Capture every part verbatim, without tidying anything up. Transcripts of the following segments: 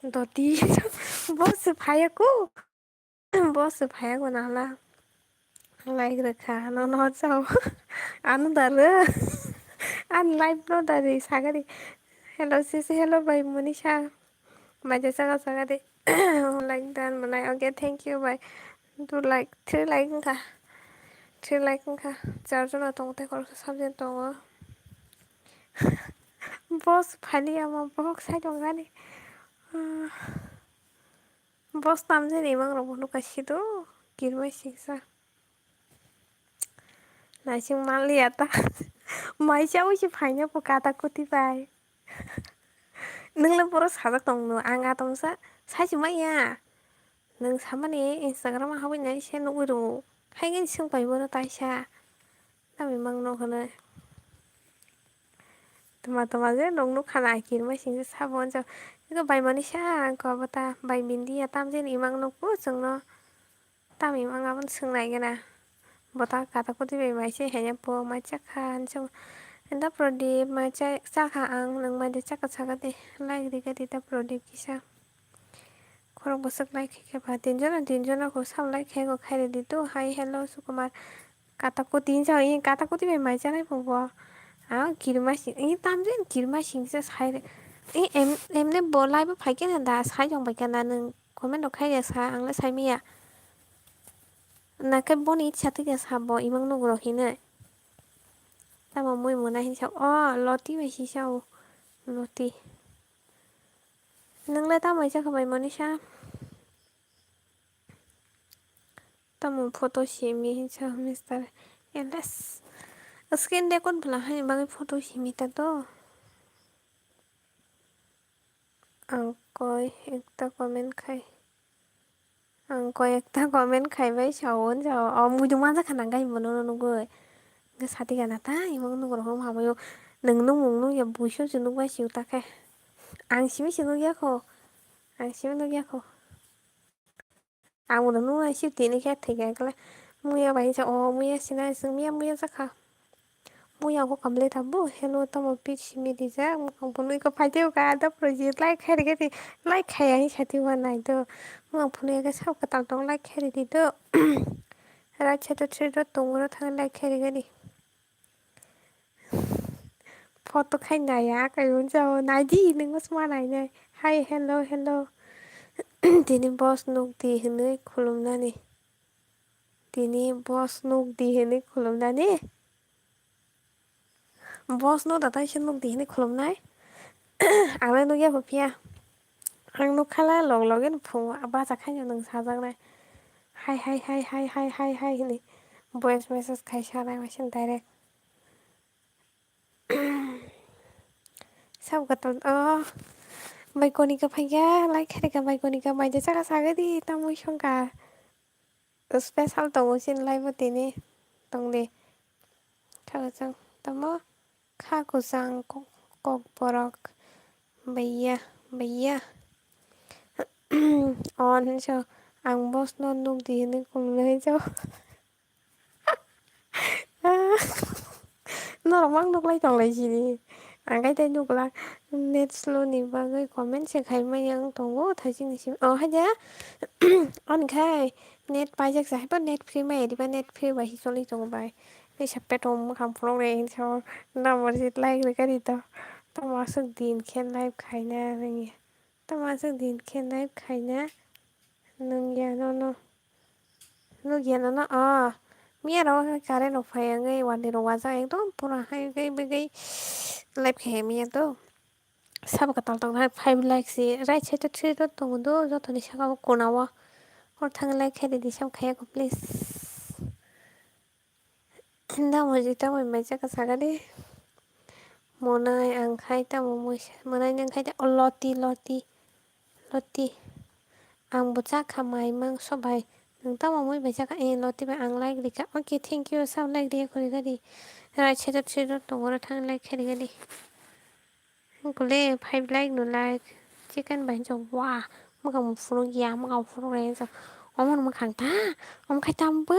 Doti, boss phaiya ko. Boss phaiya ko nahla. Like rwkha, ano no chao. Ano da rw. An live no da ri sagari. Hello sisi, hello bhai Monisha. Maja saka saka de. Like dan manai. Okay, thank you bhai. Two like, three like wngkha. Three like wngkha. Char jona tongo tei khoroksa subject tongo. Boss phali ama bohok sai tongani. Boss tamjani imang rok bo nukha sido kirmai siksa. Naising manliya ta. Mai chaui se phaina bo kata kuti bai. Nungla boro sajak tong no ang atomsa sai se maya. Nung samani Instagram habui nai se nugui rwo. Haigani swng pai bono taisa. Tamni mang no hwnwi. Tuma tuma je nung nukha na kirmai singsa sabo hwnjak. Eko bai Monisha ang kobota bai Bindiya tamjani imang nukgo chwngno. Tamni imang abono swng nai gana. Bota kata kuti bai mai se hanya po mai chakha hwnjak. Da Pradip mai chakha ang nung mai de chakha chakha de. Like rikha di da Pradip kisa. Khorok bwswk like khe khe ba tinjona tinjona ko sab like khe ko khairidi to hai hello Sukumar. Kata kuti hinsa, i kata kuti bai mai chanai bo bo. A kirma sing, i tamjani kirma singsa sai re. I em, emne bo live phai khe na da sai jong bai khe na nwng comment rok khai ya sa, ang le sai maya. Na khe boni ichha twi khe sa bo imang nugrok hinwi. Tamo mui muna hinsa o loti bai sisa o loti. Nwng le tamo waisa kha bai Monisha? Tamo photo simi hinsa Mister L S. Screen record bwla haini bagwi photo simi ta to. Ang koi ekta comment khai. Ang koi ekta comment khai bai sao, sao. O muitu manjak kha nang gai bono nugui. Nge sati gana ta imang nugrok hom hamai o. Nwng nung mung nung ya buiso se nukbai sio ta khe. Ang simi se nukya kho. Ang simi nukya kho. Ang bono nung ai sio tini khe thik khe kle. Muya bai sa o muya sinai sing miya muya jakha. Muya bo kamle ta bo hello tamo pit simi rijak mukhang phunui ko phaiteo ka da project like khai rikhe di like khai ai sati wa nai do mukhang phunui ka sab kwtal tong like khai ridi do right side o three dot tongo ro thang like khai rikhe di photo khai nai ya kai unsa o nai di nung sma nai nai hi hello hello tini boss nuk di hinui khulum nani. Tini boss nuk di hinui khulumnani. Boss no da taisa nuk di hinui khulumnai. Ang le nukya bo phiya. Ang nukha le log login phungo bacha khaino nwng sajaknai. Hai hai hai hai hai hai hai hinui voice message khai sanai machine direct. Sab kwtal o bai konika phaikha lai kharika bai konika mai de chaka sagadi tamwi songkha. Special tongo chini lai bo tini tongdi. Kha kwchang tamo kha kwchang kok borok baiya baiya. On hinso ang boss no nuk di hinui khulumnai hinso. Norok mang nuklai tonglai sini. Ang kai tai nuklak net slow ni bagwi comment se khai maya wng tongo thaising ni simi. Oh, haja. On khai net paijak sa haibo net free maya diba net free bai hi choli tongo bai. Ni sa petom mukhang phulok re hinsa number se like re kari to. Tamo aswk din khe live khaina rwngya. Tamo aswk din khe live khaina nungya nono. Nukya nono o Miya rok current rok phai wngwi wadi rok wajak ekdom pura hai wngwi bwgwi live khe miya do. Sabo kwtal tong hai five likes si right side o three dot tongo do jotoni saka o kona o. Hor thang like khe di sabo khaya ko please. Nda mo jita mo mai jaka saga di. Monai ang khai tamo mui monai nang khai ta loti loti. Loti. Ang bo chakha mai mangso bai. Nwng tamo mui bai chakha? Eh, loti bai ang like rikha. Okay, thank you. Sabo like riya khori gadi. Right side o three dot tongo oro thang like khe rigadi. Kule five like no like. Chicken bai hinjo. Wah. Mwkang phunuk ya, mwkang phunuk re hinjo. Omo no mwkang ta. Omo khai tam bo.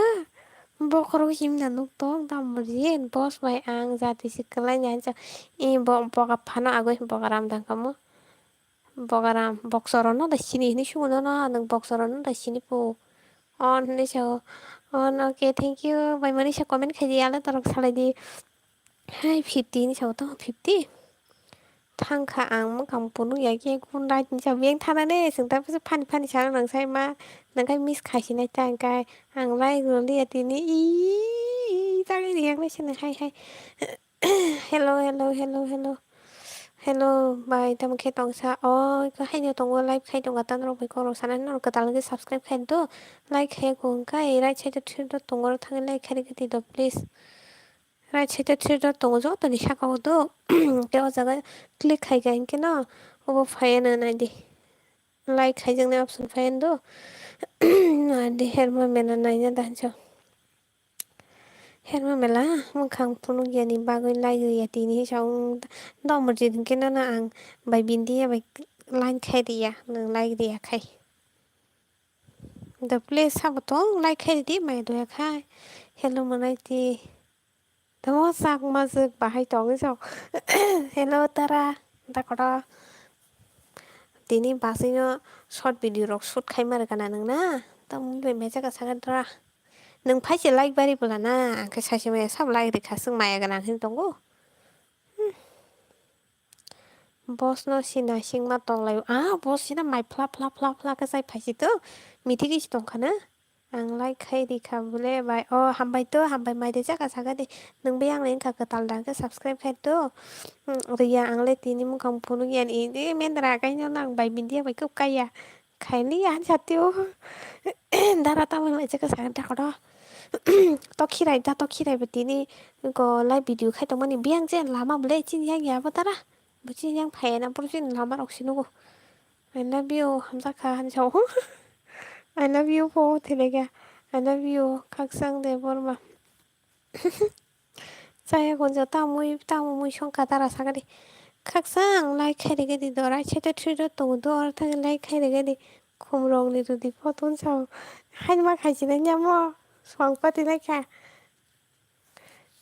Bokhorok himna nuk tong tam bo jen. Boss bai ang jati si kwlai nya hinjo. Eh, bo boga phano agoi boga ram dang kamo. Bogaram, boksorono da sini hinwi sugo nono, nwng boksorono da sini po. On hinwi sao. On, okay, thank you. Bai mani sa comment khai di, ale torok salai di. Hai, fifty hinwi sao to, fifty. Thangkha ang mwkang phunuk ya khe kun right hinwi sao. Beng thana ne, chwng ta bwswk funny funny sana nang sai ma. Nang khai miss khai sinai ta hwnkhe. Ang like rwliya tini. Ii, tagwi riyak nai sini, hai, hai. Hello, hello, hello, hello. Hello, bai, tamo khe tongsa. O, iko haino tongo, live khai tongo, tamo rok bai kok rok sana, norok kwtal khe subscribe khai do. Like khai ko hwnkha, right side o three dot tongo, oro thangwi like khai rwgwi twi do, please. Right side o three dot tongo, joto ni saka o do. Tei o jaga click khai kha hinkhe no, obo phai ya na nai di. Like khaijaknai option phai do. Nai di, herma mela naina da hinjo. Herma mela mwkhang phunukya ni bagwi like rwya tini hinwi sa wng. Dom rwdi hinkhe nono ang bai bindiya bai line khai riya, nwng like riya khai. The place sabo tong like khai ridi, maya doya khai. Hello mwnai ti. Tamo sak majwk bahai tongwi sa. Hello tara, da koto. Tini basino short video rok shoot khai ma rwkha na nwng na? Tamo bai maya jaka sakha tara. Nwng phai se like bari bwla na, ang khe saisi maya sabo like rikha, chwng maya gwnang hinwi tongo. Hmm. Boss no sina singma tong lai, ah, boss sina mai phla phla phla phla khe chai phai si to, mithi khe si tong kha na. Ang like khai rikha bole bai, oh, hambai to, hambai mai de jaka saga de, nwng bai ang le wngkha kwtal da khe subscribe khai to. Hmm, riya ang le tini mwkhang phunuk ya ni, de mendra kai no nang bai bindiya bai kok kaya. Khailiya, jatio. Dara tamo mai jaka sa, da koto. To khirai, da to khirai bo tini go live video khai tongmani. Biyang je lama bole chini yang ya bo dara. Bo chini yang phai na, boro chini lama rok si nugo. I love you, hamjakha, hanjao. I love you, po, thelega. I love you, Khakchang Debbarma. Chaya gonjo tamui tamui songkha dara sagadi. Khaksa ang like khai rege di do, right side o three dot tongo do, oro thangwi like khai rege di. Khumrokni rwdi photo wngsa o. Haima khai sinai yamo song pati lai kha.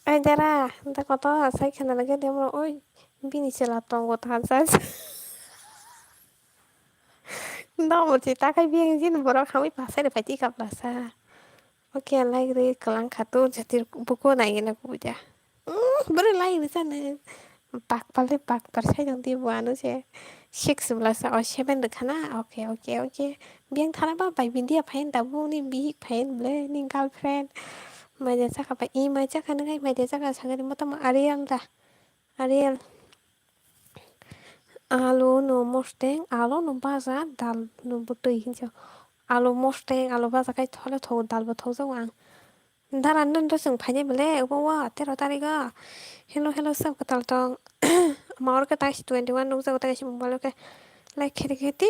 Ai dara, da koto sai khana lage de mo, oi bini chwla tongo thansa. Domo chi takhai biyang jin borok hamwi pasai rwphai twi kha plasa. Oke, like rwi kwlang kha to jati buko nai gana kubuja. Mm, bwrwi like rwchana. Bakpal de bakpar sai tong di bo ano se. Six blasa o seven rwkha na. Oke, oke, oke. Biyang thana ba bai bindiya phain da buni bihik phain ble ni girlfriend. Maja chakha bai i mai chakha nang ai maja chakha sagari motom Ariel da. Ariel. Alu no mosteng, alu no baja, dal no bwtwi hinjo. Alu mosteng, alu baja kai thole thogo, dal bo thokjago ang. Dara nwn do chwng phainai bole, obo wa tero tarigo. Hello, hello, sab kwtal tong. Ama oro khe taisi twenty one nukjago, taisi mobile o khe like khe rikhe ti.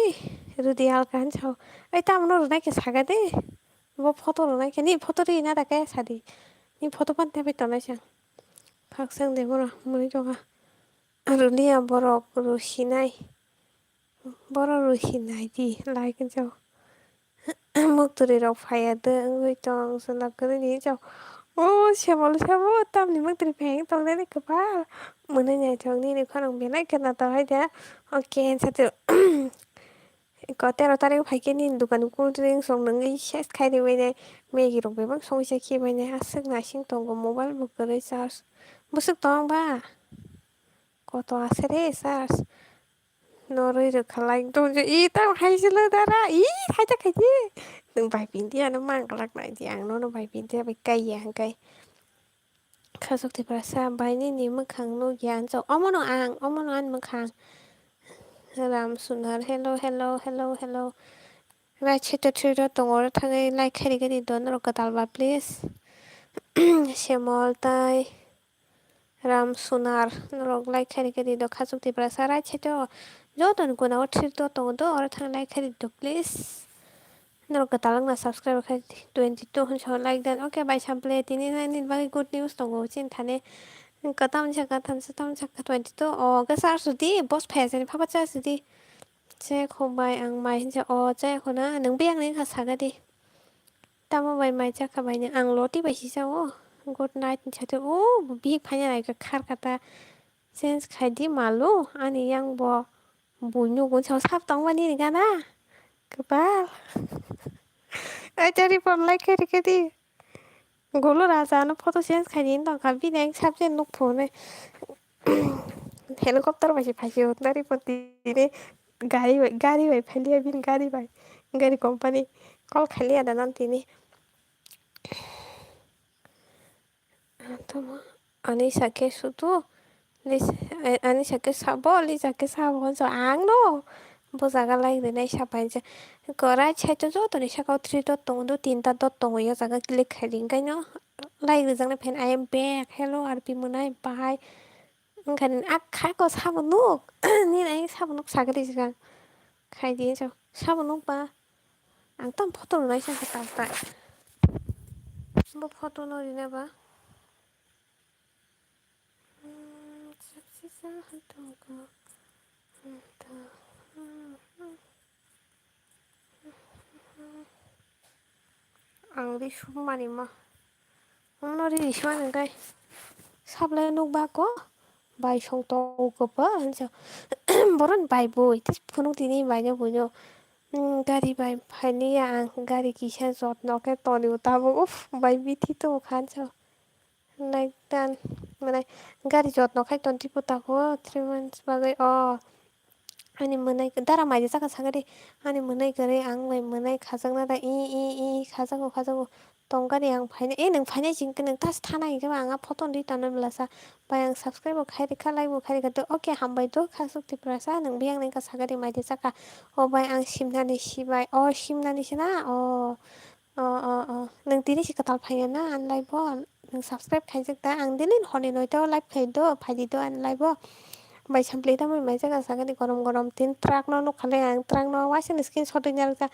Rudi alka hinjo. Ai tamo no rwnai khe saga de. Bo photo rwnai khe, ni photo ri na da khe sadi. Ni photo pan tepai tongnai se. Khakchang de boro muni doga. Rwliya borok rwsinai. Borok rwsinai di like hinjao. Muktwrwi rok phaiya de wngwi tong chwla kwrwini hinjao. O sebol sebo tamni muktwrwi phaiya wng tong nani kwpal. Mwnwi naithok nini khorang belai khwna tong hai de. Oke hinsa tiro. Ko tero tarik phaikhe nini dukan cold drinks rok nungwi ses khai ribainai. Maggie rok bebak songwi se khibainai. Aswk nasing tongo mobile bo kwrwi charge. Bwswk tong ba? Koto asere sars. Norwi rwkhalai tongjo. I tamo hai silo dara. I haita khaidi. Nwng Bai pindi ano mang glak nai di, ang nono bai pindi bai kai ya hwnkhe. Khasuk Tiprasa bai nini mwkhang nukya, ang chok omono ang, omono ani mwkhang. Ram Sunar, hello, hello, hello, hello. Right side o three dot tongo, oro thangwi like khairigwi di do norok kwtal ba, please. Semol tai Ram Sunar, norok like khairigwi di do, Khasuk Tiprasa right side o jotoni guna o three dot tongo do, oro thang like khairigwi do, please. Norok kwtal wngna subscribe khai twenty two hwnsa like dan. Okay, bai Sample, tini nini bagwi good news tongo, chini thani kwtam jaka, thamsa thamsa twenty two. O, khe search di, boss phaya jani phaba search di. Chekho bai ang mai hinsa, o, chekho na, nwng biyang ni kha saga di. Tamo bai mai chakha bai ni, ang loti bai si sao. Good night hinsa te, o, bihik phanya nai kha khar kata. Change khai di malu, ani yang bo. Buino gun sao sap tong mani ni gana. Kwpal. Ai, tari pon like khe rikhe di. Golo raja no photo change khai di tong kha, bini ang sap jen nuk phone. Helicopter bai se phai se tari pon tini. Gari bai, gari bai phai liya bini gari bai. Gari company call khai liya da nan tini. Tamo ani sakhe sudu, lis-, eh, ani sakhe sabo, li sakhe sabo, so ang no bo jaga lai rinai sapai je. Ko right side o joto ni saka o three dot tongo, do tinta dot tongo, o jaga click khai di, hingkai no lai rijak nai phen, I am back, hello R P mwnai bahai. Wngkha ni ak khai ko sabo nuk, nini ai sabo nuk sakhe rijak khai di, so sabo nuk ba. Ang tam photo rwnai se wngkha tal tai. Bo photo no rina ba. Hmm, sexy sa hantu ko. Hantu. Ang ri sumani ma. Ono ri sumani kai. Sablai nuk ba ko. Bai song to ko pa hansa. Boron bai bui. Tis phunuk tini bai no bui no. Hmm, gari bai phailiya ang, gari kisa jotno khe tonwi tabuk, uff, bai bithi tongo kha, so. Like dan, mane, gari jotno khai ton tipo tako, three months bagwi, o. Ani mwnai, dara mai de chakha sagadi, ani mwnai kwrwi ang bai mwnai khajakna da, i, i, i, khajago, khajago. Tongkani ang phainai, e, nwng phainai chwng khe nwng tas thanai hinkhe ba ang a photo ni tano blasa. Bai ang subscribe bo khai rikha, like bo khai rikha. To, okay, hambai to, Khasuk Tiprasa, nwng biyang nang kha sagadi mai de chakha. O bai ang simnani sibai, o simnani sina, o, o, o, o. Nwng tini si kwtal phaiya na, ang live bo, nwng subscribe khaijak da, ang daily honi noita o live khai do, phaidi do, ang live bo. Bai samplai tamo mai jaga sagadi gorom gorom tin truck no nukha le ang, truck no waisa ni screenshot wi narwkha,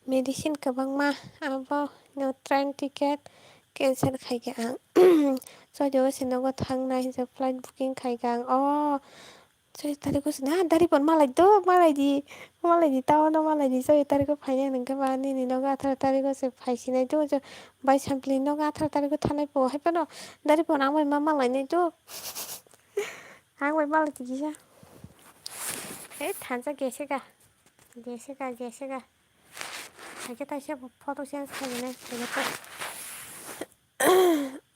medicine kwbangma abo. No train ticket cancel khaikha ang. Chojagao se nogo thangnai hinsa flight booking khaikha ang. O, choi tariko se na dari pon malai do, malai di, malai di, tao no malai di, choi tariko phainai hwnkhe ba nini nogo atharo tariko se phaisinai do, bai sampli nogo atharo tariko thanai po hai phano dari pon ang bai ma malainai do. Ang bai malai di kisa. He thansa geseka, geseka, geseka. Haikhe taisa bo photo change khainai, haikhe ta.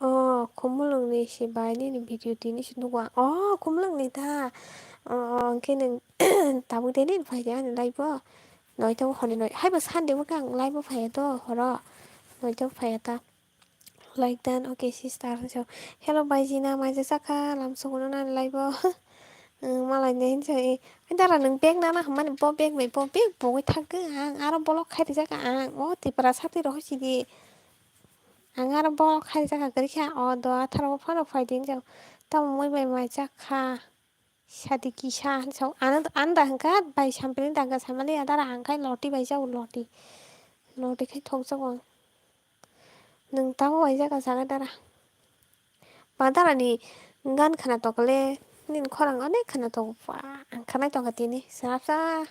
O, Khumulwngni se bai nini video tini se nukgo ang. O, Khumulwngni ta. O, o, hwnkhe nwng tabuk de nini phai de ani live o. Noita o hwnwi noi. Haibo Sunday o khe ang live o phaiya to horo. Noita o phaiya ta. Like dan, okay, sister. So, hello, baijina, maija chakha, lamsogono nani live o. Malai ni hinsa, e, dara nwng bag nana hwnmani, bo bag bai bo bag bogwi thangkhe ang, aro bolok khai rijak ang, o Tiprasa twi rw sidi. Ang aro bolok khai rijak kwrwi kha, o do atharo phano phai di hinsa, tamo moi bai mai chakha. Sadi kisa hinsa, ano, ano da hwnkha bai sampili da hwnkha samali adara ang khai loti bai jago loti. Loti khai thok jago ang. Nwng tamo bai jaga jaga dara. Ba dara ni gan khna tokle, nini khorang onek khna tok, ba, ang khnai tongkha tini, srapsa.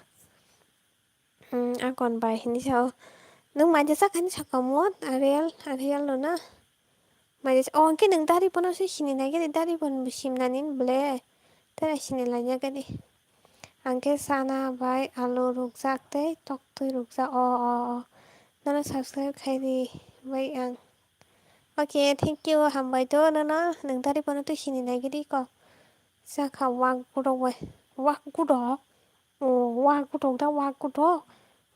Hmm, akon bai hini sao. Nwng maija chakha ni saka mo, Ariel, Ariel no na. Maija cha-, o, hwnkhe nwng dari bono se sini nai gani, dari bono bo simnani ble. Tara sini laina gani. Ang khe chana bai alu rukjak tei toktwi rukjak. O, o, o. Nono subscribe khai di bai ang. Okay, thank you, hambai to nono, nwng dari bono twi sini nai gidi ko. Chakha wak gudok bai, wak gudok. O, wak gudok da, wak gudok.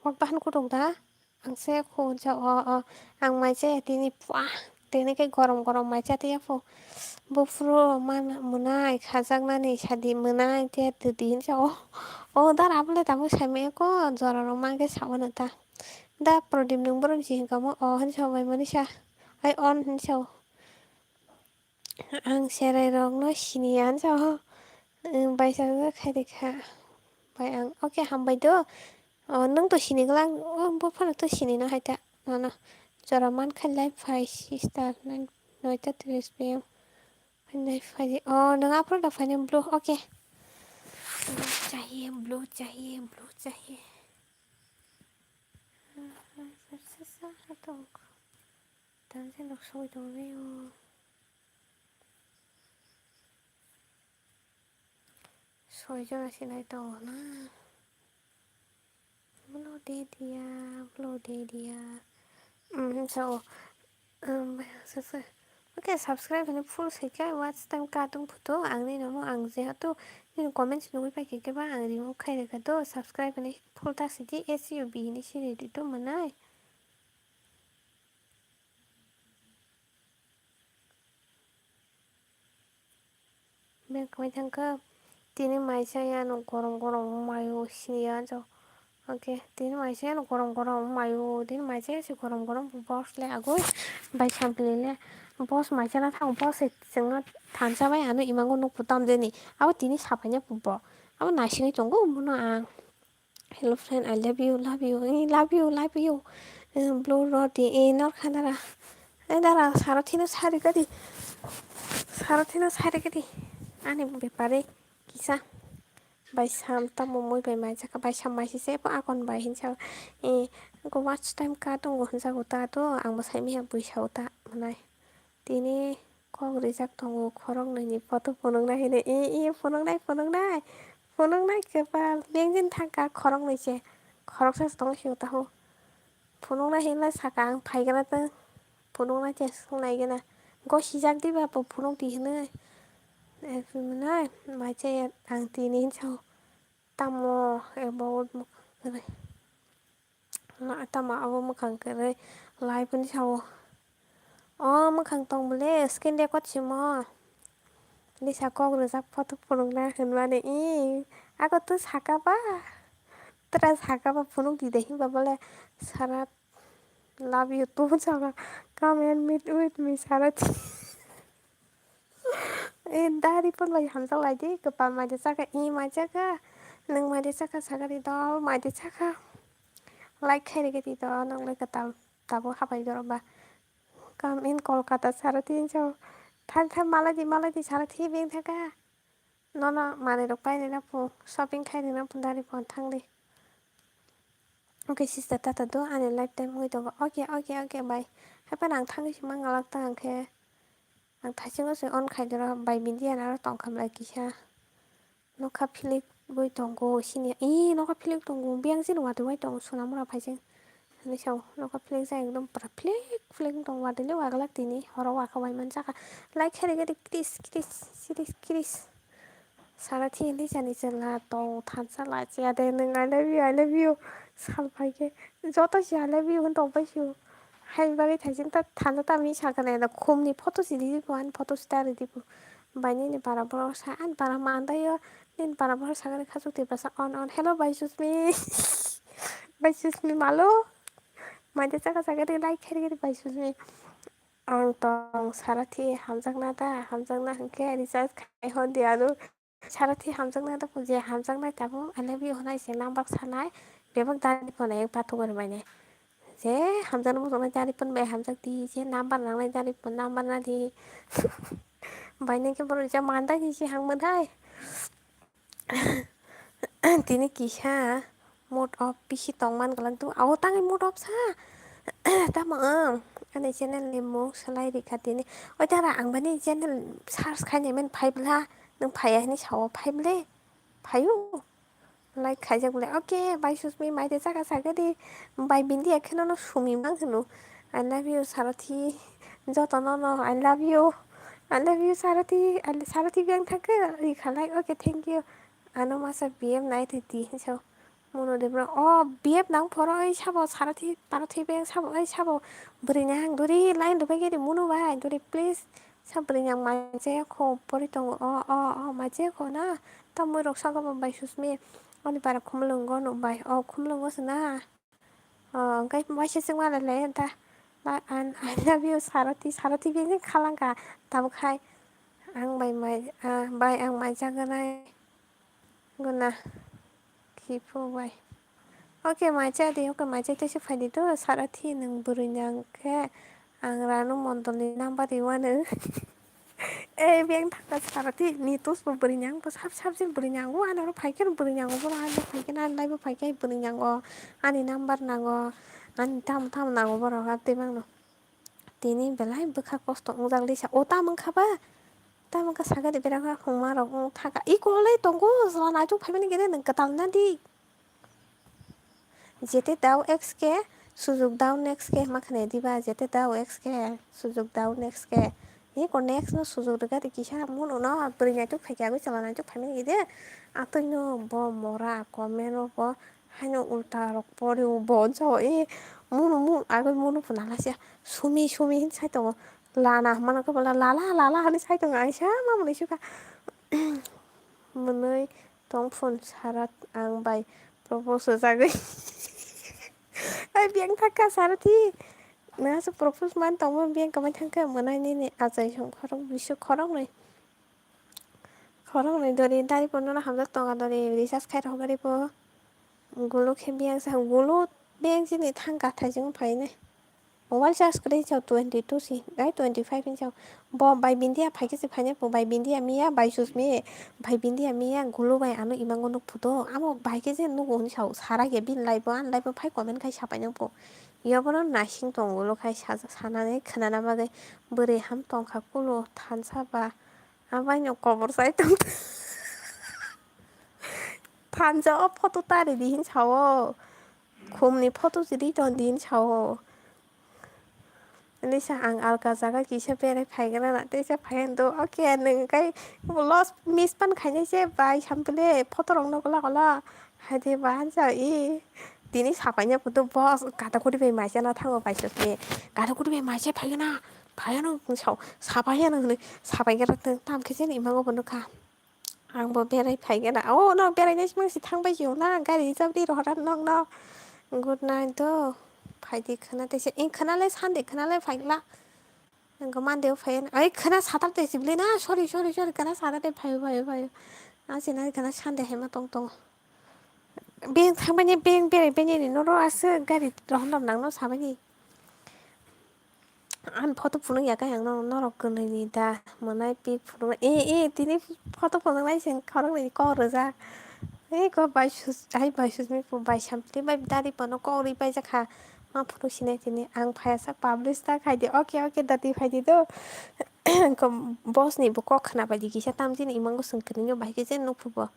Wak bahan gudok da. Ang se kho hwnsa o, o, ang mai chaya tini pua, tini khe gorom gorom mai cha tei ya pho. Buphuru mana mwnai khajaknani sadi mwnai tei tidi hwnsa o. O dara abole tabuk sai maya kho jora rok mankhe sao nw ta. Da Prodip nwng borom si hwnka mo o hwnsa o bai mani sa. Ai on hwnsa o. Ang cherai rokno sini ya hwnsa o. Ang bai sa khai de kha. Bai ang, okay, hambai do. O, nwng to sini glak, o, bo phano to sini no hai ta. Nono. Jora man khai live phai sister, nine, noita tris P M. Phai nai phai di. O, nwng aphuru da phai nai blue, okay. Blue chahiye, blue chahiye, blue chahiye. Sa, sa, sa, sa, tong. Tanse nok soi tong ri o. Soi jora sinai tongo na. Blo de dia, blo de dia. Um, so, um, so, so. Okay, subscribe hwnwi full saikai watch time katung photo ang nini omo ang jehetu nini comments nugwi paikha khe ba ang remove khai rwkha do subscribe hwnwi full ta sidi S U B hwnwi siri rwdi do mwnai. Beng kwmai thangkha. Tini mai chaya no gorom gorom mayo siniya jo. Okay, tini mai chaya no gorom gorom mayo. Tini mai chaya se gorom gorom boss le agoi. Bai sampli le boss mai chana thang boss se chengna thansa bai ano imango nuk putam jeni. Abo tini sapaina pubo. Abo naisingwi tongo bono ang. Hello friend, I love you, love you, eh, love you, love you. Eh, blue roti, eh, nor kha dara. Eh, dara, saro thino sari kadi. Saro thino sari kadi. Ani bepare kisa. Bai sam tamo moi bai mai jaka, bai sam mai sise po akon bai hinsa. Eh, go watch time ka tongo hinsa go ta to, ang bo sai miya bui sa ta manai. Tini kok rijak tongo, khoroknwini photo phunuknai hwnwi. E, e, phunuknai, phunuknai, phunuknai kwpal. Bengdin thangkha khoroknwi se. Khoroksa se tongwi sio tahu. Phunuknai hinla saka ang phaigana tang. Phunuknai se swngnai gana. Gosijak diba bo phunukdi hwnwi. E, phunuknai, mai se ang tini hinsa. Tamo, e, bo, tamo abo mwkhang kwrwi lai phano sao. O mwkhang tong bole screen record simo. Lisa kok rijak photo phunukna hinmani, i, ako tw saka ba? Tra saka ba phunuk di de hinba bole sara love you too saka. Come and meet with me sara. E, dari pon bai hamjak lai di, kwpal mai de chakha, i mai chakha, nwng mai de chakha, sakha di dol mai de chakha. Like khai rikhe di dol, nwng le kwtal tabuk hapai doro ba. Come in Kolkata saro tin chao. Thang thang malai di, malai di saro thi beng thangkha. Nono manwi rok painai na phu, shopping khai rina phu dari pon thang di. Okay sister, tata do ani life time wngwi tongo. Okay, okay, okay, bye. Haphano ang thangwi se mangalak ta hwnkhe. Ang thaisingo se on khai doro, bai bini aro tongkha belai kisa. Nokha philik bui tongo sini. Ee, nokha philik tongo. Biyang sini watwi wai tongo, Sonamura phaising. Hinwi sao, nokha philik jai ekdom pura philik philik wng tongo. Watwi le waglak tini. Horo wakha wai man jakha. Like khe rikhe di kris kris, kris kris. Sara thi hinwi jani chwla tong thansa la chiya de nwng I love you, I love you sal pai khe joto se I love you hwn tong pai sio. Hai bagwi thaising ta thana ta mi sakha nai da khum ni photo si ridi bo ani photo si ta ridi bo. Bai nini bara borok sa ani bara ma andai o nini bara borok sakani khachuk twi bwsa on on hello bai Susmi bai Susmi malo mai de chaka chaka de like khe ridi bai Susmi. Ang tong sara thi hamjakna da, hamjakna hwnkhe recharge khai hwn di aro. Sara thi hamjakna da je hamjaknai tabuk I love you hwnai se number sanai bebak dari phone ek pathuk bai mane. Je hamjakna muchungnai dari phone bai hamjak di, je number nangnai dari phone number na di. Bai nang khe borok ja manda di se hangmani hai. Tini kisa mood off bisi tongman glak do. Abo tangwi mood off sa. Tamo ang ani channel ni mung salai rikha tini. Oi tara ang bani channel search khainai men phai bwla. Nwng phaiya hinwi sao phai bwle. Phaio. Like khaijak bwle. Okay, bai Susmi mai de chaka chaka di. Bai bindi ya kheno no sumi mang hwno. I love you Sarathi. Joto no no I love you. I love you Sarathi. I lo-, Sarathi biyang thangkhe rikha like. Okay, thank you. Ano masa B M nai thai di hinwi sao. Mono de bro, o B F nang phoro, oi sabo sarathi, parathi beng sabo, oi sabo bwrwi nang duri line rwbai gedi mono bai, duri please. Sa bwrwi nang mai je kho pori tongo, o, o, o, mai je kho na. Tamoi rok sabo bai susmi, oni para khumlungo nuk bai, o khumlungo se na. O, hwnkhe waisa chwngma le le ta. Ba, an, I love you, sarathi, sarathi bini khalangkha. Tabuk hai ang bai mai, ah, bai ang mai jaganai. Guna. Khipo bai. Okay, mai cha di, okay, mai cha tei se phai di to, sarathi nwng bwrwi nang khe ang rano mondol ni number riwano. Ei, beng thangka sarathi ni tus bo bwrwi nang bo sab sab jin bwrwi nang o, ani oro phai khe bwrwi nang o, boro ani phai khe ani live o phai khe bwrwi nang o, ani number nang o, ani tamo tamo nang o borok, ah, tei mangno. Tini belai bwkha kosto wngjak lisa. O, tamo wngkha ba? Tamo wngkha sakhe de, berak hwnma rok wng thaka. I kolai tongo, chwla naituk phaimani gede nwng kwtal na di. Jete dao X K, sujuk dao next K hwnma khna diba, jete dao X K, sujuk dao next K. Ni ko next no sujuk rwgadi kisa muno no bwrwi naituk phaikhe agwi chwla naituk phaimani gede. Atwino bo mora comment o bo haino ulta rok pori o bo jao e. Muno mu agwi muno phunala sia sumi sumi hin sai tongo. Lana hwnmano khe bola lala lala hinwi sai tongo, ang sa mamani sukha. Mwnwi tong phun sara ang bai propose rwjagwi. Ai biyang thangkha sarathi. Nasa propose man tongma biyang kwmai thangkha, mwnai nini achai song khorok bisu khoroknwi. Khoroknwi dori dari pono hamjak tonga dori recharge khai rok gari po. Gulo khe biyang sa gulo biyang chini thangkha thaijing phainai. Mobile charge kwrwi chao twenty two si, gai twenty five hinwi chao. Bo bai bindia phaikhe se phainai pho, bai bindia miya, bai susmi, bai bindia miya, gulu bai ano imango nuk phuto. Amo bai khe je nugo hinwi sao, sara khe bini live o, ani live o phai comment khai sapai nang pho. Yobono naising tongo, gulu khai sa-, sanani khwnana bagwi bwrwi ham tongkha kulo thansa ba. Abaino kobor sai tong. Thansa o photo ta ridi hinwi sao. Khumni photo si ri tong di hinwi sao. Hinwi sa ang alka jaga kisa berai phaigrana, teisa phaiyan do, okay, nwng kai loss miss pan khainai se bai sampile photo rok no kola kola. Haide ba hansa i tini sapaina photo boss kata kuri bai maisa na thango bai sokni. Kata kuri bai maisa phaigana, phaiyano sao, sapaiyano hinwi sapaigana tang tam khe se ni imango bo nukha. Ang bo berai phai gana. Oh, no, berai nai simang si thang bai yo na. Gari reserve di rohora nok no. Good night do. Phai di khana te se. Ing khana le Sunday khana le phai gla. Ang ko Monday o phai na. Ai khana Saturday sibli na. Sorry, sorry, sorry. Khana Saturday phai, phai, phai. Asi na khana Sunday hai ma tong tong. Beng thang bai ni beng berai bai ni no ro aswk gari rohon dam nang no sa bai ni. Ani photo phunuk ya khe ang no, norok kwnwi ni da mwnai pi phunuk e, e, tini photo phunuk nai se khorok ni kok rwjak. E kok bai sus, ai bai sus mi bai sampli bai dari bono kok rwi pai jak kha. Ma phunuk sinai tini ang phai sak publish ta khai di. Okay, okay, dati phai di do. Boss ni bo kok khna bai di kisa tam chini imango swng kwrwino bai khe je nuk phubo.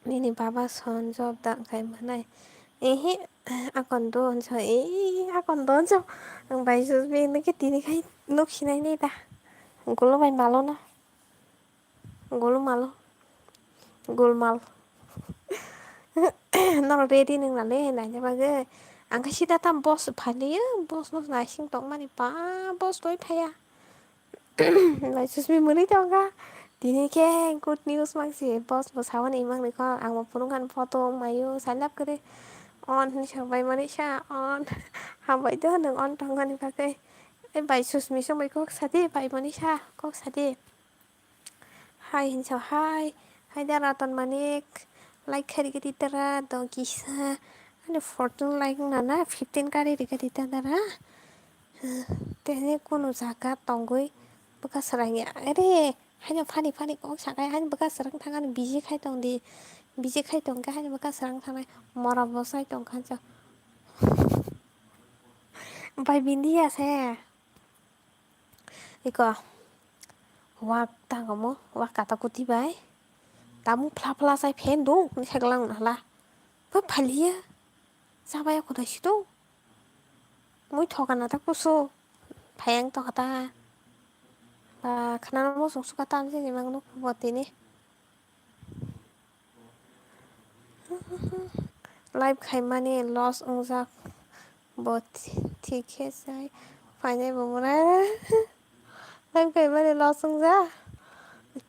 Nini baba son job da wngkhai mwnai. Ehe, akon do onso, ee, akon do onso. Ang bai sus bi nokhe tini khai nok sinai ni da. Gulo bai malo na. Gulo malo. Gulmal. Norok ready nang nale naina bagwi. Ang khe sida tam boss phaliyo, boss no naising tongmani pa boss doi phaiya. Bai susmi mwnwi tongkha. Tini khe good news mangsi. Boss bo saboni imang ni kho. Ang bo phunukha photo mayo salap kwrwi. On hinwi sa bai mani sa on. Hambai do nwng on tongmani bagwi. Ei bai susmi song bai kok sadi bai mani sa kok sadi. Hai hinsa hai. Hai da Ratan Manik. Like khairi gati tara dong kisa. Ani fourteen like nana fifteen kari rikati tara. Tene kunu jaga tongwi bwkha swrangya. Are, haino phani phani kok sakai, haino bwkha swrang thang ani busy khai tong di. Busy khai tong khe haino bwkha swrang thangnai. Mora bosai tong kha. Bai bindi ya se. Iko. Wak tangomo, wak kata kuti bai. Tamu phla phla sai phen dong, ni sai glang nala. Ba phaliya. Sabaya kudai sido. Mui thoka na ta kusu. Phayang to kata. Ba khana mo sung suka tam sini mang nuk bo tini. Live khaimani loss wngjak. Bo thi-, thik khe chai phainai bo mwnai. Live khaimani loss wngjak.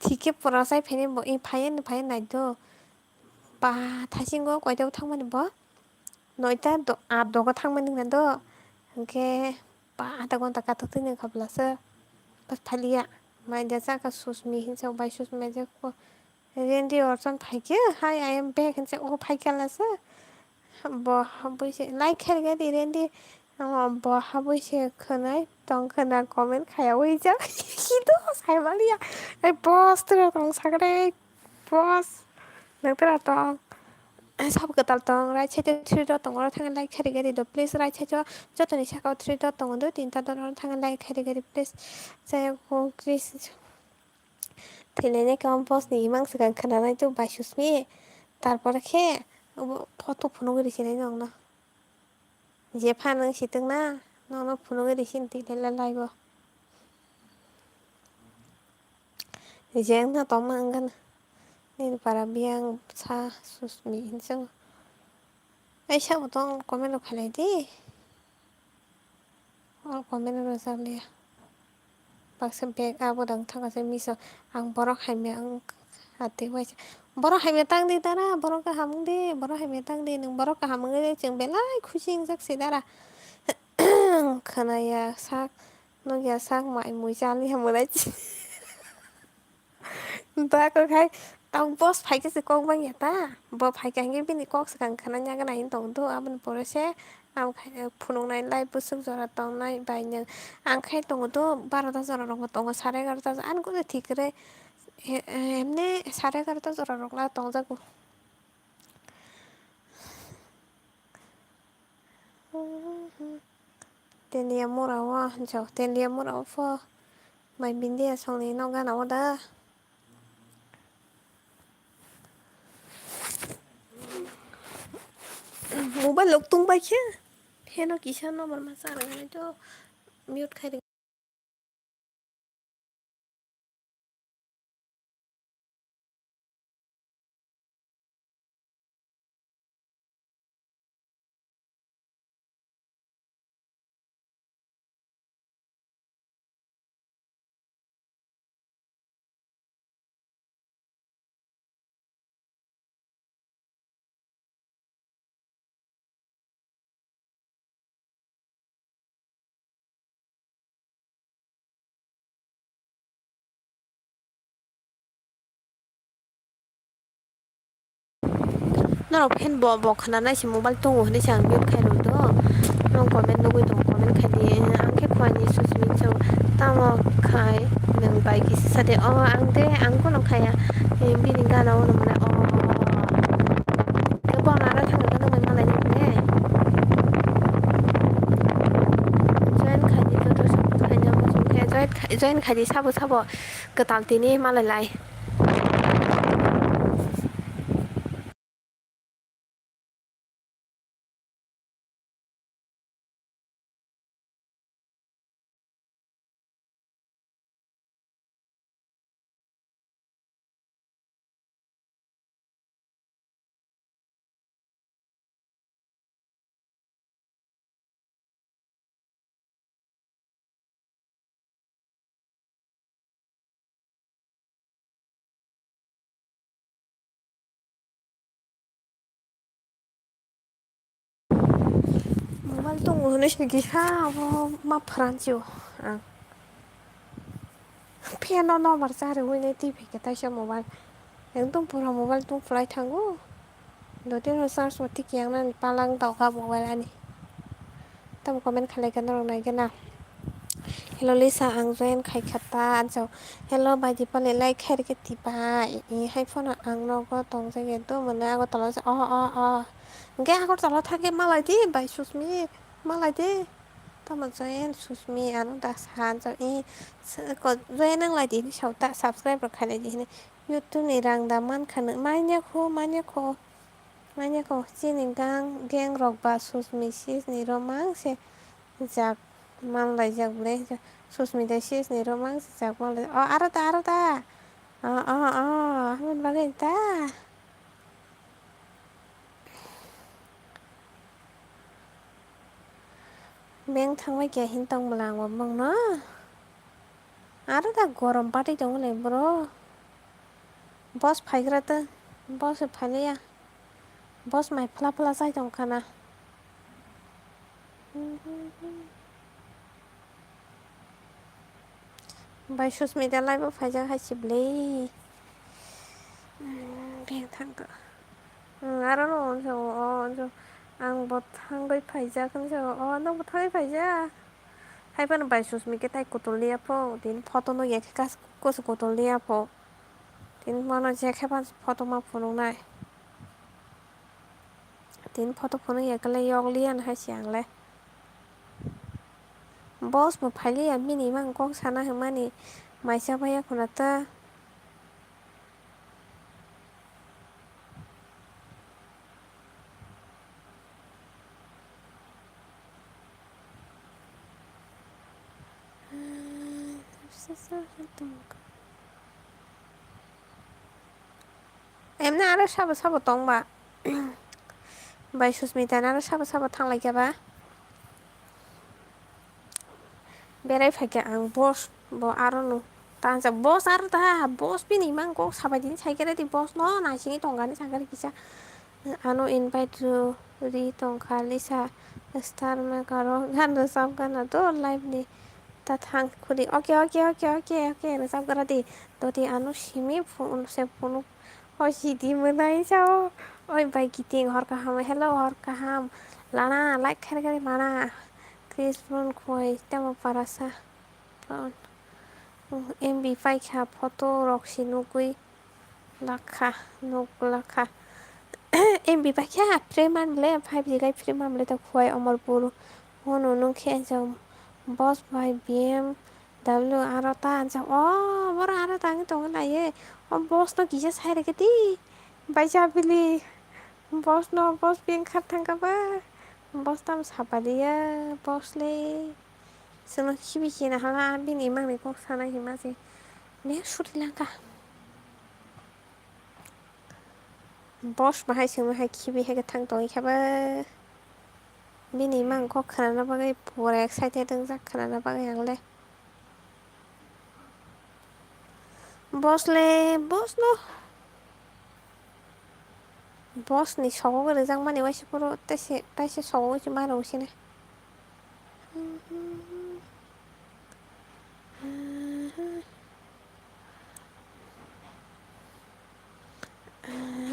Thik khe pura chai phainai bo. I phaiya ni phaiya nai do. Ba, thaisingo koita o thangmani bo? Noita do, aa, dogo thangmani wngna do. Hwnkhe ba, adha ghonta katok twi nang kha bwlasa. Bas thaliya. Mai da chakha Susmi hinsa bai Susmi je ko. Rendi Orson phaikhe, "Hi, I am back," hinsa o phaikha lasa. Bo habwi se like khairga di Rendi. Bo habwi se khwnai tong khwna comment khaya ui jak. Hido sai maliya. Ai boss tira tong sakre. Boss, nang tira tong. Sabo kwtal tong, right side o three dot tongo, oro thangwi like khairigwi rw do, please, right side o jotoni saka o three dot tongo do, tinta dot oro thangwi like khairigwi rw, please. Jai hok, please. Thwilai nai khe o boss ni imang swkang khwnanai do bai Susmi, tarpore khe obo photo phunugwi rw sinai nokno. Je phan wng si twngna, nono phunugwi rw sini twi lela live o. Je wngna tongma wngkha na. Nini para biyang sa Susmi hinwi swngo. Ai sabo tong comment rok khailai di. O comment rok rwchap liya. Baksa bag abo dang thangkha se miso. Ang borok hamya wng atwi waisa. Borok hamya tang di dara, borok kaham wng di, borok hamya tang di, nwng borok kaham wngwi chwng belai khusi wngjak se dara. Khwnaya sak, nukya sak, mai mui chaliya mwlai. Ba kok hai, tang boss phaikhe se kok bangya ta. Bo phaikha hinkhe bini kok swkang khwnanya gana hin tong do, aboni pore se ang khai phunuknai lai bwswk jora tongnai bai nwng. Ang khai tongo do barota jora rokbo tongo, sare egarota ani kok thik kre. He, emne sare egarota jora rok la tongjago. Teliya mura o, jo, teliya mura o pho. Mai bindiya songni nok gana o da. Mobile lok tung bai khe. Pheno kisa nobar ma charwgwi to mute khai. Norok phen bo, bo khwnanai se mobile tongo hinwi se ang mute khai rw do. Norok comment nugwi tongo, comment khai di. Ang khe phuarni Susmi chwng tamo khai nwng bai kisa sa de. O ang de, ang bono khaya. Bini gana o nang mane o. Khe bono aro thangwi gana nang mane malai nang de. Join khai di, joto support khai di, amo chwng khe join khai, join khai di, sabo sabo kwtal tini malai lai. Mobile tongo hinwi se kisa abo ma pharansi o ang. Pheno nobar charwgwi nai twi phaikhe taisa mobile. Ekdom pura mobile tong phlai thango. Dotino charge bo tiki ang nani palang tokha mobile ani. Tamo comment khalai khe norok nai khe na. Hello Lisa, ang join khai kha ta, ansa. Hello bai Dipali, like khai rikhe tipa. I hai phone ang nogo tong jagwi do mane Agartala se. Oh, oh, oh. Hwnkhe Agartala thangkhe malai di bai Susmi, malai di. Tamo join Susmi ano da sa, ansa. I join nang lai di hinwi sa ta, subscribe rok khai lai di hinwi. YouTube ni rang da man kha nw, manya kho, manya kho. Manya kho, chini gang, gang rok ba Susmi sis ni romang se jak man lai jak le. Susmi da sis ni romang se jak man lai. O, aro da, aro da. O, o, o, aboni bagwi ta. Beng thangbai khe hin tong bwla ang bo bongno. Aro da gorom patwi tong le bro. Boss phaigra ta, boss phailia. Boss mai phla phla chai tong khana. Bai Susmita live o phaijak hai se bwle. Beng thangkha. Aro no ang bo thangwi phaijak, nokbo thangwi phaijak. Hai phano bai Susmita tai kutulya pho, tini photo nukya khe kas-, kusu kutulya pho. Tini bono je khe photo ma phunuknai. Tini photo phunukya khe le yokliya no hai se ang le. Boss bo phailiya bini imang kok sana hwnmani maisa baiya khuna ta. Emne aro sabo sabo tongba. Bai Susmita ni aro sabo sabo thanglaikha ba. Berai phaikha ang boss bo aro no tangjak. Boss aro ta, boss bini imang kok sabai tini saikhe ready, boss no naisingwi tongkha ni sankhe kisa. Ano invite ri tongkha Lisa star maker o gan rwchapgana do live ni ta thang khudi. Okay, okay, okay, okay, okay, rwchapgra di. Dodi ano simi phone se phone o sidi mwnai sao. Oi bai kiting hor kaham, hello hor kaham. Lana like khairokhe lana. Chris Brown khoi tamo parasa. M B paikha photo rok si nugwi lakha, nuk lakha. M B paikha free man ble, five G gai free man ble ta khuai Omorpur. Hono nung khe jom boss bai B M W aro ta ansa. O boro aro ta wngwi tongo na ye. O boss no kisa sai rwkhe di. Bai Jabili. Boss no, boss beng khat thangkha ba. Boss tam sapaliya, boss le. Chwngno khibi khina hala, bini mangni kok sana hima se. Ne suri langkha. Boss bahai chwngno hai khibi hai thang tongwi kha ba. Bini mang kok khnana bagwi pura excited wngjak khnana bagwi ang le. Boss le, boss no. Boss ni sogo rijak mani waisa phuru taise, taise sogo se ma rw sini.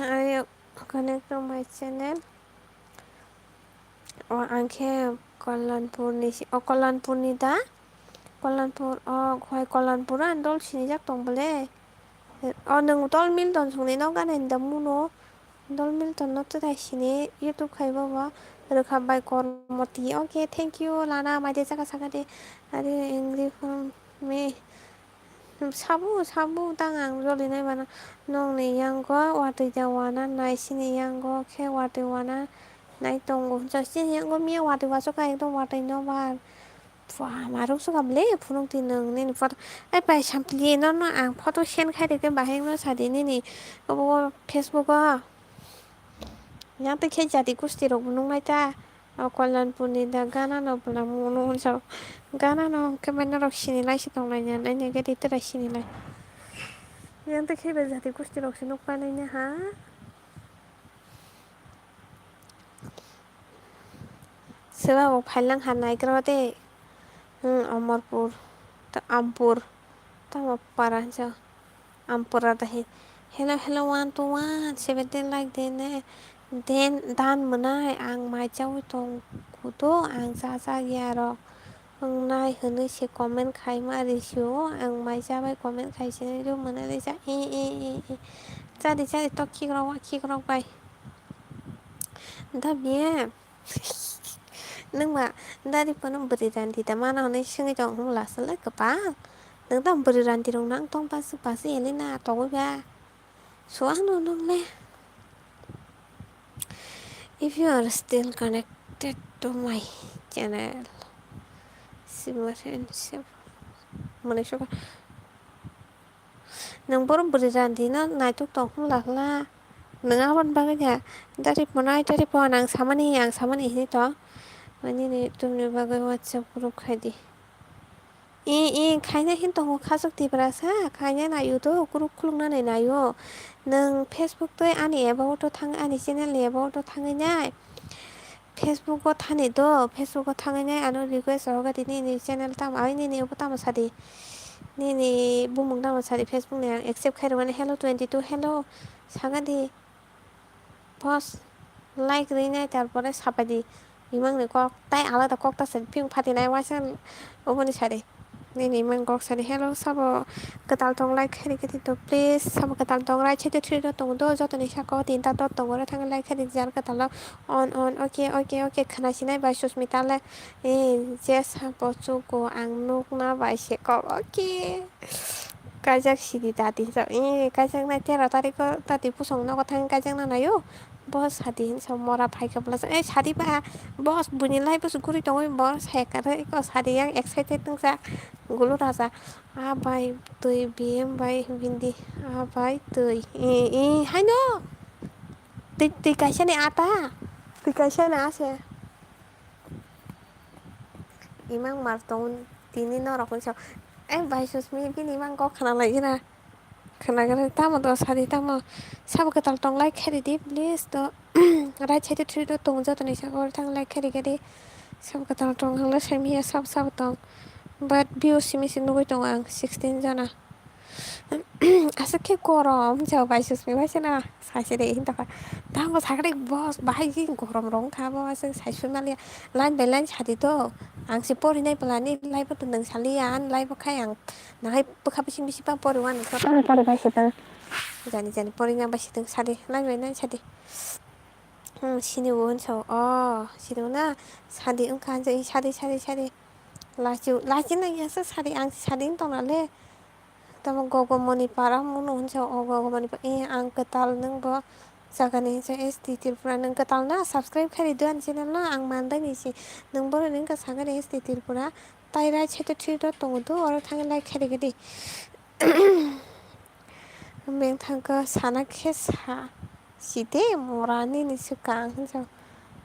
I connect to my channel. O ang khe Kalyanpur ni si, o Kalyanpur ni da? Kalyanpur, o hoi Kalyanpur o ang dol sinijak tong bole. O nwng Dol Milton songni nok gana hinda muno. Dol Milton no twdai sini YouTube khai bo bo. Rwkha bai Kormoti. Okay, thank you. Lana mai de jaga saka de. Are angry for me. Sabo, sabo tang ang joli nai mano. Nokni yango watwi da wana nai, chini yango khe watwi wana nai tongo. Hwnsa chini yango miya watwi waso kha ekdom watwi no bar. Pua, maruk sukha ble phunuk di nwng nini photo. Ai pai sampli no no ang photo send khai rikhe bahai no sadi nini obo Facebook o. Yang tei khe jati gusti rok bo nung nai ta. O Kalyanpur ni da gana no bwla mung nung hwnsa. Gana no hwnkhe mai norok sini lai se tong lai ya, nai nai khe tei tera sini lai. Yang tei khe bai jati gusti rok se nuk pai lai ya ha. Seba bo phailang ha naigra de. Hmm, Amarpur, ta Ampur, tamo para hwnsa. Ampura dahi. Hello, hello, one to one, seventeen like dene. Den, dan mwnai, ang mai chaui tong kudo, ang cha cha ya ro. Wngnai hwnwi se comment khai ma risi o, ang mai cha bai comment khai se nai do mwnai le cha, e, e, e, e. Chadi, chadi, tok khikrok wa, khikrok bai. Da biye. Nwng ba dari phano bwrwi randi da mano hwnwi swngwi tong hwnla swlai kwbang. Nwng tamo bwrwi randi rok nang tong pasu pasu elina tongwi ba. Suang no nwng le. If you are still connected to my channel, Simran Sep-, mane suka. Nwng borom bwrwi randi no naituk tong hwnla hwla. Nwng aboni bagwi khe dari phano, dari phano ang samani, ang samani hinwi tong. Ani ni YouTube ni bagwi WhatsApp group khai di. I, i, khaina hin tongo khasuk Tiprasa, khaina naio do, group khuluknani naio. Nwng Facebook twi ani about o thang, ani channel ni about o thangwi nai. Facebook o thani do, Facebook o thangwi nai, ano request rohor di, nini channel tamo, ai nini obo tamo sadi. Nini bumung tamo sadi, Facebook ni ang accept khai rwmani, hello twenty two, hello, saga di. Boss, like rinai, tarpore sapai di. Imang ni kok, tai alada kok ta sadi, ping phati nai, waisa oboni sadi. Nini imang kok sadi, hello, sabo kwtal tong like khai rikhe to, please, sabo kwtal tong right side o three dot tongo do, jotoni saka o tinta dot tongo, oro thangwi like khai di jar kwtal o on, on, okay, okay, okay, khwna sinai bai Susmita le, eh, je sabo chugo ang nukna bai se kok, okay. Kaijak sidi dati hinsa, eh, kaijak nai tero tarikh o dati pusong nogo thangwi kaijak na naio. Boss sadi hinsa mora phaikha bwlasa, eh, sadi ba, boss buini life o se guri tongwi bo sai kwrwi ko sadi yang excited wngjak gulu raja. Ah bai twi B M bai bindi, ah bai twi, eh, eh, haino twi, twi kaisa ni ata, twi kaisa ni ase. Imang mar tong tini norok hinsa, eh, bai Susmi bini imang kok khna lai gina. Khwnagrwi tamo do sadi tamo. Sabo kwtal tong like khaidi please do. Right side o three dot tongo jotoni saka o thang like khaidi khaidi. Sabo kwtal tong hwnle simi ya sabo sabo tong. But view simi si nugwi tongo ang sixteen jona. Aswk khe gorom jao bai Susmi bai seno saisidi hinta kha. Tamo sakri boss bahai jin gorom rong kha bo aswk sai sui maliya. Line by line sadi do. Ang si pori nai pala ni live o tong saliya an live o khai ang. Nahai bwkha bising bising pang pori wani kha. Pori pori bai sitwng. Jani jani pori nang bai sitwng sadi. Lai bai nang sadi. Hmm, sini bo hinsa o. Sini bo na. Sadi wngkha hinsa sadi sadi sadi. Lachi lachi nang yasa sadi ang sadi wng tong nale. Tamo Gogomoni para munu hinsa o Gogomoni para. Eh, ang kwtal nung bo. Jagani hinsa S T Tripura nung kwtal na subscribe khaidi do ani channel no ang mandai ni si. Nung bono nung ka sagani S T Tripura. Tai right side o three dot tongo do, oro thangwi like khaidi khaidi. Beng thangkha sana khe sa side mora nini swkang hinsa.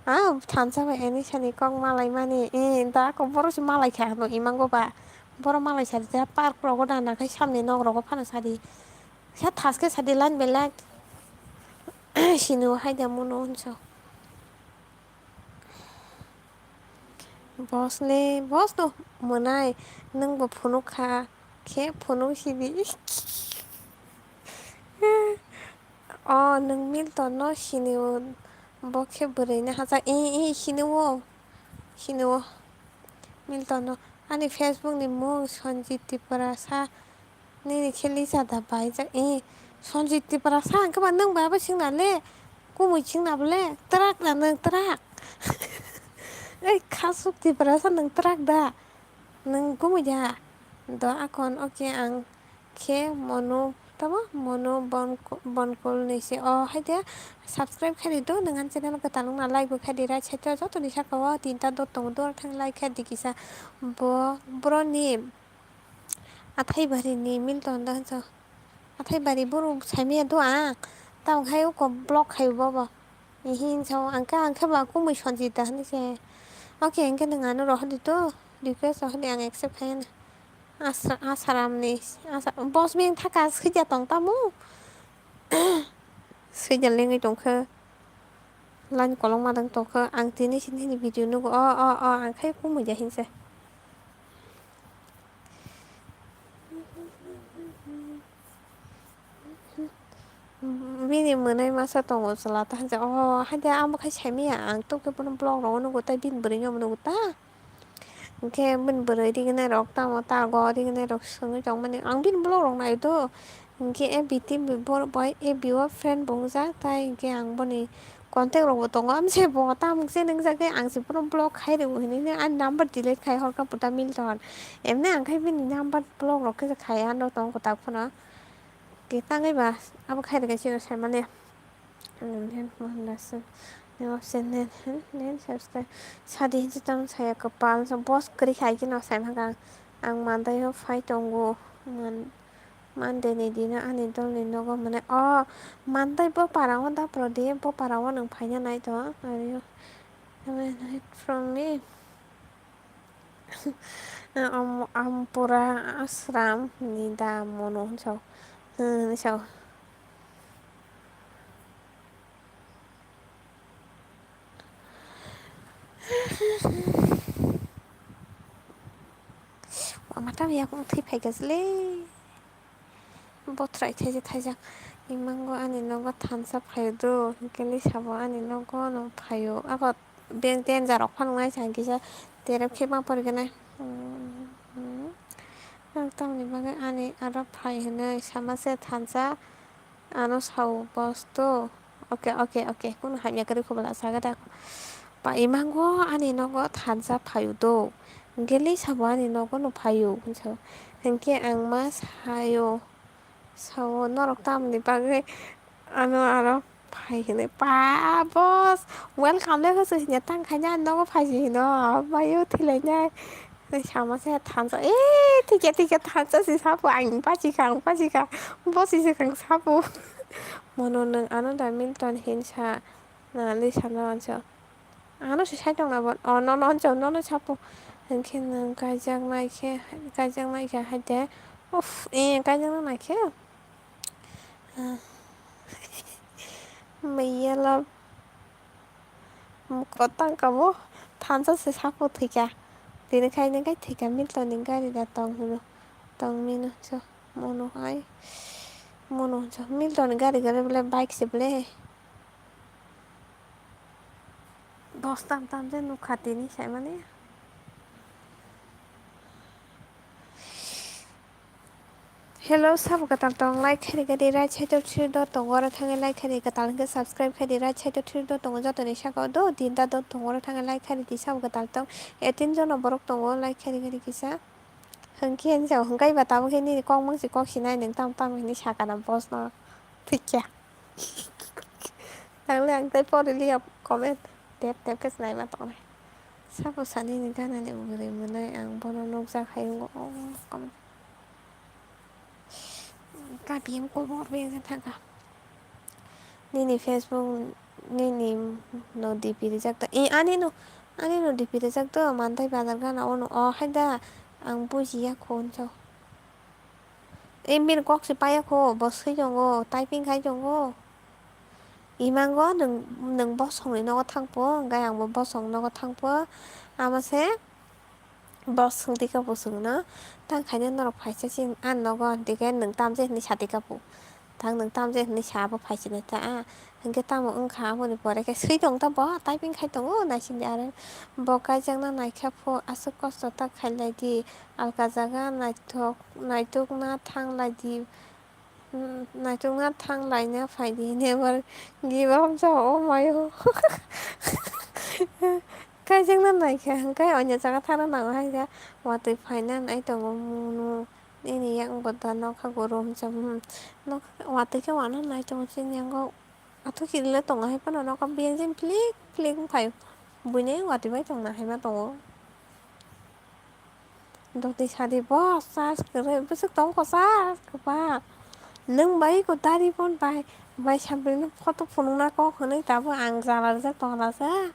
Ah, thansa bai ani sani kok malai mani. Eh, da kok boro se malai kha no imango ba. Boro malai sadi da park rogo da nakhai samni nok rogo phano sadi. Sa thaske sadi line by line. Sini o haida muno hinsa. Boss le, boss no mwnai, nwng bo phunuk kha khe phunuk sidi. O nwng Milton no sini o, bo khe bwrwi no hacha, i, i, sini o, sini o, Milton no. Ani Facebook ni mung Sanjit Tiprasa. Nini khe Lisa da bai jak, eh, Sanjit Tiprasa hwnkhe ba nwng bai abo singna le, kumui singna bo le, twrak da nwng twrak. Ei, khasuk Tiprasa nwng twrak da, nwng kumui da. Do akon, okay, ang khe Monu, tamo Monu Bonko-, Bonkol ni se, o hai de, subscribe khaidi do, nwng ani channel kwtal wngna like bo khaidi, right side o joto ni saka o tinta dot tongo, do thang like khaidi kisa, bo, bro ni. Athai bari ni Milton da hinsa. Athai bari boro saimaya do ang. Tamo khai uko block khai bobo. Hinsa ang khe, ang khe ba kumui Sanjit da hinwi se. Okay, ang khe nwng ano rohor di to. Request rohor di ang accept khai na. Asa-, Asaram ni. Asa-, boss beng thaka swijak tong tamo. Swijak lengwi tong khe. Line kolokma dang tongkha, ang tini sini ni video nugo, o, o, o, ang khai kumui ja hinsa. Bini mwnai masa tongo chwla ta hinsa, o, haide amo khai saimaya, ang tokhe bono vlog rogo nugo, tai bini bwrwi no nugo ta. Hwnkhe bini bwrwi rignai rok tamo ta go rignai rok swngwi tongmani. Ang bini vlog rok nai do. Hwnkhe A B T bo bai A B o friend bo wngjak tai hwnkhe ang boni contact rok bo tongo. Amse bo tamung se nwngjak khe ang se bono block khai rw hinwi ani number delete khai horkha puta Milton. Emne ang khai bini number block rok khe khai ano tong kwtak phano. Khe tangwi ba abo khai rwkhe chini saimani. Ang nen mo lasuk ni option nen, nen subscribe. Sadi hinsi tamo saya kwpal, so boss kwrwi khai khe no sai mankha ang. Ang Mandai o phai tongo. Man-, Monday ni dino ani dol ni nogo mane. O, Mandai bo para o da pro di, bo para o nwng phaina nai to. Ari o. Away from me. Am, am pura asram ni da mono hinwi sao. Hmm, hinwi sao. Mata yakung thwi phaikha sle. Bothrai thaijak thaijak. Imango ani nogo thansa phaio do. Hinkhe lisa bo ani nogo no phaio. Abo beng tenja rok phano nai sa kisa terep khe ma poriganai. Hmm, hmm. Ang tamni bagwi ani aro phai hinwi sama se thansa ano sao boss to. Oke, oke, oke. Kunu hamya kwrwi khobla saga da. Pa imango ani nogo thansa phaio do. Hinkhe lisa bo ani nogo no phaio hinwi sao. Hinkhe ang ma saio. Sao norok tamni bagwi ano aro phai hinwi, "Pa, boss, welcome le hoso hinya tang khaina nogo phai si hino, abayo thilainai." Sama se thansa, "Eh, thikya, thikya, thansa si sapo, ang pachikha, ang pachikha, boss si kang sapo." Mono nwng ano da Milton hinsa, na lisa no ansa. Ano se side tongna bo, oh, nono, nono, nono chapo. Hinkhe nwng kaijak nai khe, kaijak nai khe hai de. Uff, eh, kaijak nai khe. Ah. Miyalo. Mukotang kabo. Thansa se sapo thwikha. Tini khai nang khai thwikha Milton ni gari da tong hino. Tong mino cho. Mono hai. Mono cho. Milton ni gari gari bole bike se bole. Dos tam tam je nukha tini saimani. Hello, sabo kwtal tong, like khairi khairi right side o three dot tongo, oro thangwi like khairi kwtal hwnkhe subscribe khairi right side o three dot tongo, jotoni saka o do tinta dot tongo, oro thangwi like khairi di sabo kwtal tong, eighteen jono borok tongo, like khairi khairi kisa. Hwnkhe hinjao hwnkhe ba tabukhe nini kok mangsi kok sinai nwng tam tam hinwi sakana boss no. Thikya. Tangle ang tei poriliya comment tep tep khe swnaima tongnai. Sabo sanini ganani bwrwi mwnwi ang bono nukjak hai wngo. Oh, comment. Kapiyam kobor beng thangkha. Nini Facebook nini no D P rijak ta. Eh, ani no, ani no D P rijak to, mantai bazar gana ono. Oh, hai da, ang bujiya khon cho. Eh, bini kok se paya kho, bo swi tongo, typing khai tongo. Imango nwng, nwng bosongni nogo thangpo, hwnkhe angbo bosong nogo thangpo. Amo se bosong tika bo chwngno tang khaina norok phaisa chini a nogo, hwnkhe nwng tamjak hinwi sa tika bo. Tang nwng tamjak hinwi sa bo phaisinai ta a. Hwnkhe tamo wngkha aboni pore khe swi tong ta bo, typing khai tongo, naising di aro. Bo kaijakna naikha pho, aswk kosto ta khailai di, alka jaga naithok, naithokna thang lai di, hmm, naithokna thang laina phai di, never give up ja, oh my oh. Kaijakna naikha, hwnkhe onya jaga thangna nango hai khe, watwi phaina nai tongo munu. Nini yak bo da nokha guru hwnsa, hmm. Nokha watwi khe uanw nai tongo chini yango. Athuk kirila tongo hai phano nokha biyang jani phlik phlik wngkhaio. Buini watwi bai tongna hai ma tongo. Dotwi sadi bo charge kwrwi bwswk tongo kwchak kwbak. Nwng bai ko dari phone bai, bai sampli no photo phunukna kok hwnwi tabuk ang jala rijak tongla sa.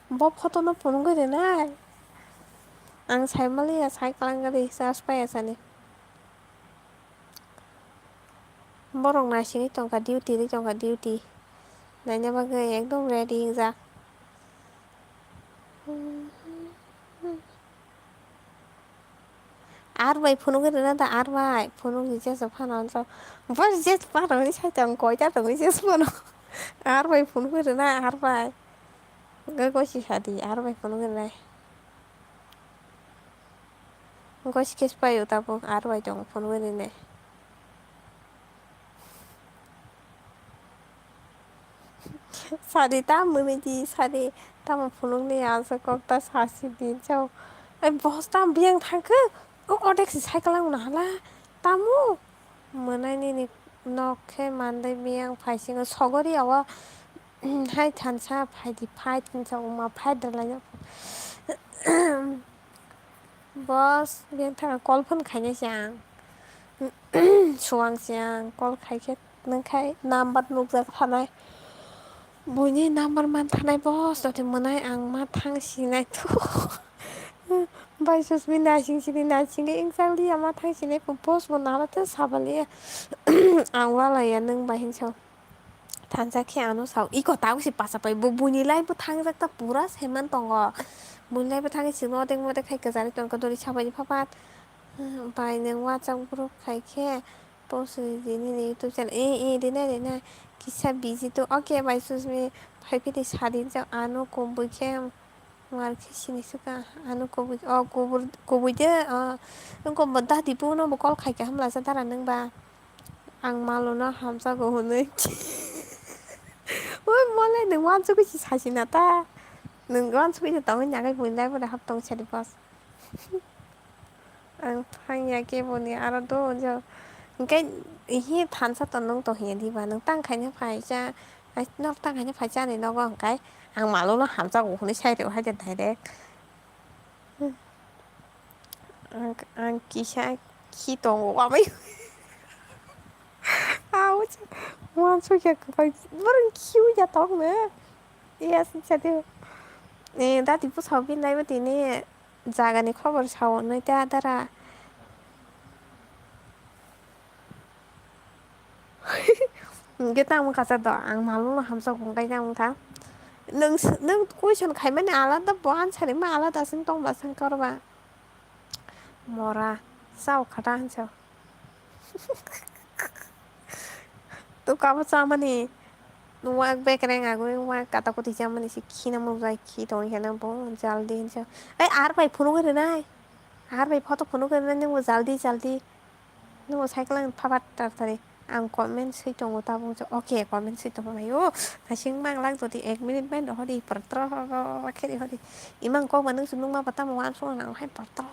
Bo photo no phunugwi rwnai. Ang sai maliya, sai kwlangkha di, charge paiya sani. Borok naisingwi tongkha, duty ri tongkha, duty. Naina bagwi ekdom ready wngjak. Ar bai phunugwi rwna da, ar bai phunuk rijak phano. Bo rijak phano hwnwi sai tong, koita tongwi rijak phano. Ar bai phunugwi rwna, ar bai. Hwnkhe gosi sadi, ar bai phunugwi rwnai. Gosi khe se paio tabuk, ar bai tong phunugwi rwnai. Sari ta mwnwi di, sari tamo phunukni aswk kok ta sasi di chao. Ai boss tam biyang thangkhe, o odek si cycle ang nahala. Tamo mwnai nini nok khe mandai biyang phaisingo sogori awa. Hai thansa phaidi, phai thansa uma phai dalai. Boss biyang thangkhe call phone khainai se ang. Suang se ang call khai khe. Nang khai number nukjak thanai. Buini number man thanai boss, jodi mwnai ang ma thang sinai tu. Bai Susmi nasing sini nasing ke ingsa liya ma thang sinai po boss bo nala te sabaliya. Ang wala ya nung bai hinso. Thansa khe ano sao. Iko tau si pasa pai bo buini lai bo thangjak ta pura seman tongo. Buini lai bo thangwi sini odek modek khai kwchari tongkha dori sabai phapat. Bai nung wachak group khai khe. Post ri di nini YouTube channel. Eh, eh, rinai, rinai. Kisa busy to. Okay, bai Susmi. Phai phidi sadin jao. Ano kubui khe. Mar khe sini suka. Ano kubui. Oh, kubur, kubui de. Oh, nung kubur dadi puno bo call khai kha hamla sa dara nung ba. Ang malo no hamsa go hunui. Oi, mole nung wansugui si sasi na ta. Nung wansugui si tongwi nagai bui lai bo da hap tong sari boss. Ang thangya keboni aro do jo. Hwnkhe ihi thansa to nwng to hiya diba? Nwng tang khaina phaisa, ai, nok tang khaina phaisa ani nogo hwnkhe ang malo no hamjago hwnwi sai rw hai de direct. Ang, ang kisa khi tongo amai. Au, wansukya kwbai borok khiu ya tong no. Iya, sini sadi. Eh, dati pusau bin lai bo tini. Jagani khobor sao nai ta dara. Hwnkhe tamo kacha do, ang malung no hamjak hwnkhe tamo kha. Nwng s-, nwng question khaimani alada bo answer rima alada se wng tong ba se wng khe oro ba. Mora, sao khata hinsa. To kabo chamani. Nwng wak bekereng agwi wak kata kuti chamani si khina mukjai khi tongwi khe nang bo jaldi hinsa. Ai ar bai phunugwi rwnai. Ar bai photo phunugwi rwnai nwng bo jaldi jaldi. Nwng bo cycle ang phabat tartari. Ang comment swi tongo tabuk je. Okay, comment swi tongo maio. Naising mang lak jodi ek minute bai dohodi portro khe di hodi. Imang kok manung chunung ma bata mo ansung nang hai portro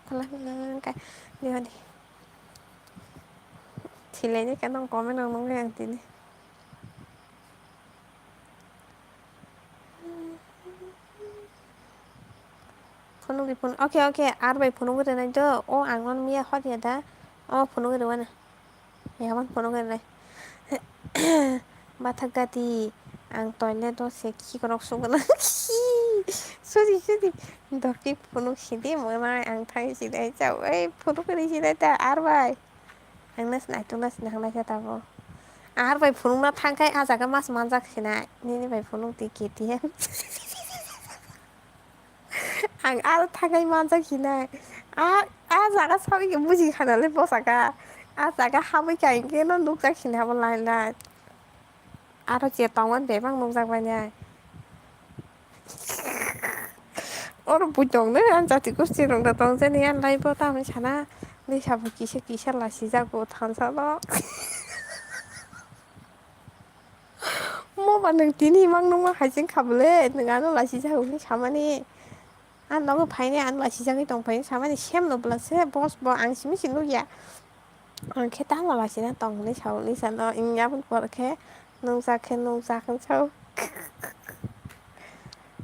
khe lang khe di hodi. Thilai ni khe nang comment rok nung yang tini. Phunugwi phunuk, okay, okay, ar bai phunugwi rwnai do. O ang no miya hor ya da. O phunugwi rwani. Yaman phunugwi rwnai. Bathak gati, ang toilet o se khikrok sugna. Sudi, sudi. Dorki phunuk sidi mwnai ang thang sidi ai chao. Ei phunuk ri sidi ta ar bai. Ang nas nai tu nas nang lai ta bo. Ar bai phunuk na thang kai a jaga mas manjak sinai. Nini bai phunuk di K T M. Ang aro thakai manjak hinai. A, a jaga sawi khe buji khana le bwsaka. A jaga habwi kha hinkhe no nukjak hinai abo line line. Aro je tongmani bebak nukjak bai nai. Oro bui tong nai, ang jati gosti rok da tong jani, ang live o tamni sana. Lisa bo kisa kisa lasijago thansa no. Mo ba nwng tini mang nungma hai se wngkha bwle, nwng ano lachijak hwnwi samani. Ang nogo phainai, ano lachijagwi tong phai samani, sem no bwla se, boss bo ang simi se nukya. Ang khe tamo lachina tong hwnwi sao, hwnwi sano, wng aboni pore khe nungjak khe nungjak hwn sao.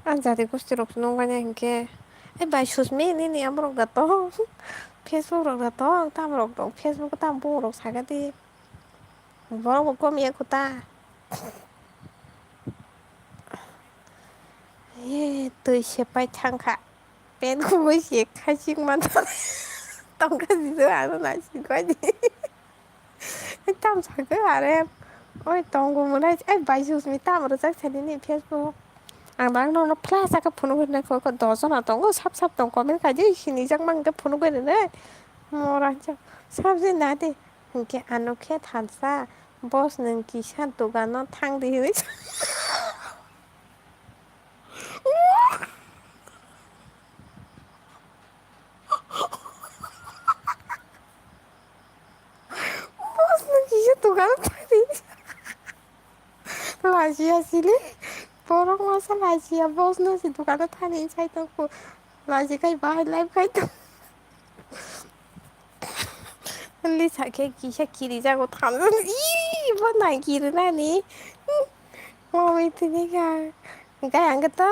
Ang jati gosti rok nung manya hinkhe, ai bai Susmi nini amorok da tong, Facebook rok da tong, tamo rok tong, Facebook o tamo bumung rok saka di. Borok bo kom ya kuta. Ye, twi se pai thang kha. Pen khumui se khachik man tong kha jisu ano na si koi di. Tam sa khe are. Oi tongo mwnai ai bai Susmi tam rwjak sani ni Facebook. Ang dang no no flash aka phunuk rwnai kho kho dos jona tongo sap sap tong comment khai di sini jak mang khe phunuk rwnai. Mora jak sap je na de. Hinkhe ano khe thansa, "Boss, nwng kisa dogano thang di," hwnwi sa-, "Boss, nwng kisa dogano thang di." Lajiya sile, borok masa lajiya, boss no se dogano thani sai tong kho. Laji khai bahai live khai tong. Lisa khe kisa kiri jago thamjani. Ih, bo nai kiri nani. Mami tini kha. Gai ang to.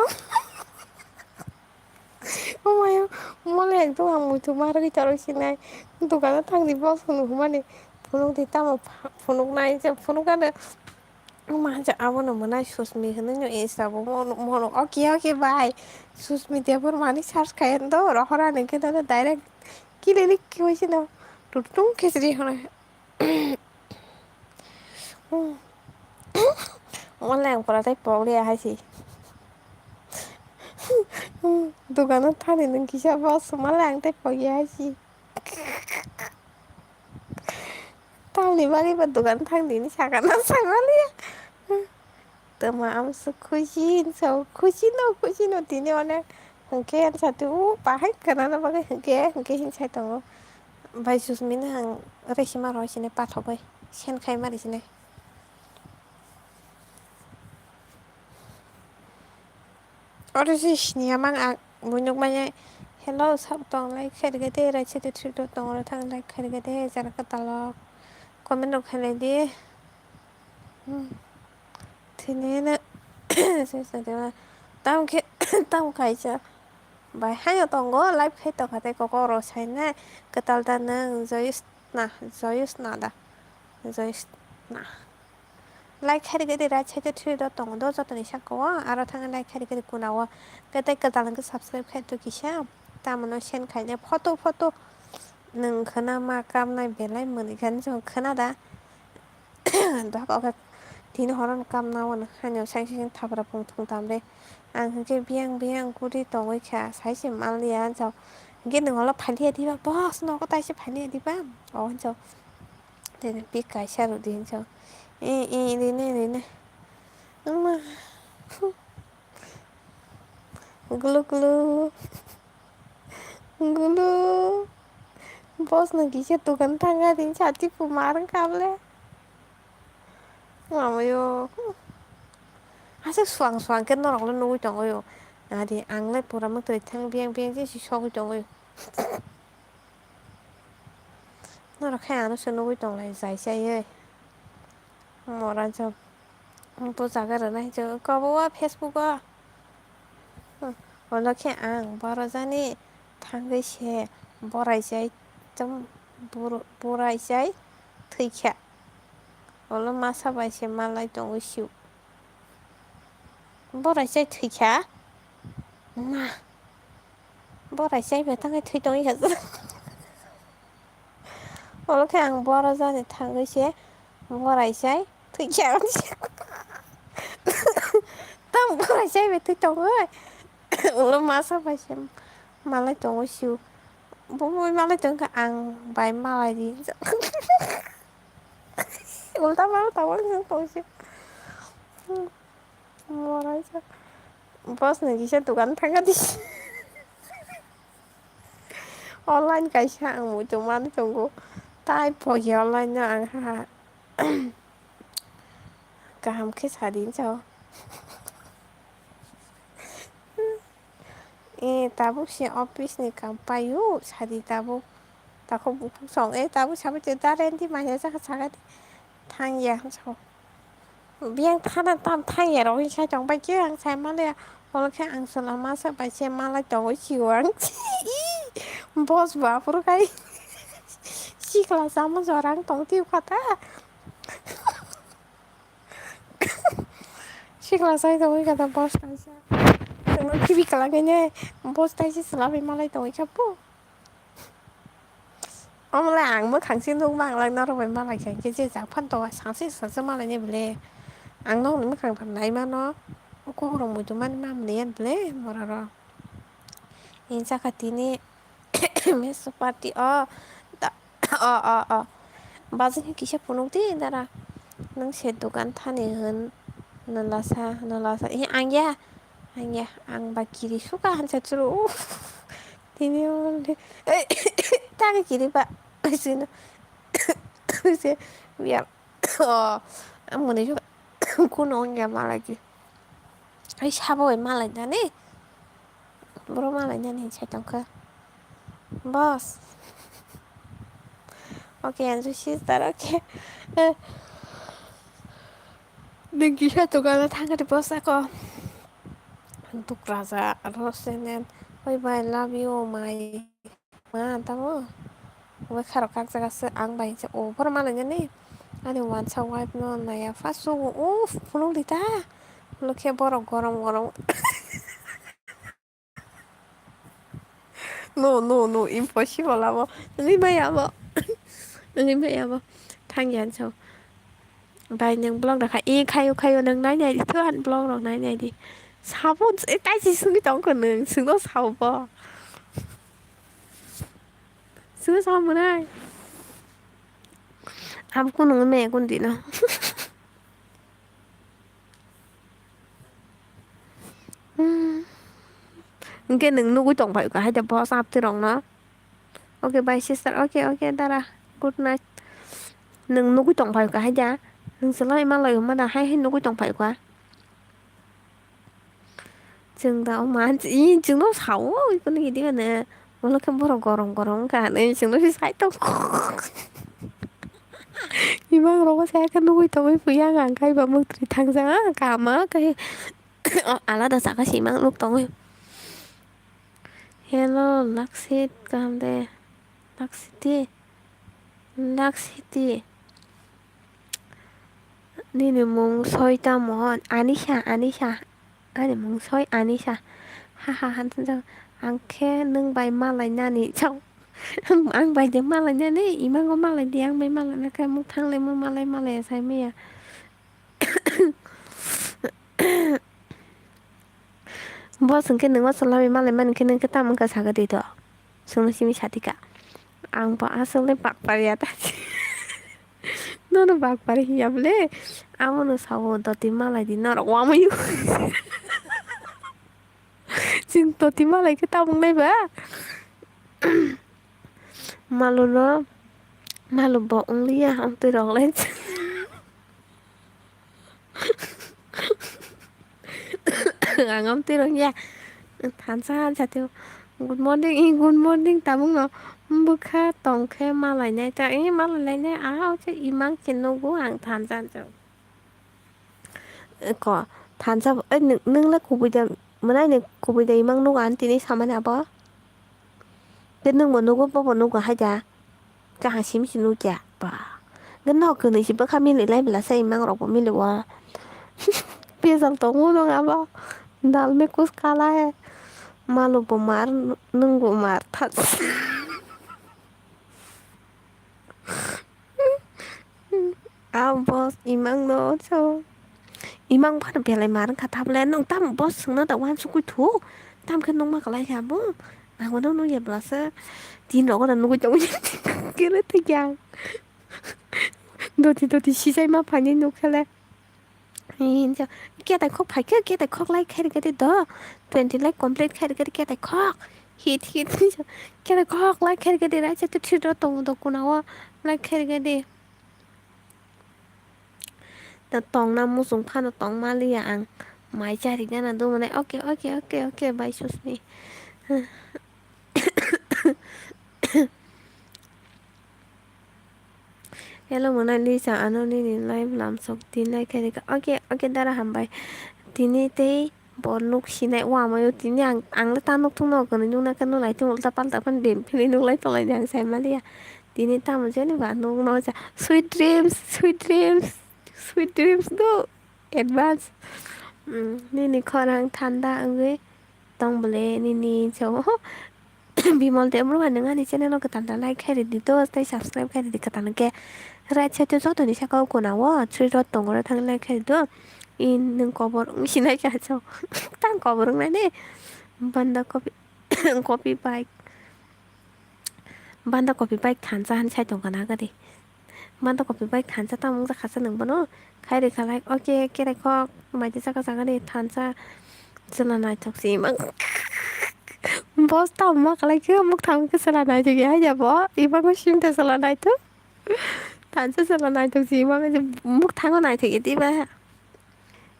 Omayo, mole ekdom ang muitu marwi torok sinai. Dogano thangdi boss hwnwi hwnmani. Phunuk di tamo pha-, phunuk nai je phunuk ano. Ang ma hanja abono mwnai Susmi hwnwi no Insta bo mono, mono. Okay, okay, bye. Susmi Debbarma ni search khai do, rohora ni khe do direct kilik kilik khe sino tutung khe sri hwnwi. Mole ang pura tei pok liya hai si. Dukano thani nung kisa boss mole ang tei pok ya hai si. Tamni bagwi ba dukan thang dini sakana sangmaliya. Tama amswk khusi hinsa khusi no khusi no tini onek hwnkhe hinsa tu bahai kanana bagwi hwnkhe hwnkhe hinsai tongo. Bai Susmino ang resima rw sini pathogwi sen khai mari sini. Oro se siniya mang ang buinok manya hello sab tong like khairigate raisete thrito tong oro thang like khairigate jara kwtalo comment rok khailai di. Hmm. Tini na tamo khe tamo kaisa bai haino tongo live khai tongkha tei kok oro sainai kwtal da nwng joyus na joyus na da joyus na. Like khairigate right side o three dot tongo do jotoni saka o aro thangwi like khairigate kuna o khe tei kwtal hwnkhe subscribe khai to kisa tamoni sen khainai photo photo nwng khwna ma kamnai belai mwnwi khe nwng khwna da dohaka o khe tini horo no kamna o haino sai sai thapra phung thung tam de ang hwnkhe biyang biyang kuri tongwi kha sai se manliya ang jao hwnkhe nwng olo phailiya diba boss nogo taisa phailiya diba o jao. Tini pik kaisa rwdi hinsa. Eh, eh, rine, rine. Wngma. Gulu, gulu. Gulu. Boss no kisa dukan thanga din sati pu marang kable. Mamayo. Asa suang suang ke norok le nugui tongo yo. Nadi ang le pura mwtwi thang biang biang je si sogui tongo yo. Norok khe ano se nugui tonglai jai jai ye. Mora jok. Bo jaga rwnai jok. Kobo o Facebook o. Olo khe ang boro jani thangwi se borai jai tong borai jai thwikha. Olo masa bai se malai tongwi sio. Borai jai thwikha. Na. Borai chai bai tangwi thwi tongwi kha. Olo khe ang boro jani thangwi se borai chai thwi kha. Tam borai chai bai thwi tongwi. Ulo masa bai se malai tongwi sio. Bo malai tongkha ang bai malai di. Ulta malai tongwi tongsi. Moraisa. Boss ni kisa dukan thangkha di. Online kaisa ang muitu mani tongo. Tai pogya online no ang ha. Kaham khe sadi sao. E tabuk se office ni kam paio sadi tabuk. Takhuk bukhuk song e tabuk sabai te darenti manya saka sakadi. Thangya sao. Biyang thana tam thangya rok hinsa tong bai khe ang sai maliya. Olo khe ang chwla masa bai se malai tongwi sio ang. Boss bo aphuru khai sikla chama jorang tong tio kha ta. Sikla sai tongwi kha ta boss kaisa. Tongno khibi kala khe ne boss kaisa chwla bai malai tongwi kha bo. Omo le ang mwkhang se nukma ang lang norok bai malai kha, hwnkhe je jak phano to sangse sangse malai ni bole. Ang nokni mwkhang phan nai mano, o kok rok muitu mani ma mwnwi yan bole mora rok. Hini saka tini meso party o, da-, o, o, o. Bazin kisa phunuk di dara. Nwng se dukan thani hwn, nwlasa, nwlasa. Eh, ang ya, ang ya, ang ba kiri suka hansa churu. Tini o le, tagi kiri ba, sino, se, biya, o, ang mani suka, kuno ongya malagi. Ai sabo bai malai nani, bro malai nani sai tongkha, boss. Okay, and sister, okay. Nung kisa tukala thangkha di boss ako. Dukraja, Rosenen, bye bye, love you, my. Ma, tamo? Bai kharok kak jaga se ang bai se over malai nani. Ani wansa wife no naya first o, uff, phunuk di ta. Phunuk khe borok gorom gorom. No, no, no, impossible abo. Wngwi maya abo. Wngwi maya abo. Thang ya so. Bai nwng vlog rwkha. E khayo, khayo, nwng nai nai di. Thwan vlog rok nai nai di. Sabo, e, tai si swngwi tong kho nwng. Swngno sabo. Swngno sabo mwnai. Abo kunu me kun dino. Hmm. Hwnkhe nwng nugwi tongphai kha hai da boss aptwi rokno. Okay, bye sister. Okay, okay, dara. Good night. Nwng nugwi tongphai kha hai da. Nwng se lai ma lai ma da hai hai nugwi tongphai kha. Chwng da o man, i chwngno sao, i kunu hidi mane, ulo khe borok gorom gorom wngkha hinwi chwngno se sai tong. Imang rogo saya khe nugwi tongwi phuya ang, ang kaiba muktwi thangjak ang, kama khe alada saka se imang nuk tongwi. Hello, Laksit, kaham de? Laksiti? Laksiti? Nini mung soi tamo? Anisa, Anisa. Ani mung soi Anisa. Ha, ha, ha, ha, ha. Ang khe nwng bai malai nani. Chao. Ang bai de malai nani. Imango malai di, ang bai malai na khe mung thanglai mung malai, malai sai maya. Boss hwnkhe nwng ma chwla bai malai mani khe nwng khe tamo wngkha saga di to? Chwngno simi satika. Ang bo aswk le bakpariya ta. Nono bakpari hiya bole? Abono sao doti malai di norok wamayo. Chwng doti malai khe tamo wngnai ba? Maluno, malu bo wngliya, amtwi rok lai. Ang amtwi rok ya. Thansa, thansa teo. Good morning, eh, good morning, tabuk no. Bwkha tong khe malai nai ta, eh, malai lai nai. Ah, oche imang khe nugo ang thansa, thansa. Ko, thansa, eh, nwng, nwng le kubui da, mwnai ni kubui da imang nugo ang tini samani abo. Tei nwng bo nugo, bo bo nugo hai da. Kaham simi se nukya. Ba. Hwnkhe nok kwnwi se bwkha mili lai bwla se imang rok bo mili o. Bejal tongo nwng abo. Dal mein kuch kala hai. Malu bo mar, nwng bo mar. Thas. Ah, boss, imang no, so. Imang phano belai mar wngkha, tabole nwng tamo boss swngno da uansukgwi thu. Tamo khe nukma kwlai kha bo. Ang bono nukya bwlasa. Tin rogo da nugwi tongwi khe le thikya. Doti doti sijai ma phainai nuk khe le. Hinjo, ketai khok phaikhe, ketai khok lai khairikhe de do. Twenty lai complete khairikhe de ketai khok. Hit, hit, hinjo. Ketai khok lai khairikhe de, raisa to thwi do tongo do kuna o. Lai khairikhe de. Ta tongna muchung phano tong maliya ang. Mai chari gana do mane. Okay, okay, okay, okay, bye Susmi. Hello, Monalisa, ano nini live lamsok tinai khe rikha. Okay, okay, dara hambai. Tini tei bo nuk sinai o amayo tini ang, ang le ta nuk thung no kwnwi nuk nakhe no nai thung ulta palta phan bem philwi nuk lai tong lai di ang sai maliya. Tini tamo jani ba nuk no cha. Sweet dreams, sweet dreams, sweet dreams do advance. Mm, nini khorang thanda wngwi tong bole nini chao. Bimol Debbarma nwng ani channel o kwtal da like khairidi do tei subscribe khairidi kwtal hwnkhe right side o jotoni saka o kona o three dot tongo oro thangwi like khairidi do. In nwng kobor wng sinai kha chao. Tang kobor wngnai de. Banda kopi kopi bike. Banda kopi bike thansa han sai tongkha na gari. Banda kopi bike thansa tamo wngjakha se nwng bono. Khairi khalai, okay, kerai khok, maidi saka saka ni thansa. Chwla naithok si imang. Boss tamo ma khalai khe, muk thang khe chwla naithok ya, ya bo. Imango sim te chwla naithok. Thansa chwla naithok si imang, muk thango naithok ya, diba?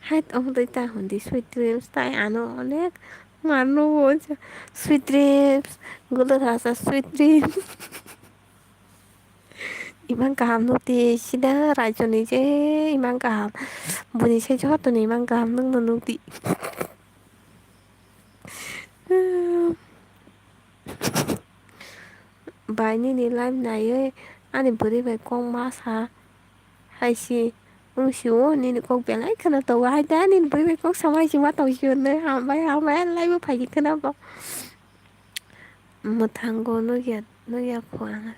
Hai, omo twi ta hwn di, sweet dreams, tai ano onek mar nugo, sweet dreams, gulo rasa, sweet dreams. Imang kaham nuk di, sida raijoni je imang kaham, buni se joto ni imang kaham, nwng no nuk di. Bai nini live naiwi ani bwrwi bai kok ma sa. Aisi, wng sio, nini kok belai kheno tongo, hai da nini bwrwi bai kok sama aisi ma tong sio hinwi, hambai, hambai, live o phaikhe kheno bo. Mwthango nukya, nukya kho ang.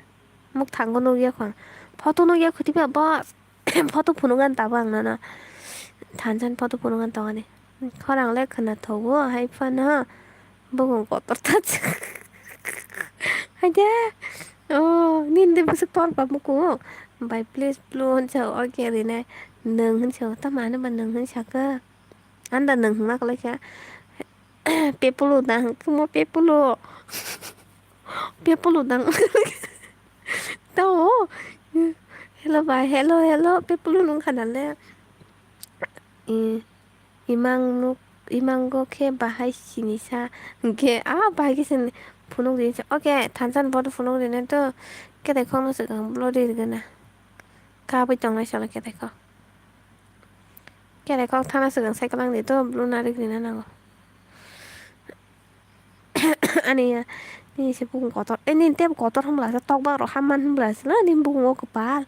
Mwthango nukya kho ang. Photo nukya kho twiba bo. Photo phunukgani tabuk ang nono. Thansa ni photo phunukgani tongani. Khorang le khwna thogo, hai phano bukung kotor ta. Hai de. Oh, nini de bwswk tor ba muku. Bai please blue hinsa o khe rinai. Nwng hinsa o, tamo ano ba nwng hinsa khe. Anda nwng hwnma kwlai kha. Pepolo da hwnkhe mo pepolo. Pepolo da. Tamo. Hello bai, hello, hello. Pepolo nung khana le. I, imang nuk, imango khe bahai sinisa. Hwnkhe, ah, bahai khe sini phunuk rinsa. Okay, thansa ni photo phunuk rinai to. Kete khokno swkang blo rirgana. Kabui tongnai salo kete khok. Kere kok thana swkang cycle ang di to blue narik rina nango. Ani ya, nini se bukung kotor, eh, nini tebo kotor hwnbla se tokbak rok hamman hwnbla se la nini bukung o kwpal.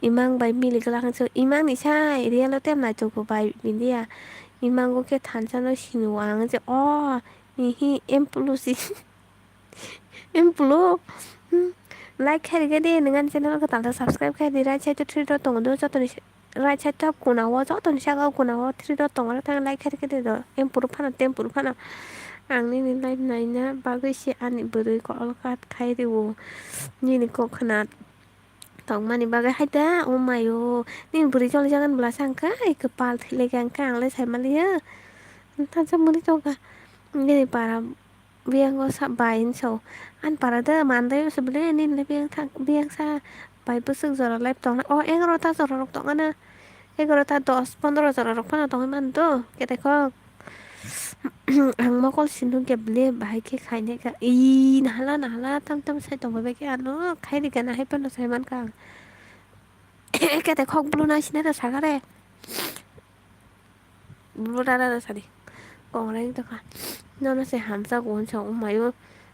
Imang bai milik lang se, imang ni sai real o tebo naitugwi bai bini ya. Imang o khe thansa no sini o ang se, oh, ihi empulu si. Empulu, hmm, like khairikhe di, nwng ani channel kwtal ta subscribe khaidi, right side o three dot tongo do, jotoni, right side o kuna o, jotoni saka o kuna o three dot tongo, thang like khairikhe di do, empuru phano, tempuru phano. Ang nini live naina bagwi se ani bwrwi call cut khai rio, nini kok khna tongmani bagwi hai da, o mayo, nini bwrwi choli jagan bwla sa hwnkha, kwpal thwi lai kha hwnkha, ang le sai manliya, thansa mwnwi tongkha, nini para. Biyang o sa bai hinwi sa o. Ani para de mandai o se bwle nini le biyang thang, biyang sa bai bwswk jora live tongnai. O egarota jora rok tong ano. Egarota dos pondro jora rok phano tongwi mano do. Kete kok. Ang mokol sindung khe bwle bahai khe khainai kha. Ii, nahala, nahala, tam, tam sai tongbai bai khe ano. Khairi gana hai phano sai mankha ang. Kete kok bwlwno sinai da sakare. Bwlwra da sadi. Kongrai wng tongkha. Nono se hamjak o hinsa o mayo.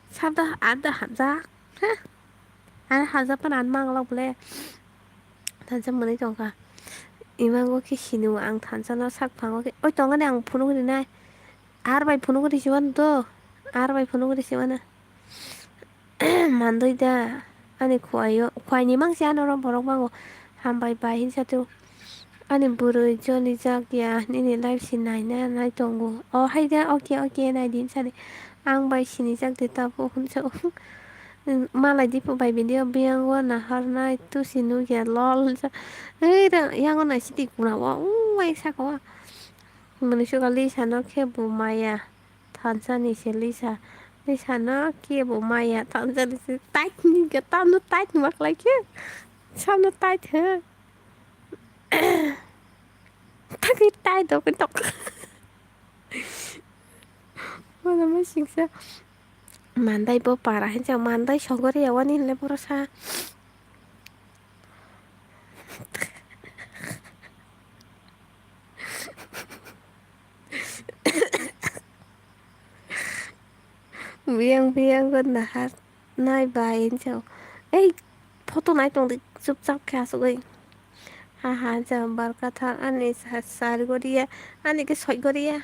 Sabda adda hamjak. Ha? Ani hamjak phano ani manglak bole. Thansa mwnwi tongkha. Imango khe sini o ang thansa no sak phango khe. Oi tongani ang phunuk rinai. Ar bai phunuk risi mano to. Ar bai phunuk risi mano. Mandoi da ani khuaio, khuaini mangsi ano oro borok bango. Hambai bai hinsa teo. Ani bwrwi jolijak ya, nini live se naina nai tongo. O hai da, okay, okay, nai di hinsa di. Ang bai sinijak de tabuk hinsa o. Malai di phu bai video biyang o naharnai tusi nukya lol hinsa. Ei da, yango nai sidi kuna o, o, bai saka o. Mwnwi suka Lisa no khe bo maya. Thansa ni se Lisa. Lisa no kebo maya thansa ni se tait ni ga tamo tait ma khlai khe. Samo tait he. Thangwi tait do tok. Mana ma singsa. Mandai bo para hinsa mandai sogori awani le boro sa. Biyang biyang go nahar nai bai hinsa. Ei photo nai tong di chupchap khe asugwi. Ha ha hinsa barka thar ani sa-, sari goriya ani khe soi goriya.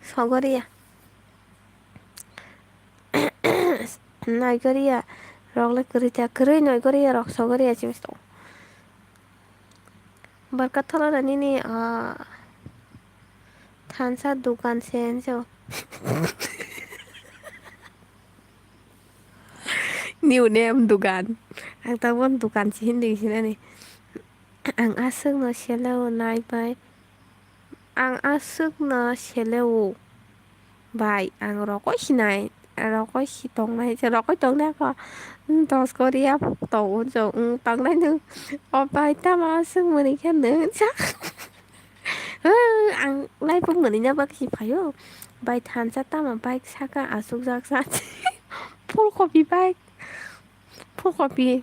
Sogoriya. Nai goriya rok le kwrwi ta kwrwi nai goriya rok sogoriya chips tong. Barka thola da nini, ah, thansa dukan se hinsa. New name dukan. Ang tabuk dukan se hindi sinani. Ang aswk no sele o nai bai. Ang aswk no sele o. Bai, ang rokoi sinai, rokoi si tongnai, je rokoi tongnai kho, hmm, dos goriya tongo chwng, hmm, tongnai nwng. O bai, tamo aswk mwnwi khe nwng sa. Hmm, ang live o mwnwi na bagwi si phaio. Bai, thansa tamo bike saka aswk jak sa. Full copy bike. Full copy.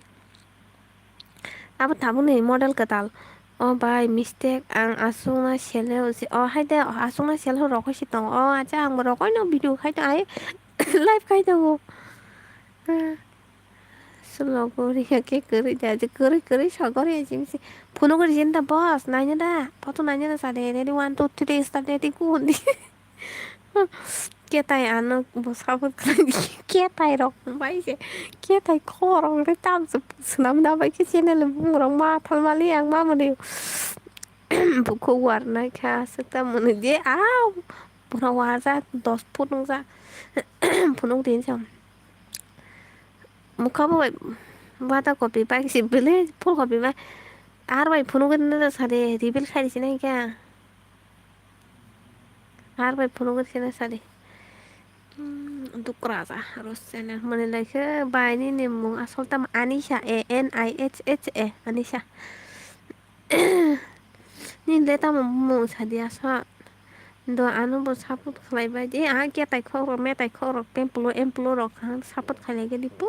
Abo tabukni model kwtal. O bai, mistake, ang aswkno sele o se, o hai de, aswkno sele o rokoi se tongo. O acha, ang bo rokoino video khai tongo, ai, live khai tongo. Slow gori ya khe kwrwi da, je kwrwi kwrwi sa gori ya jimsi. Phunuk rijin da boss, naina da, photo naina da sa de, ready one, two, three, start, ready go. Ketai ano bo support khlai di, ketai rok bai se, ketai khorok de tam se swnam da bai khe channel bumung rok ma thal mali ang ma mani. Bukhuk warnai kha, aswk ta mwnwi de, a, bono wajak dos phunukjak, phunuk din se. Mukha bo bai bata kopi bai si bwle phul kopi bai, ar bai phunuk din sade, reveal khai di sinai kha, ar bai phunuk din sade. Hmm, dukra ja, Rose channel. Mani lai khe bai nini mung asol tam Anisha, A N I H H A, Anisha. Nini le tamo mung sadi asa. Do ano bo support khlai bai di. A ketai khok rok, metai khok rok, pemplo, emplo rok ang support khlai lai gani pu.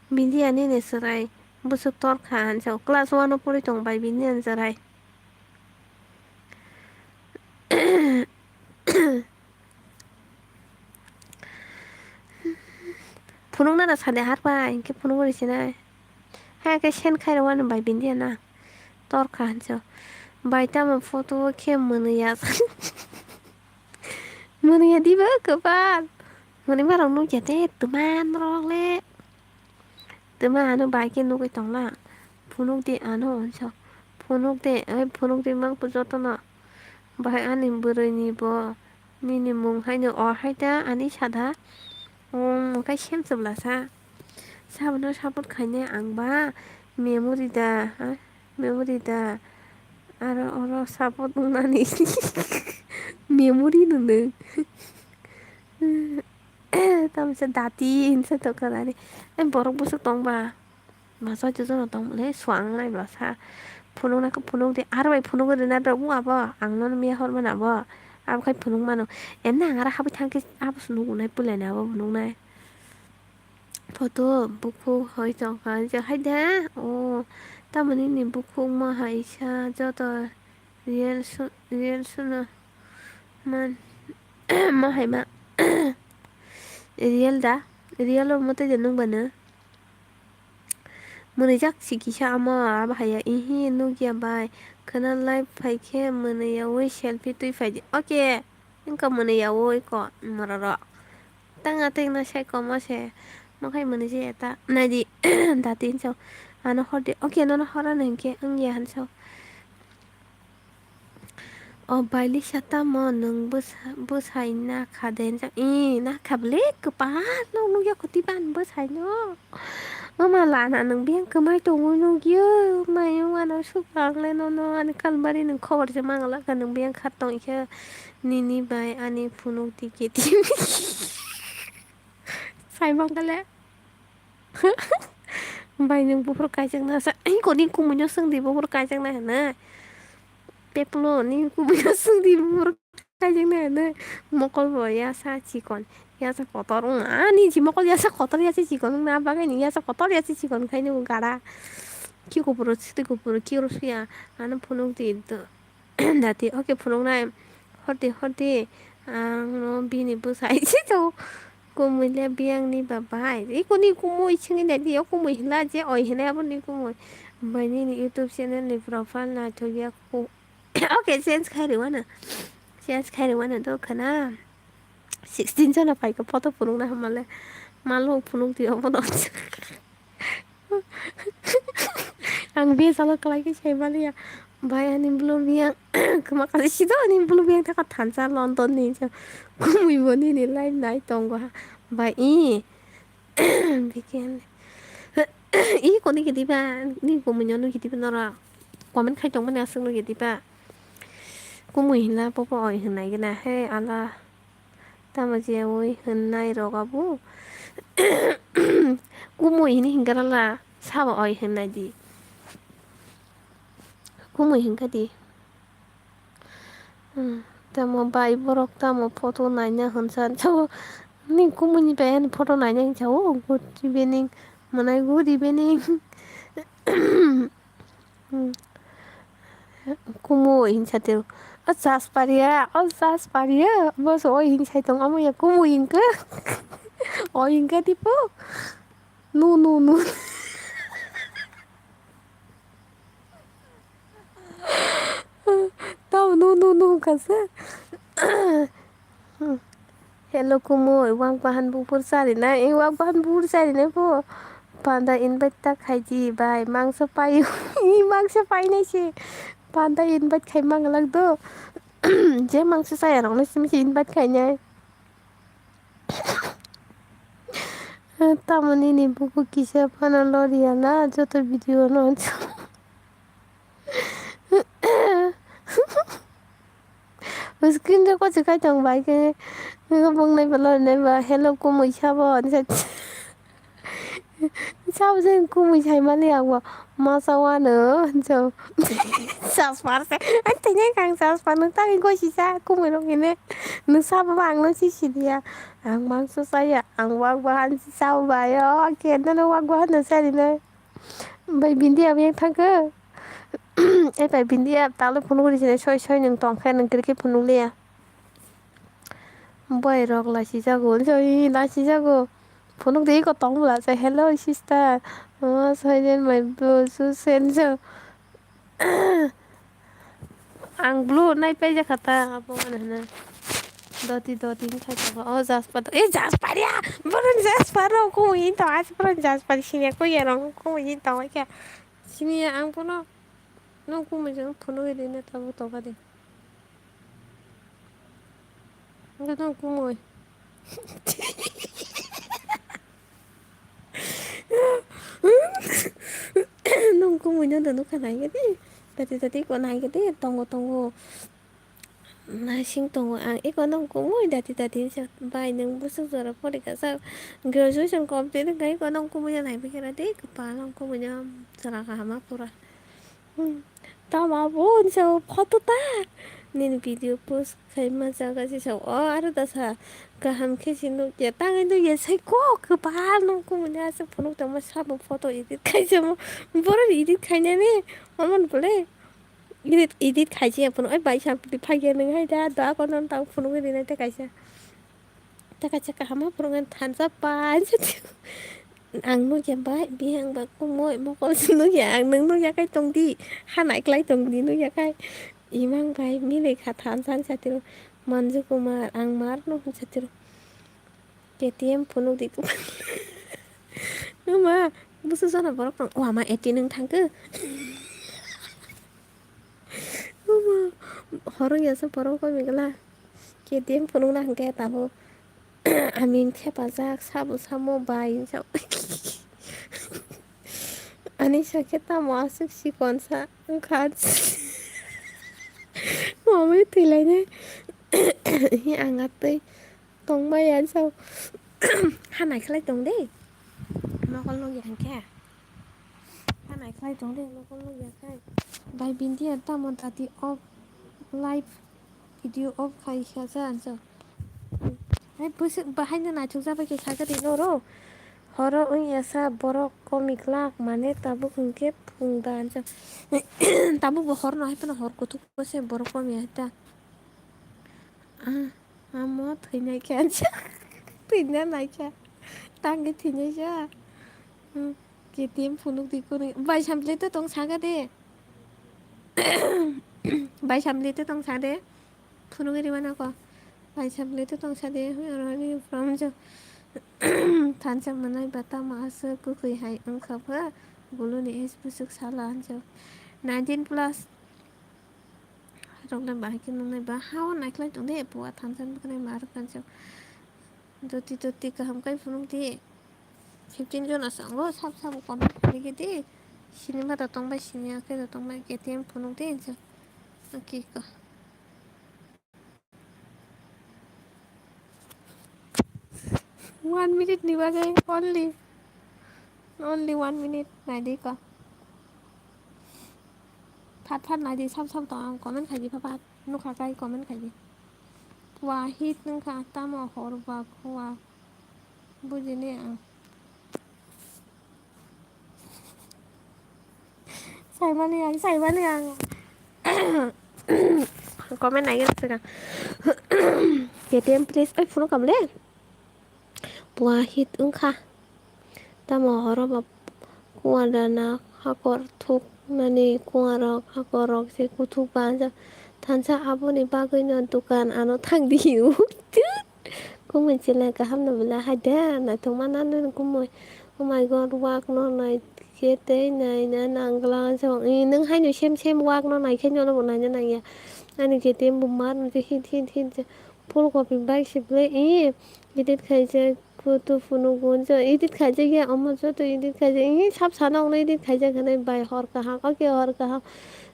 Bini ani ni chwrai bwswk tor kha, hansa class one o pori tong bai bini ani chwrai. Phunukna da sade har bai, hinkhe phunukma rw sinai. Hai khe send khai rw ani bai bini na. Tor kha hansa. Bai tamo photo o khe mwnwi ya. Mwnwi ya diba kwbal. Mwnwi ma rok nukya de twma norok le. Twma ano bai khe nugwi tongla. Phunuk di ano, hwnsa. Phunuk de, ai phunuk di mang jotono. Bahai ani bwrwi ni bo nini mung haino o hai da ani sada. Omo khe sem chwla sa. Sabono support khainai ang ba memory da, ha? Memory da. Aro oro support wngnani memory no nwng. Tamsa dati hinsa tongkha nani. Ai borok bwswk tong ba? Masa jotono tong le suang nai bwlasa. Phunuk nai khe phunuk di. Aro bai phunuk rwna rw abo. Ang nono miya hor mano abo. Abo khai phunuk mano. Emne ang aro habwi thang khe abo se nugo nai puila ni abo phunuk nai. Photo bukhuk hoi tongkha. Je hai da. O tamoni ni bukhuk ma hai sa joto. Real su-, real suno man. Ma hai ma. Real da? Real o mote de nung bano. Mwnwijak si kisa amo, abo haiya. Ihi, nukya bai. Khwna live phaikhe mwnwi yaui selfie twi phaidi. Okay. Wngkha mwnwi yaui ko, mororo. Tanga tengna sai komo se. Mokhai mwnwi se eta. Naidi, dati hinsa. Ano hordi. Okay, nono hora nangkhe wngya hinsa. O bailisa tamo nwng bwsa-, bwsai nakha de hinjak. Ee, nakha bwle kwpal no nukya kho tei bani bwsai no. Mama lana nwng biyang kwmai tongwi nukya. Mai wngmano sukha ang le nono ani kalbari nwng khobor se mangala kha nwng biyang kha tong khe nini bai ani phunuk di khe tini. Sai mangale. Bai nwng buphuru kaijakna sa, ai koni kumui no swngdi buphuru kaijakna hinwi. Peplo ni kumui no swngdi buphuru kaijakna hinwi. Mokol bo yasa chikon, yasa kotor wng ani ji mokol yasa kotor yasa chikon wng na bagwi ni yasa kotor yasa chikon khai ni gara. Ki kupuru sitwi kupuru ki oro suya ano phunuk di. Dati, okay, phunuknai. Hordi, hordi. Ang no bini bwsai se to. Kumui le biyang ni ba bai. Ikuni kumui singwi dadi, o kumui hinla je, oi hinai abo ni kumui. Bai nini YouTube channel ni profile naithok ya ku. Okay, change khai rwano. Change khai rwano do khana. Sixteen jona phaikha photo phunukna hamale. Malo phunuk di obo no. Ang bia salo kwlai khe sai maliya. Bai ani bulu biyang kwma kasi sido ani bulu biyang thaka thansa London ni se. Kumui bo nini live nai tongo ha. Bai i. Bikhe ani. I koni khe diba ni kumui no nukhi diba nora. Comment khai tongmani aswk nukhi diba. Kumui hinla popo oi hinai gina he ala. Tamo je oi hinai rok abo. Kumui hini hinkarala sabo oi hinai di. Kumui hinka di. Hmm, tamo bai borok tamo photo naina hinsa sao. Ni kumui ni bai ani photo naina hinsa o good evening. Manai good evening. Hmm. Kumui hinsa teo. O chas paria, o chas paria. Bo so oi hinsai tong amo ya kumui hinka. O hingka tipo. No, no, no. Tamo no, no, no, hingka se. Hello, kumui, wak bahan bupur chari na, e wak bahan bupur chari na po. Panda invite ta khai di, bai, mangso pai, i mangso pai nai se. Panda invite khai mang lak do. Je mangso chaya rok no simi se invite khai nai. Tamo nini buku kisa phano loriya na, joto video no. Screen record se kai tong bai khe, bung nai ba lori nai ba, "Hello, kumui sabo," hinsa. Sabo se kumui sai mani abo, "Ma sa wano," hinsa. Saspa se, "Ai, tini kang saspa, nung tani gosi sa, kumui rok hine. Nung sabo ba ang no si si diya. Ang mangso saya, ang wak bahan si sabo ba yo, khe no wak bahan no sari nai." Bai bindi abo yang thangkhe. E bai bindi ab talo phunuk ri sini soi soi nung tongkhe nung kiri khe phunuk liya. Boy rok lasi jago, joi lasi jago. Phunuk de iko tong bwla se, "Hello sister. Oh, soijen my bro, so senjo." Ang blue nai paijak kha ta, abo ano hwnwi. Doti, doti wngkha tabuk. O jaspa, e jaspa ya! Borok jaspa rok kumui wng tong, asa borok jaspa siniya koi ya rok kumui wng tong khe. Siniya ang bono, nung kumui jang phunugwi rina tabuk tongkha de. Hwnkhe nung kumui. Nung kumui no da nukha nai khe de. Dati dati ko nai khe de, tongo tongo. Naising tongo ang, eko nung kumui dati dati hinsa. Bai nung bwswk jora porikha sak. Graduation complete wngkha eko nung kumui no nai bwkhe ra de, kwpal nung kumui no chwla kaham ma pura. Hmm. Tamo abo hinsa o photo ta. Nini video post khai ma jaga se sa o aro da sa kaham khe se nukya tangwi nukya sai kok kwbal nung kumui no aswk phunuk tongma sabo photo edit khai se mo borok edit khainani omo ni bole edit edit khai se phunuk oi bai sa pili phai ya nung hai da da kono tang phunuk rinai ta kaisa. Taka chaka hama phurungan thansa pai. Ang nukya bai, bihang ba kumui mokol se nukya, ang nung nukya kai tongdi. Ha naiklai tongdi nukya kai. Imang bai milai kha thansa satiro. Manju Kumar, ang mar no satiro. K T M phunuk di. Numa, busu jana borok tong. Wama A T nung thangkhe. Omo, horong ya se borok koi migla. K T M phunukna hwnkhe tabuk. Amin thepajak, sabo samo bai hinsa. Ani sakhe tamo aswk sikon sa wngkha. Mamai thwilainai. Hi ang atwi. Tongmaya sao. Ha naikhlai tong de. Mokol nukya hwnkhe. Ha naikhlai tong de, mokol nukya khai. Bai bindiya tamo dati off live video off khai kha sa ansa. Hai bwswk bahaino naithok jabai khe kha gari noro. Horo wngya sa borok komiklak mane tabuk hwnkhe phung da ansa. Tabuk bo horno hai phano hor kuthuk se borok komya ta. Ah, amo thwinai khe ansa. Thwina nai kha. Tangwi thwinai kha. Hmm, K T M phunuk di kunu. Bai sample to tong saga de. Bai sample to tong sa de. Phunuk ri mana ko. Bai sample to tong sa de. Hui oro ni from jo. Thansa manai bata ma aswk kwkhwi hai wngkha pha. Bulu ni age bwswk sala ansa. Nineteen plus. Rok le bahai khe nungnai ba ha o naikhlai tong de puwa thansa nuknai ma rok kansa. Joti joti kaham kai phunuk di. Fifteen jon aswk ango sab sabo comment khainai khe di. Sini ma da tong bai sini akhe da tong bai K T M phunuk di hinsa. Okay ko. One minute ni bagwi only. Only one minute naidi ko. Phat phat naidi sab sab tong ang comment khaidi phat phat nukha kai comment khaidi. Wahid nungkha tamo hor ba khua. Bujini ang. Saimani ang, saimani ang. Comment naigwna swkang. K T M please. Oi, phone kam le. Bua hit wngkha. Tamo horo ba kuwar rana hakor thuknani kuwarok hakorrok se kuthuk banjak. Thansa aboni bagwino dukan ano thangdi hiyo. Kumui chwla kaham no belai hai de naithok ma nang nini kumui. Oh my God, wak no nai khe tei naina nangla jong. Ee, nwng haino sem sem wak no nai khe nono bo naina nangya. Ani K T M bo mar hit hit hit. Phul kopi bai se belai ee edit khaijak, kutu phunuk gunjo edit khaijak ya, omo joto edit khaijak, ee sab sana okno edit khaijak hinwi bai hor kaham, oke hor kaham,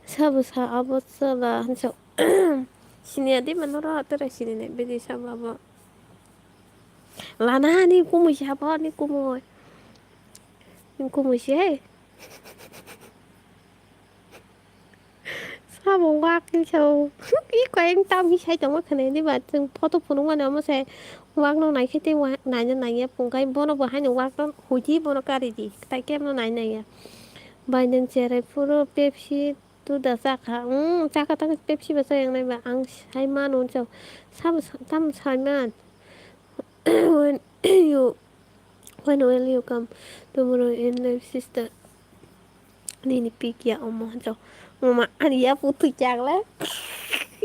sabo sa abo chwla hinsa. Siniya de mano ro tere sininai bigi sabo abo. Lana ni kumui sabo ni kumui. Ni kumui se hai. Sabo wak ni sao. I koi ang tam hi sai tongma khwnai di ba. Chwng photo phunuk mani omo se wak no nai khe tei wa-, naina nangya pungkai. Bono bo haino wak no huidi bono kari di. Tai kebo no nai nangya. Bai nwng cherai phuru Pepsi tu da chakha. Hmm, chakha tang Pepsi ba chayang nai ba. Ang sai mano sao. Sabo sa-, tam sai man. When you, when will you come tomorrow in life, sister? Nini pik ya omo hinsa. Mama, ani ya putu chakla.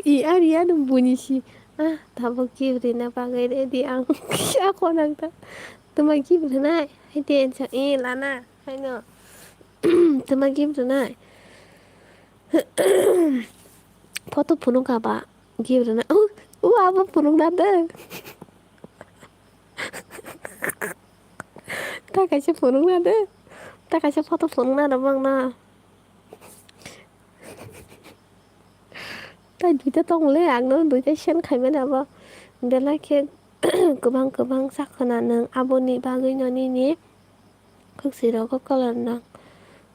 I ani ya nung bunyi si. Ah, tabo gift rina bagwi ready ang. Ako nang ta. Tuma gift rina. Hai te hinsa. Eh, lana. Haino. Tuma gift rina. Photo phunuk aba. Gift rina. Uh, uh, abo phunuk na de. Ta kaisa phunukna de. Ta kaisa photo phunukna rwbakna. Ta duita tongmole, ang no duita send khaimani abo. Belai khe kwbang kwbang sakhwna nwng aboni bagwi no nini khwksui rogo colour nang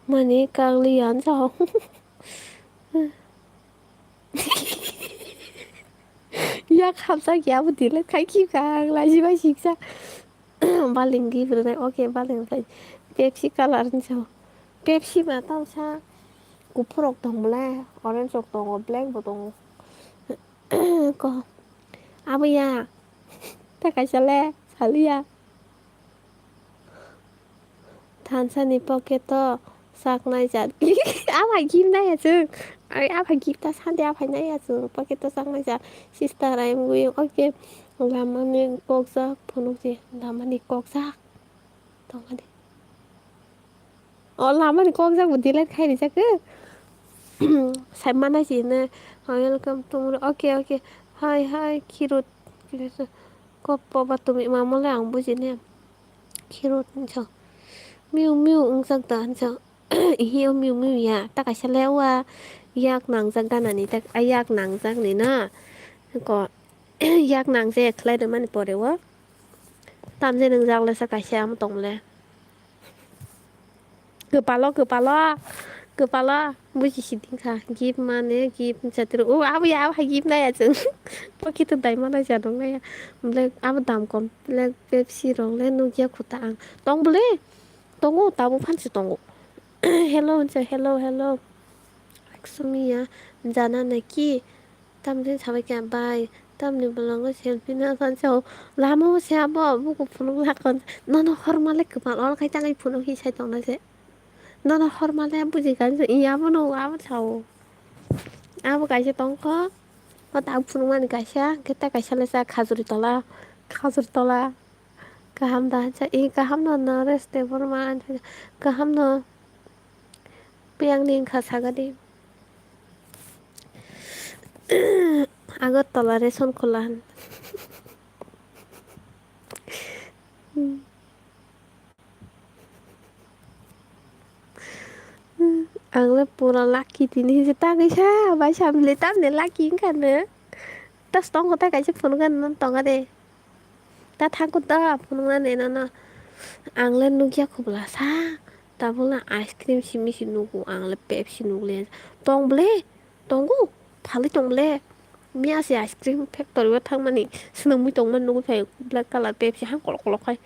mani kagli yan sao. Yak hamsa khe abo delete khai khibka ang lajibai siksa. Baling gift rwnai, okay, baling rwnai. Pepsi colour hinsa. Pepsi ba tamsa kuphur rok tong bwle, orange rok tongo, black bo tongo. Ko. Abo ya. Ta kaisa le, saliya. Thansa ni pocket o sak nai jat. Aphai gift nai ya chwng. Ai, aphai gift ta sandi aphai nai ya chwng. Pocket o sak nai jat. Sister, I am going. Okay. Lama ni kokjak phunuk di. Lama ni kokjak. Tongma di. O lama ni kokjak bo delete khai rijak khe. Sai mana si ne. Welcome to. Okay, okay. Hi, hi, Kirut. Kirut. Kopo ba tumi mamo le ang buji ne. Khirut hinsa. Miu miu wngjak da hinsa. Ihi o miu miu ya. Ta kaisa le wa yak nangjak da nani ta, a yak nangjak ni na. Ko yak nangje khlai rwmani pore o. Tamje nwngjak le sa kaisa amo tong le. Kwpalo, kwpalo, kwpalo, buji si dingkha. Gift mane, gift chatro. O, abo ya, abo hai gift naya chwng. Pocket o dai mana ja dong naya. Black, abo dam kom. Black Pepsi rong le nukya khuta ang. Tong bole? Tongo, tabuk phansi tongo. Hello, hinsa, hello, hello. Laksmiya, jana naki? Tamni sabai khe bai, tamni bolongo selfie na kan sao. Lama o se abo, buku phunuk lakon. Nono horma le kwpal ol khai tangai phunuk hi sai tongna se. Nono horma le buji kan se. Iya bono abo sao. Abo kaisa tongkho. O ta phunuk mani kaisa, khe ta kaisa le sa khajuri tola. Khajuri tola. Kaham da cha, i kaham no, no rest de borma. Kaham no. Piyang ni wngkha sagadi. Agartala Reshon Khola. Ang le pura lucky tini hinse ta kaisa bai samle tamne lucky wngkha ne. Tas tongo ta kaisa phunukha no tonga de. Ta thangkho ta phunuknani nono. Ang le nukya khobla sa. Tabukno ice cream simi si nugo, ang le Pepsi nugo le. Tong ble? Tongo? Phalwi tong ble? Miya se ice cream factory o thangmani swnamwi tongmani nugwi phai black colour Pepsi hang kolok kolok khai.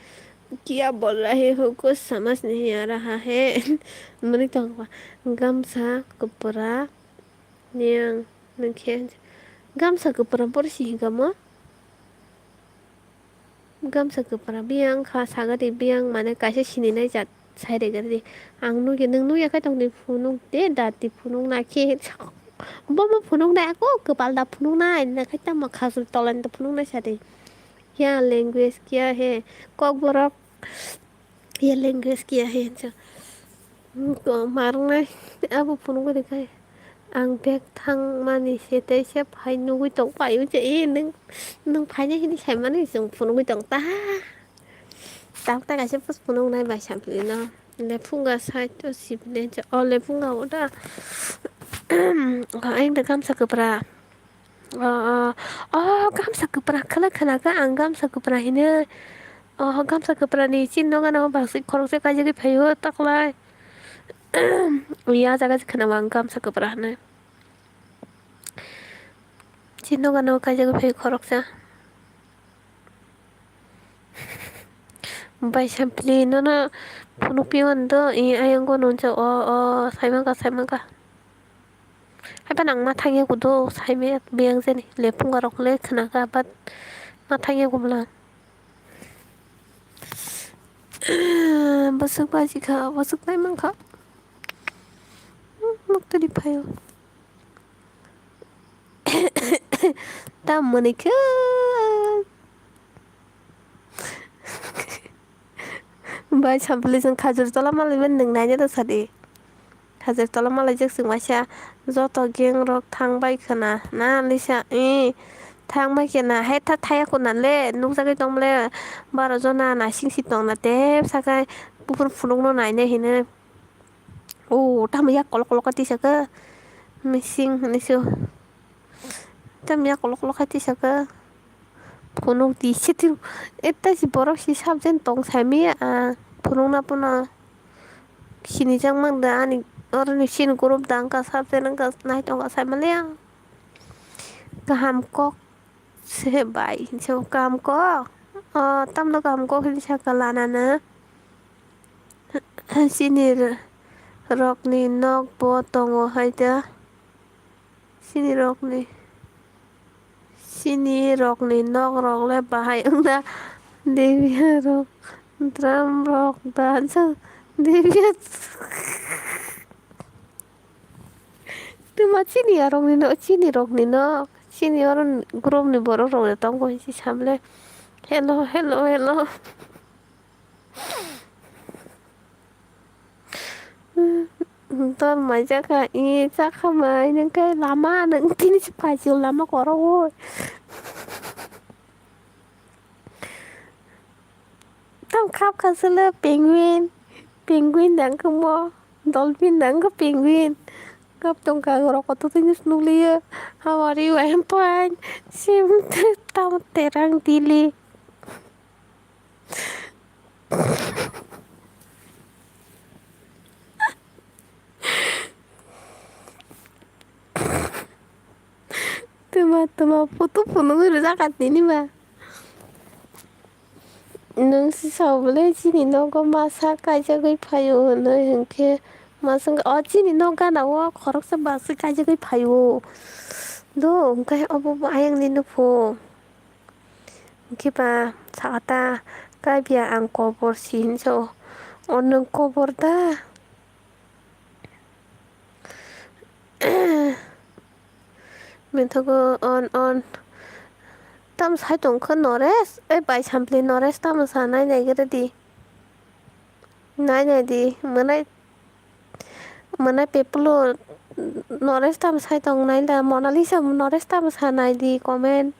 Kya bol rahe ho, kuch samajh nahi aa raha hai. Mani tong gamsa kwpra. Niyang nung khe gamsa kwpra borsi hingamo. Gamsa kwpra biyang kha sagadi biyang mane kaisa sininai jat sai regadi. Ang nugya nwng nugya khai tongdi phunuk de dati phunuk na khe. Bomo phunuk nai ako kwpal da phunuk nai na khai tamo khasuk tolan da phunuk nai sadi. Ya language kiya he kokborok. Ye language kiya he hinsa. Ko marwnai abo phunugwi rwkha. Ang bag thangmani se tei se phai nugwi tong paio je e nwng nwng phainai hini saimani chwng phunugwi tong ta. Tamta kaisa phus phunuknai bai sampli no. Lephunga side o sibini je o lephunga o da. Ang da gamsa kwpra. O, o, o, gamsa kwpra khwlai khwna khe ang gamsa kwpra hino. O, gamsa kwpra ni chini nogo no baksa khoroksa kaijagwi phaio taklai. Ya jaga se khwna ang gamsa kwpra hino. Chini nogo no kaijagwi phaio khoroksa. Bai sampli nono phunuk piyo do, i ayang go nunsa o, o, saimaka, saimaka. Haiba nang ma thangya kudo, saimaya biyang jani, lephunga rok le khwnaka, but ma thangya kubla. Bwswk bajikha, bwswk naimankha. Muktwdi phaio. Tam mwnwi khe. Bai sampli chwng khajur tola malaiman nwng naina rw sadi. Khajur tola malaijak chwng waisa joto gang rok thang bai khwna na lisa e thang bai khwna hai tha thaya khwna le nukjagwi tong le baro jona naising si tong na tep sakai buphuru phunukno nainai hinwi. O tamo yak kolok kolok khe tisakha mising hinwi se o. Tamo yak kolok kolok khe tisakha phunuk di sitiro. Eta si borok si subject tong saimaya ang phunukna phano sinijak mang da ani oroni sini group da wngkha subject wngkha nai tongkha saimaliya. Kaham kok. Se bai, se kaham kok. O, tamno kaham kok hinwi sakha lanano. Chini r-, rokni nok bo tongo hai da. Chini rokni, chini rokni nok rok le bahai wngna. Debiya rok, drum rok, dansa, debiya. Twma chini arokni no, chini rokni no, chini oro group ni borok rok tong bo hinwi samle. Hello, hello, hello. Dol mai jakha, i jakha mai, nwng khe lama, nwng tini se paijak lama korogoi. Tam khap kha sele penguin, penguin dang khe mo, dolphin dang khe penguin. Khap tong kha ang rok kotor tini se nukliya. How are you? I am fine. Sim tam terang dili. Twma twma photo phunugwi rwjak kha tini ba. Nwng se sao bwle chini nogo masa kaijagwi phaio hinwi hinkhe masa wngkha o chini nok gana o khoroksa baksa kaijagwi phaio. Do hwnkhe obo bo ayang ni nukho. Hwnkhe ba sakha ta kaibiya ang kobor si hinwi sao. O nwng kobor da? Manthogo on on. Tam sai tong khe Naresh, ei bai sampli Naresh tamo sa nai nai gre di. Nai nai di, mwnai, mwnai pepulo Naresh tam sai tong nai da, Monalisa Naresh tam sa nai di comment.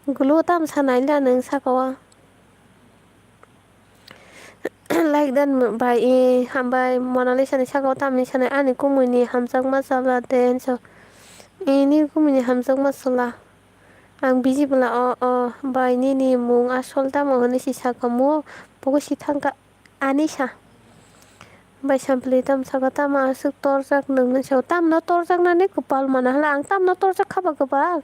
Gulo tam sanai la nwng saka o. Like dan bai, eh, hambai Monalisa ni saka o tamni sanai ani kumui ni hamjakma chwla de hinwi sao. Eh, nini kumui ni hamjakma chwla. Ang biji bwla o, o, bai nini mung asol tamo hinwi si saka mo, pogo si thangkha. Ani sa. Bai sampli tam saka tamo aswk torjak nwng hinwi sao. Tamno torjaknani kwpal mana hala ang tamno torjak kha ba kwpal.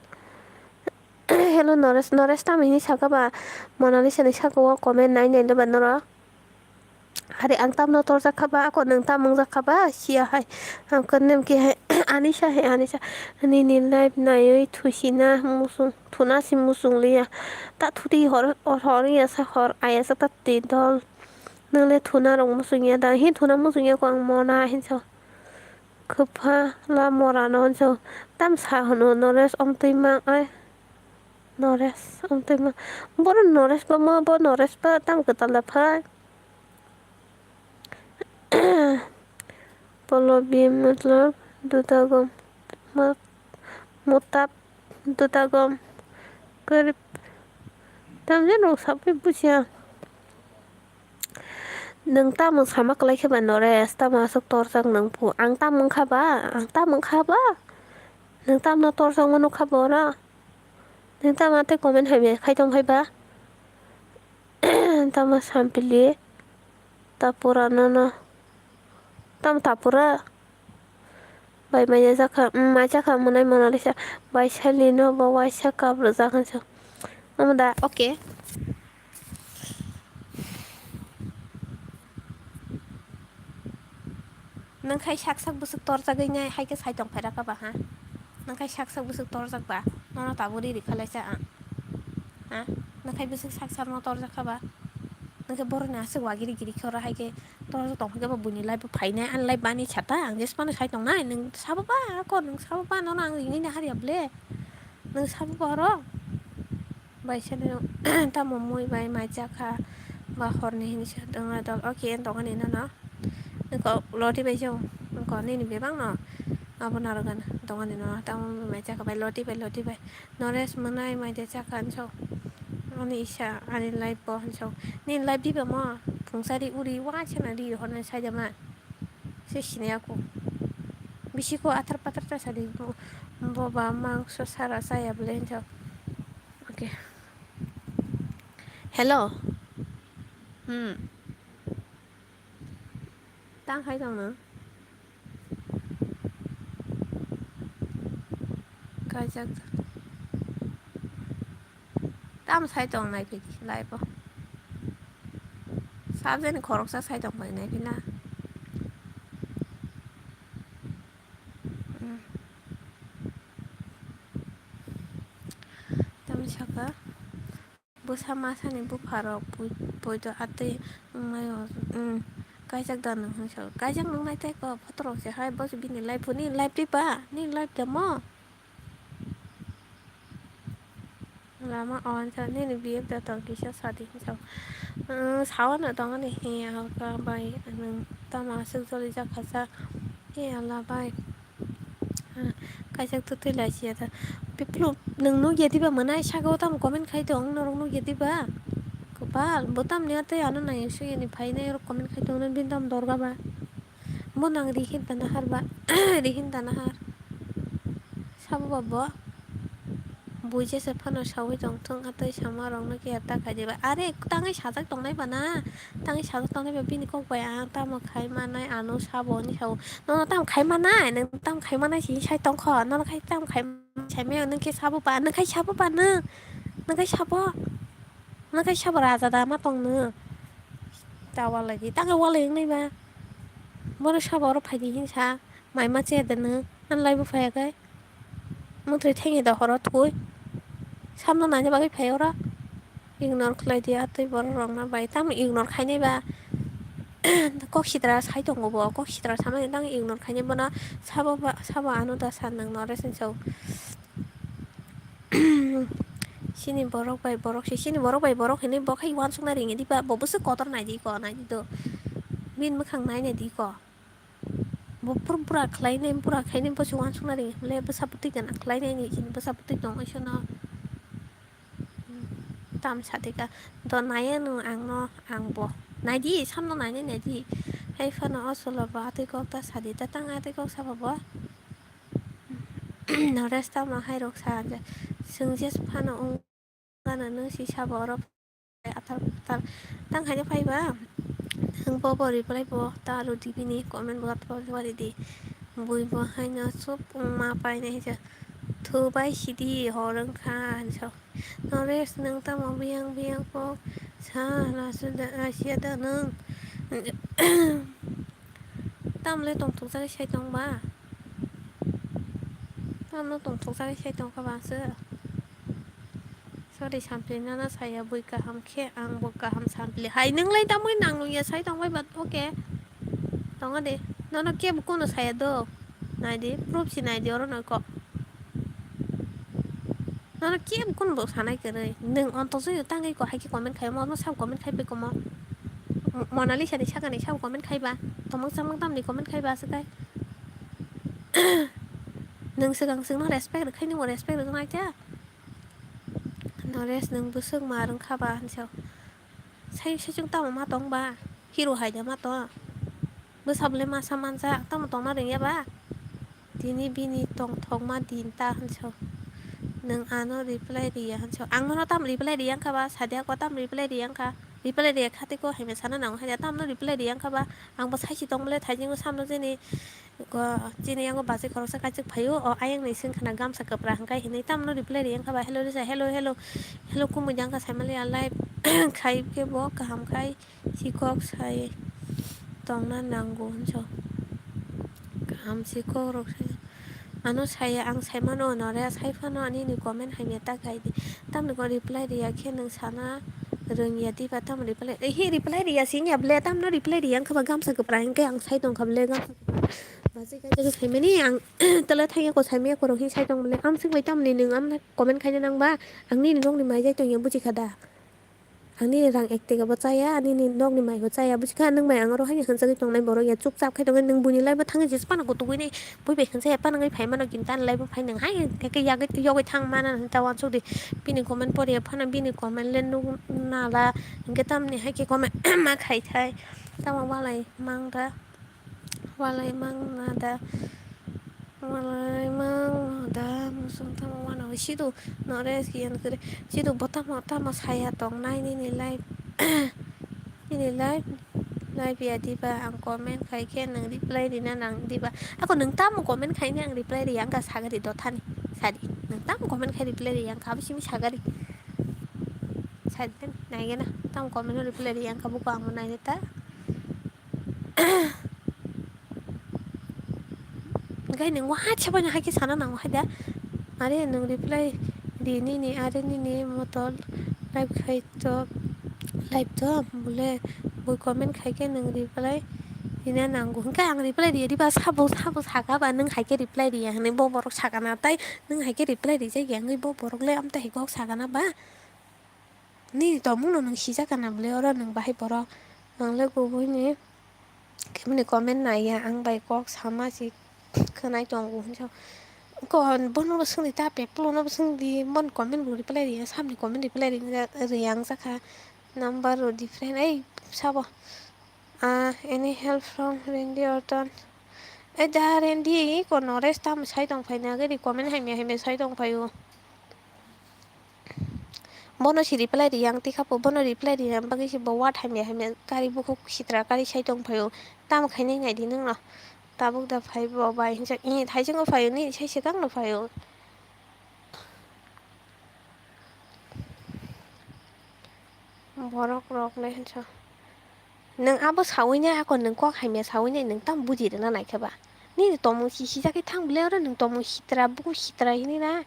Hello Naresh, Naresh tamo hinwi saka ba Monalisa ni saka o comment nai nai le ba norok. Hari ang tamno torjak kha ba ako nwng tamo wngjak kha ba siya hai. Ang khe nem khe hai. Anisa he, Anisa, nini live naiwi thusina muchung, thuna si muchung liya. Ta thuti hor, hor, hor ya sa hor, aya sa ta ti dol. Nang le thuna rok muchung ya da, he thuna muchung ya ko ang mona hinso. Khupha la mora no hinso. Tam sa hwno Noresh omtwi mang ai. Noresh omtwi mang. Boro Noresh ba ma bo Noresh ba tam kwtal da phai. Polobi matlab dudagom. Ma-, mutab dudagom. Karib. Tamjani rok sabai bujiya. Nwng tamo sama kwlai khe ba Noresh, tamo aswk torjak nwng phu. Ang tamo wngkha ba? Ang tamo wngkha ba? Nwng tamno torjakma nukha ba oro? Nwng tamo tei comment hai bai khai tong hai ba? Tamo sampili tapura nono. Tamo tapura? Bai maya jakha, mm, mai jakha mwnai Monalisa. Bai Sally no bo waisa kap rwjak hinso. Omo da, okay. Nwng khai sak sak bwswk torjagwi nai hai khe sai tong phai raka ba ha? Nwng khai sak sak bwswk torjak ba? Nono tabuk riri khalai cha ang. Ha? Nwng khai bwswk sak sak no torjak kha ba? Nwng khe borok ni aswk wagiri giri khe oro hai khe torjak tong khe bo buini life bo phainai, ani life bani sata ang jesmano sai tongnai, nwng sabo ba ako, nwng sabo ba nono ang ringwi nahar ya ble? Nwng sabo ba oro? Bai sani tamo mui bai mai chakha ba horni hini se tongna dol o K N tongani nono. Nokho loti bai jao, nokho nini bebak no abo narwgan tongani nono tamo mui mai chakha bai loti bai loti bai. Noresh mwnai mai de chakha hinso. Ani isa ani life bo hinso. Nini life diba mo phungsari uri wa chana ri hornai saida ma. Se sini aku. Bisi ko athar pathar ta sadi bo, bo ba mangso sara saya bole hinso. Okay. Hello. Hmm. Tang khai tong no. Kaijak. Tam sai tong nai phi live o. Sabjani khoroksa sai tong pai nai phi na. Hmm. Tam saka. Bwsa masani bupharok pui-, puitu atwi wngmano, mm, kaijak da nwng hinwi sao. Kaijak nwngnai tei kok photorok se hai, bo se bini life, nini life twi ba? Nini life tamo? Lama o hinwi sao, nini B F da tong kisa sadi hinwi sao. Mm, sao no tongani he, aka bai nwng tamo aswk jolijak kha sa. He, ala bai. Kaijak twtwi lai siya ta. Biplu, nwng nukya diba mwnai saka o tamo comment khai tong, norok nukya diba? Kopal, bo tamni atwi ano nai suyani phainai rok comment khai tong, bini tamo dorga ba? Bo nang rihin tana har ba? Rihin tana har. Sabo ba bo? Buijasa phano sawi tong thung, atwi sama rokno khe ta khai diba? Are, tangwi sajak tongnai ba na? Tangwi sajak tongnai ba bini kok bai ang tamo khai manai, ano sabo hwnwi sao. Nono tamo khai manai? Nwng tamo khai manai si sai tongkho? Nono khai tamo khai manai saimaya nwng khe sabo ba? Nwng khai sabo ba nwng? Nwng khai sabo? Nwng khai sabo raja da ma tong nwng? Ta walai di, tangwi walai wngnai ba? Bono sabo oro phai di hinsa, mai ma che de nwng, ani lai bo phai ya khe. Mwthwi thengwi da horo thwi. Samno naina bagwi phai oro. Ignore khlai di, atwi borok rok no bai. Tamo ignore khainai ba? Kok sitra sai tongo bo. Kok sitra samani tang ignore khainai bono. Sabo ba, sabo ano da san nang no resin sao. Sini borok bai borok se, sini borok bai borok hinwi bo khai uansukna ringya di ba? Bo bwswk kotor nai di ko, nai di do. Bini mwkhang nai nai di ko. Bo pur-, pura khlainai, pura khlainai, bo se uansukna ringya hwnle bwsa bwtwi gana khlainai ni, chini bwsa bwtwi tongwi sono. Tam sadika, do nai ano ang no, ang bo. Nai di, samno nainai nai di. Hai phano o chwla bo atwi kok ta sadi, ta tang atwi kok sabo bo. Noresh tamo hai rok sa, chwng je phano wng. Gana nung si sabo oro athar athar tang haino phai ba? Ang bo bo reply bo ta rw di bini comment bo ta rw di. Bui bo haino chup wngma painai hija. Thu bai sidi hor wngkha hinwi sa. Noresh nwng tamo biyang biyang kok sa lasu da, lasia da nwng? Tamle tongthokjagwi sai tong ba? Ano tongthokjagwi sai tongkha ba se. Sorry, sampli nana saya bui kaham khe ang bo kaham sampli. Hai, nwng lai tamwi nang nungya sai tongbai ba, okay. Tongo de. Nono kebo kono saya do. Nai di, proof si nai di oro noi ko. Nono kebo kono bo sanai kwrwi. Nwng onto jui tangwi ko hai khe comment khai mo, no sab comment khai pai komo. Mo-, Monalisa ni sakani sab comment khai ba. Tomang chamang tamni comment khai ba se kai. Nwng swkang swkno respect rwkhaini bo respect rwknai khe. Naresh, nwng bwswk ma rwngkha ba hinso. Sai, sai chwng tamo ma tong ba? Hero hai da ma tong? Bwsa bwlai masa manjak, tamo tongna rwngya ba? Tini bini tongthokma din ta hinso. Nwng ano reply riya hinso. Ang nono tamo reply riya wngkha ba? Sadia ko tamo reply riya wngkha? Reply riya kha tei ko hai masa no nango hai da. Tamo no reply riya wngkha ba? Ang bo sai si tong bwle thai jingno samno jeni. Ko, chini yango bachai khoroksa kaichuk phaio, o ayang ni swngkhana gamsa kwpra hwnkhe hinwi tamno reply ri wngkha ba, "Hello Risa, hello, hello, hello, kumui jang kha saimaliya live khai khe bo kaham khai sikok sai tongna nango," hinso. Kaham sikok rok se ano saya, ang saimano, nore sai phano ani ni comment hai meta khai di. Tamni ko reply riya khe nwng sana rwngya diba, tamo reply, ehe reply riya singya ble, tamno reply riya wngkha ba gamsa kwpra hinkhe ang sai tongkha ble gamsa. Bachai kaisa khe saimani ang tala thangya ko saimaya ko rok hin sai tong bole. Amswk bai tamni nwng amna comment khaina nang ba? Ang nini nokni mai jai tongya buji kha da? Ang nini rang ek tega bo chaya, nini nokni mai bo chaya buji kha. Nwng bai ang oro haino hwnjagwi tongnai borok ya chupchap khai tongwi nwng buini live o thangwi jesa phano kutugwi nai bui bai hwnjaya phano wngwi phai mano kinta ani live o phai nwng hai khe yagwi yogwi thang mana hwn ta uansuk di. Bini comment poriya phano bini comment le nuk nala hinkhe tamni hai khe comment ma khai thai tamo walai mang da. Walai mangna da, walai mangno da, musung tamo wano sidu, nore siyan kere, sidu bo tamo, tamo saya tongnai nini life, nini life, life ya diba, ang comment khai khe nwng reply rina nang diba, ako nwng tamo comment khai ni ang reply riya wngkha sagari dothani, sadi, nwng tamo comment khai reply riya wngkha, abo simi sagari, sadi, naigena, tamo comment no reply riya wngkha, buko ang bo naina ta. Gai nwng waha se bai no hai khe sana nango hai da. Are nwng reply di nini, are nini motor live khai to, live to bole bui comment khai khe nwng reply rina nango. Hwnkhe ang reply riya diba sabo, sabo saka ba nwng hai khe reply riya hwnwi bo borok sakana, tai nwng hai khe reply rijak ya wngwi bo borok le amtwi hai kok sakana ba? Nini tongmungno nwng sijak kana bwle oro nwng bahai borok. Ang le kubui ni keboni comment naiya, ang bai kok sama si khwnai tongo hinsa. Ko bono bo swngdi ta peplo no bo swngdi, bon comment bo reply riya, samni comment reply riya, riya ang jakha number rw different ei sabo. Ah, any help from Randy Orton? Ei da Randy, ko Naresh tamo sai tong phai na, gari comment hamya hamya sai tong phai o. Bono si reply riyang tikha po, bono reply riyang bagwi si bo word hamya hamya kari bukhuk sitra kari sai tong phai o. Tamo khainai nai di nwng no. Tabuk da phai bo bai hinsa, i thai jwngo phai o, nini sai swkang no phai o. Borok rok le hinsa. Nwng abo sawi nai, ako nwng kok hamya sawi nai, nwng tamo buji rwna nai khe ba? Nini tomung si sijak khe thang bwle oro, nwng tomung sitra, bukhuk sitra hini na.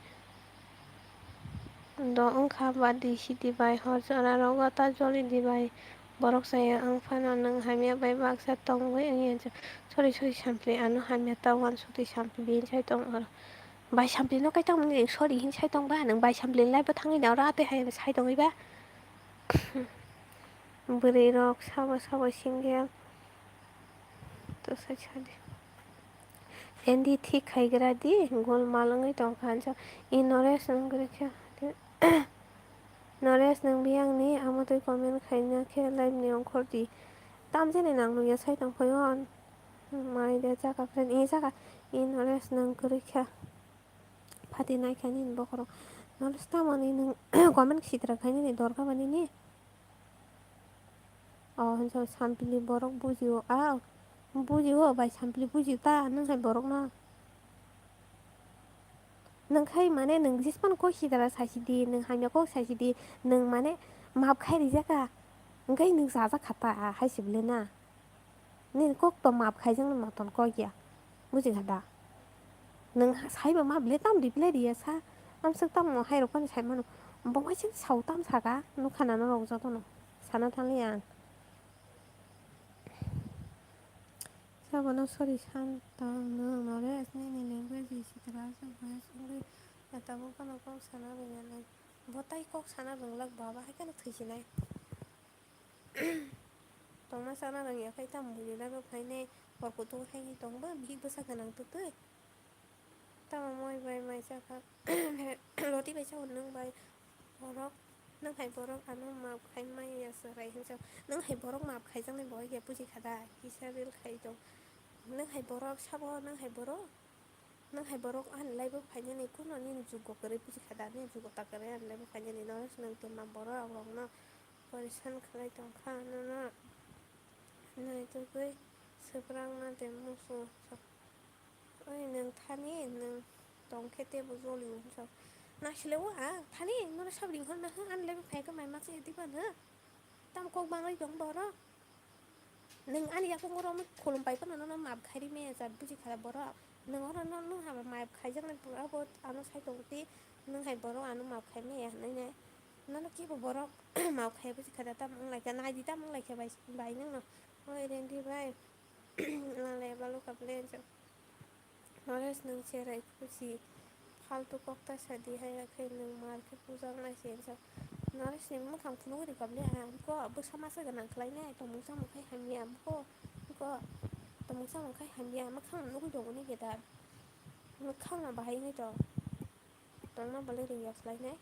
Do wngkha ba di sidi bai hor jora rogo ta joli di bai. Borok saya wng phano nwng hamya bai baksa tongwi wngya. Sorry, sorry, sampli, ano hamya ta uansuk di sampli, bini sai tong oro. Bai sampli no kai tongmani nwng sorry hin sai tong ba? Nwng bai sampli ni live o thangwi na oro atwi hai sai tongwi ba? Bwrwi rok sabo sabo single. To sai sadi. Endi thik khai gra di, gol mal wngwi tong kha hinsa. I Naresh nwng kwrwi kha. Naresh nwng biyang ni amo twi comment khaina khe live ni ongkhor di. Tam jani nang nungya sai tong phai o. Mai de chaka friend, i chaka. I Naresh nwng kwrwi kha. Phati nai kha nini bokhorok. Naresh tamoni nwng comment sitra khai nini dorkha ba nini? O, hinsa sampili borok bujio. A, bujio, bai sampili bujio ta, nwng hai borokno. Nwng khai mane nwng jispan kok sitra saisidi, nwng hamya kok saisidi, nwng mane map khai rijaka. Hwnkhe nwng chajak kha ta, a, hai se bwle na. Nini kok to map khaijaknai motom kok ya. Buji kha da? Nwng saiba ma ble tam reply riya sa. Amswk tamo hai rok phano sai mano. Bo waising sao tam saka, nukha na norok jotono. Sana thangli ang. Sabono sorry san tang nwng Naresh nini language sitra aswk voice wngwi tabuk phano kok sana rwya nai. Bo tai kok sana rwnglak baba hai kheno thwisinai. Tongma sana rwngya khai tamo buini laibo phainai hor kutung hai tongba bihik bwsa gwnang twtwi. Tamo moi bai mai chakha. Loti bai chao nwng bai borok, nwng hai borok ano maap khai maya chwrai hinsa. Nwng hai borok maap khaijaknai bo ya buji kha da, kisa ril khai tong. Nwng hai borok sabo, nwng hai borok, nwng hai borok ani laibo phainani kuno nini jugo kwrwi buji kha da, nini jugo ta kwrwi ani laibo phainani no nwng tuma borok rokno porisan khlai tongkha nono naitugwi swprakna de muchung. Oi nwng thani nwng tongkhe tebo jolio hinsa. Naisile o ang thani nono sab ringhorna ho ani laibo phaikhe mai masa ediba no. Tam kok bangwi tong borok. Nwng ani yakungo romwi khulum pai phano nono maap khairi maya jat buji kha borok. Nwng oro no nwng haba maap khaijaknai pura bo ano sai tongdi. Nwng hai borok ano maap khai maya hinwi nai. Nono kibo borok maap khai buji kha da tam wng laikha naidi tam wng laikha bai bai nwngno. Oi rendi bai. Nale balu kaple. Naresh nwng cherai kuchi faltu kok ta sadi hai khe nwng mar khe pujaknai se hinsa. Naresh ni mwkhang phunugwi rikabli ang ko bwsa masa gwnang khlainai tongmung samung khai hamya ko ko tongmung samung khai hamya mwkhang nugwi tongo ni gedar mwkhang no bahai ni to tongma bwlai rwya khlainai.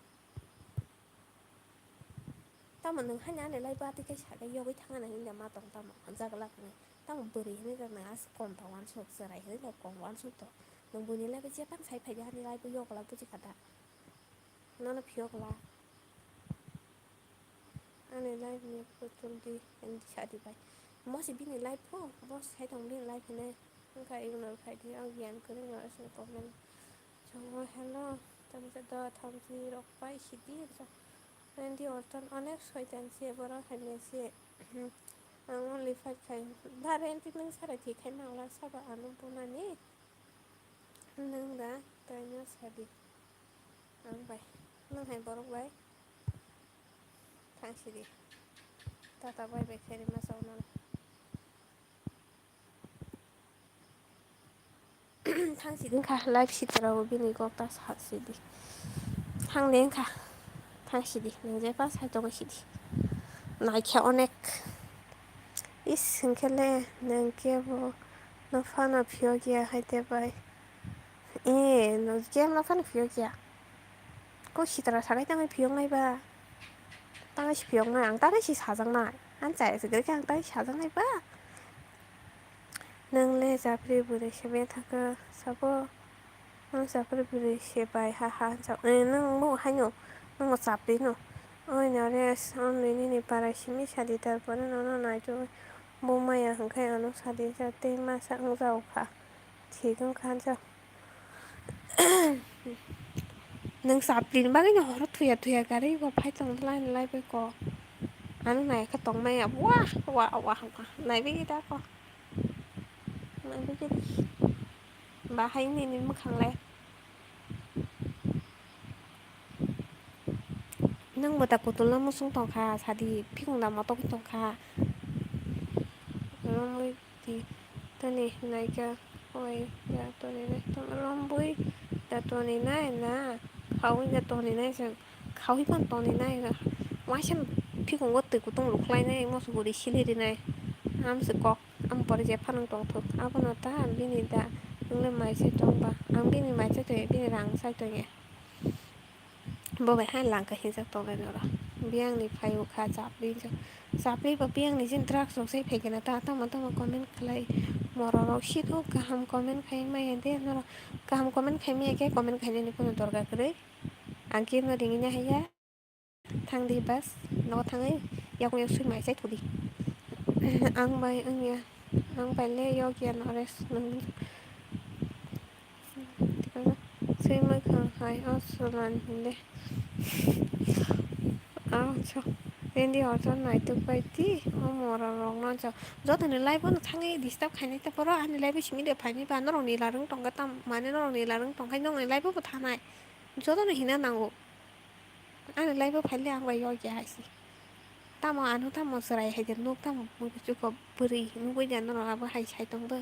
Tamo nwng haino ani life o atwi khe sakhe yogwi thangna hinwi ma tong tamo, jaga lakhwna. Tamo bwrwi hinwi jak nwng aswk kom ta uansuk, chwrai hinwi jak kom uansuk to. Nwng buini life o jepang sai phaidi ani life o yokla buji kha da. Nono phiyokla. Ani life ni putul di, ani sadi bai. Mosi bini life o, mosi sai tong bini life hinwi. Wngkha ignore khaidi, o giyan kwrwngno aswk problem. So, hello, tamo khe do thamchi rok pai sidi, so, Randy Orton onek soitan se, borok hamya se. Ang only fight khai. Ba Randy nwng sarai thwi khai mangla sabo ano bunani. Nwng da taino sadi. Ang bai. Nwng hai borok bai. Thang sidi. Tata bai bai khairi ma saunani. Thang sidi wngkha life sitra bo bini kok ta sa sidi. Thang de wngkha. Thang sidi. Nwng je pa sai tongwi sidi. Naikhe onek. Is, hwnkhe le nwng kebo no phano phiyok ya hai te bai. E, no kebo no phano phiyok ya. Ko sitra sakai tangwi phiyok nai ba. Tangwi si phiyok nai, ang tangwi si sajak nai. Ang chaya se gari khe ang tangwi sajak nai ba. Nwng le japri bwrwi se bethakhe sabo. Nwng chapri bwrwi se bai ha ha hinsa, eh, nwng bo haino, nwng bo chapri no. Oi Naresh, ang nini para simi sadi, tarpore nono naitugwi bo maya hwnkhe ano sadi ja tei masa wngjago kha, thik wngkha hinsa. Nwng chapri ni bagwi no horo thuya thuya gari bo phai tong lai lai bai ko. Ano nai khe tong maya, wah, wah, wah, wah, nai bagwi da ko. Nai bagwi. Bahai nini mwkhang le. Nwng bo ta kutulno muchung tongkha, sadi phikung da motok tongkha. Romwi di toni naikha, oi da toni nai, rombwi da toni nai na, khaui da toni nai chwng, khaui phano toni nai, waisa phikungo twi kutung rwkhlainai, moso bwrwi sili rinai, amse kok. Ang pore je phanang tongthok, abono ta bini da, nwng le mai se tong ba, ang bini mai se tong ya, bini rang sai tong ya. Bo bai hai langka hinjak tong lai noro. Biyang ni phai o kha chapri hinjak, chapri ba biyang ni jin drugs rok sai phai khe na ta, tamo tamo comment khlai, moro rok si thok kaham comment khai maya de noro, kaham comment khai maya khe comment khainani kunu dorkar kwrwi, ang khe no ringwi nai haya. Thang di bas, nogo thangwi yakung yaksui mai chai thudi. Ang bai wngya, ang bai le yokya Naresh nung. Sui mwkhang hai o sulan hinde. Ang so. Rendi order naituk bai di, o mora rok no jo-, joto ni live no thangwi disturb khainai ta poro, ani live simi de phaini ba norok ni larwng tongkha tam, mane norok ni larwng tongkha norok ni live bo thanai, joto no hina nango, ani live phaile ang bai yokya hai se, tamo ano tamo chwrai hai de nuk tamo bwrwi chukop bwrwi nugwi de norok abo hai sai tong bo,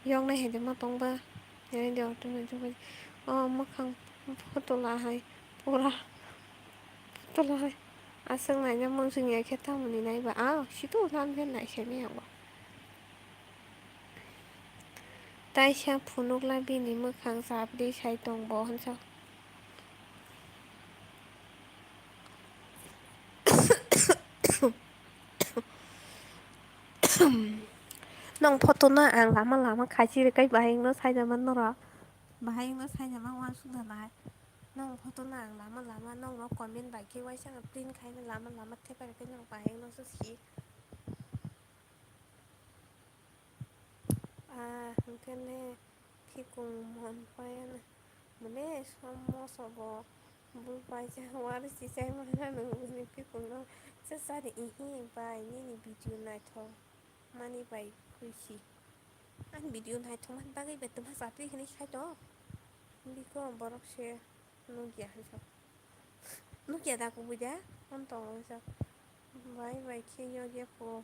yoknai hai de ma tong bo, rendi order naituk bai, o mwkhang photo la hai pura. Tolai, aswk naina muchung ya khe tamoni nai ba? Ah, situ lam khe nai se maya bo. Taisa phunukla bini mwkhang chapri sai tong bo hwnsa. Nong photo no ang lama lama khachi rwkhe bahai wngno saida man norok. Bahai wngno saida man uansuk da nai. Nong photo no ang lama lama nongno comment bai khe uaisa print khaina lama lama thepai rwkhe nong bahai wngno se si. Ah, hwnkhe ne phikung mon paya na. Mane som moso bo bul paisa wari si chai mana nung bini phikung no se sari ihi bai nini video naithok mani bai khuisi. Ani video naithok mani bagwi bai twma chapri hinwi sai to. Biko borok se nukya hinsa. Nukya da kubui da? Hwn tongo hinsa. Bai bai khe yokya kho.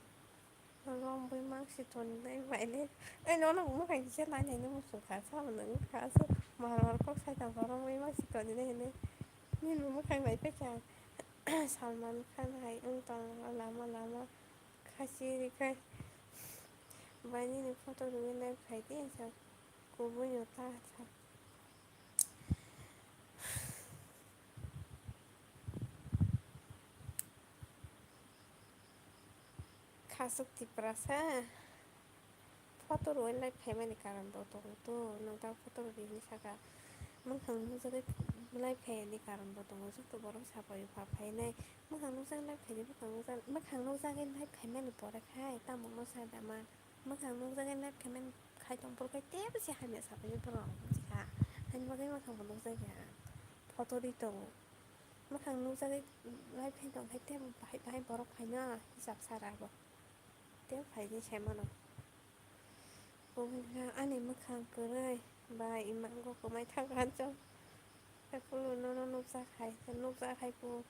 Romwi mangsi toni nai bai le. Ai nono mwkhang kisa nai nai nw muchung kha sa mwnwi wngkha se. Mar mar kok sai tong romwi mangsi toni nai hinwi. Nini mwkhang nai pekha. Salman Khan hai wng tongo lama lama. Khasi rikhai. Bai nini photo rwwi live khai di hinsa. Kubui no ta sa. Khasuk Tiprasa. Photo rwui live khaimani karon bo tongo to, nwng ta photo rwdi hinwi saka. Mwkhang nukjagwi live khaiyani karon bo tongo, joto borok sapaio pha phainai. Mwkhang nukjagwi live khaidi, mwkhang nukjagwi, mwkhang nukjagwi live khaimani pore khai tamokno sa da man. Mwkhang nukjagwi live khaimani khai tong phuru khai teibo se hamya sapaio borok wngkha. Ani bagwi mwkhang bo nukjakya ang. Photo ri tongo. Mwkhang nukjagwi live khai tong khai teibo bahai bahai borok phaino hisab sara bo. Tei phaidi se mano. Bo wngkha ani mwkhang kwrwi bai imango kwmai thangkha chwng. Tei phuru nono nukjak hai, nukjak hai phuru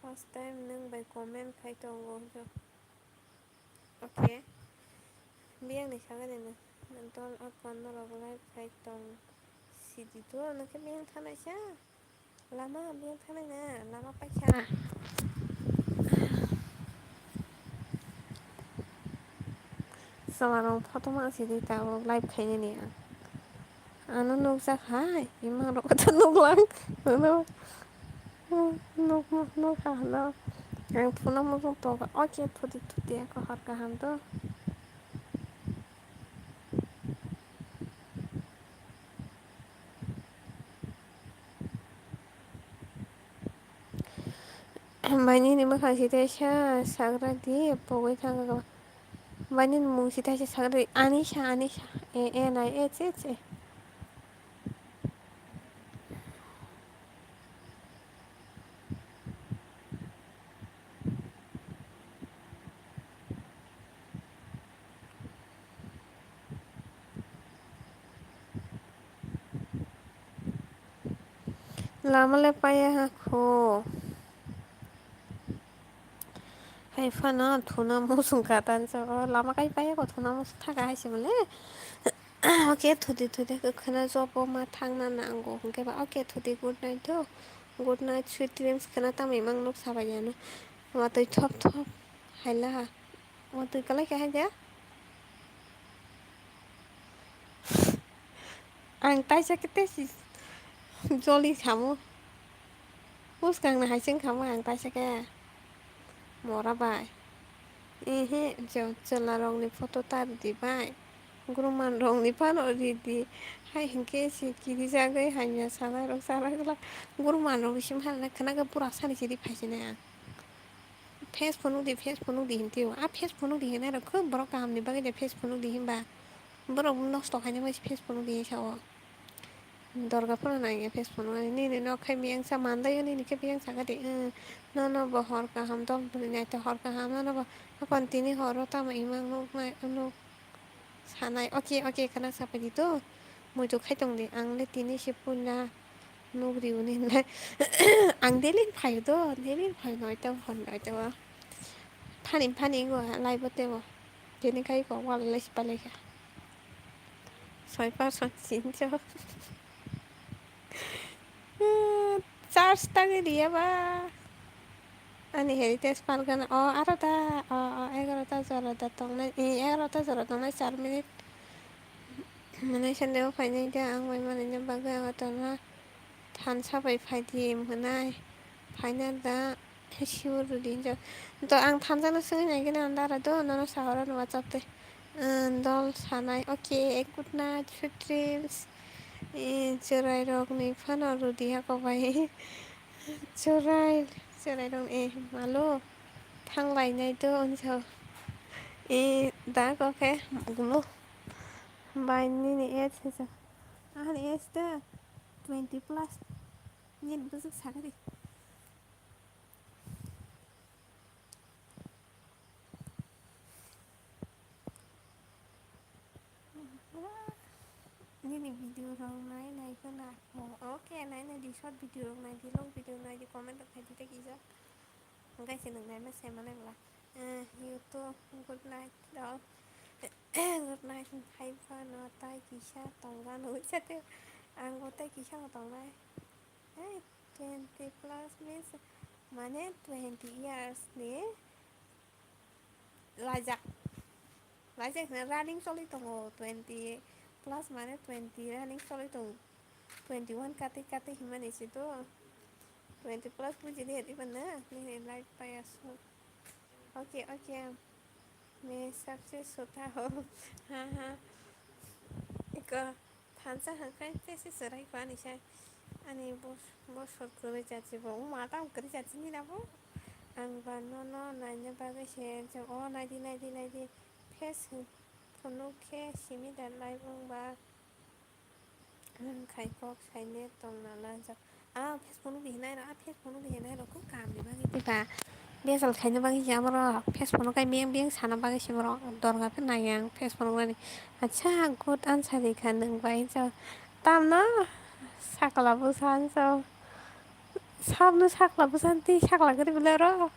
first time nwng bai comment khai tongo hwnkhe. Okay. Biyang ni sagani no. Dol akon norok live khai tong sidi to, nokhe biyang thanai sa. Lama biyang thanai na, lama paikha. Samarong photo ma sidi ta live khainani ang. Ano nukjak hai, ima rok to nuklang. Ano nuk nuk nuk ha no. Ang phuna muchung toga. Oke, thuti thuti ako har kaham to. Bai nini mwkhang si tei sa sagra di pogwi thangkha. Bai nini mung si tei sa sagra di Anisa, Anisa. A N I S H A. Lama le paya ha kho. Hai phano thuna muchung kha tan sa o lama kai paya ko thuna muchung thaka hai se mole. Oke, thuti thuti khwna jobo ma thangna nango hwnkhe ba. Oke, thuti good night do. Good night, sweet dreams khwna tamwi mang nuk sabai yano. Watwi thop thop haila ha. Watwi kalai khe hai de. Ang taisa khe tei si joli samo. Bwskang no hai se wngkha mo ang taisa khe. Mora bai. Ehe, jo, chwla rok ni photo ta rwdi bai. Guruman rok ni phano ridi. Hai hinkhe se kirijagwi hamya sanai rok sanai glak. Guruman rok bisingo hai khwna khe pura sani sidi phaisinai ang. Face phunukdi, face phunukdi hinti o. A face phunukdi hinai rok khub borok kaham ni bagwi de face phunukdi hinba. Borok nosto khaina bai se face phunukdi hinsa o. Dorga phano nangya Facebook nani, nini nok khai miyang sa mandayo, nini khe miyang sa kati, eh, nono bo hor kaham dol bwrwi naitha hor kaham, nono bo, akon tini horo tamo imang nuk nai, nuk sanai, oke, oke, khana sapai di to, muitu khai tong di, ang le tini se puila nuk riuni le, ang daily phaio to, daily phaio noita hor noita o, phani, phani go live o tebo, tini khai ko wal le sipai lai kha. Soi percent sinjo. Charge tangwi riya ba. Ani heritage park gana o aro da, o, o, egarota jora da tongnai, e, egarota jora tongnai char minute. Mane sende o phainai da ang bai manai na bagwi ang tongna. Thansa bai phai di hwnwi phaina da sibo rwdi hinjak. To ang thansa no swngwi nai khe nang dara do, nono sahoro no wachap tei. Dol sanai, okay, good night, sweet dreams. Chwrai rok ni phano rwdi hako bai. Chwrai, chwrai rok ni, eh, malo thang lai nai do, hinjak. Da kok khe gumo. Bai nini age hinjak. Ani age da twenty plus. Nini bwswk sakha di. Nini video rok nai nai khe na. Oh, okay, nai nai di, short video rok nai di, long video nai di, comment rok khai di tei kisa. Hwnkhe se nwng naima se manai bwla. Eh, YouTube, good night, dol. Good night, hai phano tai kisa tongma nugwi chate. Ang bo tai kisa bo tongnai. Hey, twenty plus means mane twenty years ni laijak. Laijak hwnwi running choli tongo, twenty plus mane twenty running choli tongo. Twenty one kati kati himani si to. Twenty plus buji di hadi bana, nini life paya so. Okay, okay. Me success hota ho. Ha, ha. Iko. Thansa hwnkhe tei se chwrai kho ani sai. Ani bos-, bosor kwrwi chachi bo wngma tamo kwrwi chachi ni nabo. Ang ba nono naina bagwi se rijak. O naidi, naidi, naidi. Face hwn phunuk khe simi da live wngba. Ang khai kok saine tongna lanjak. Ah, Facebook no bihinai rok, ah, Facebook no bihinai rok kok kam ni bagwi tipa. Bejal khaina bagwi se amo rok Facebook no kai miyang biyang sana bagwi se borok dorga khe nai ang Facebook no nani. Acha, good answer rikha nwng bai, so. Tamno sakla bwsa, so. Sabno sakla bwsa tei sakla kwrwi bwle oro.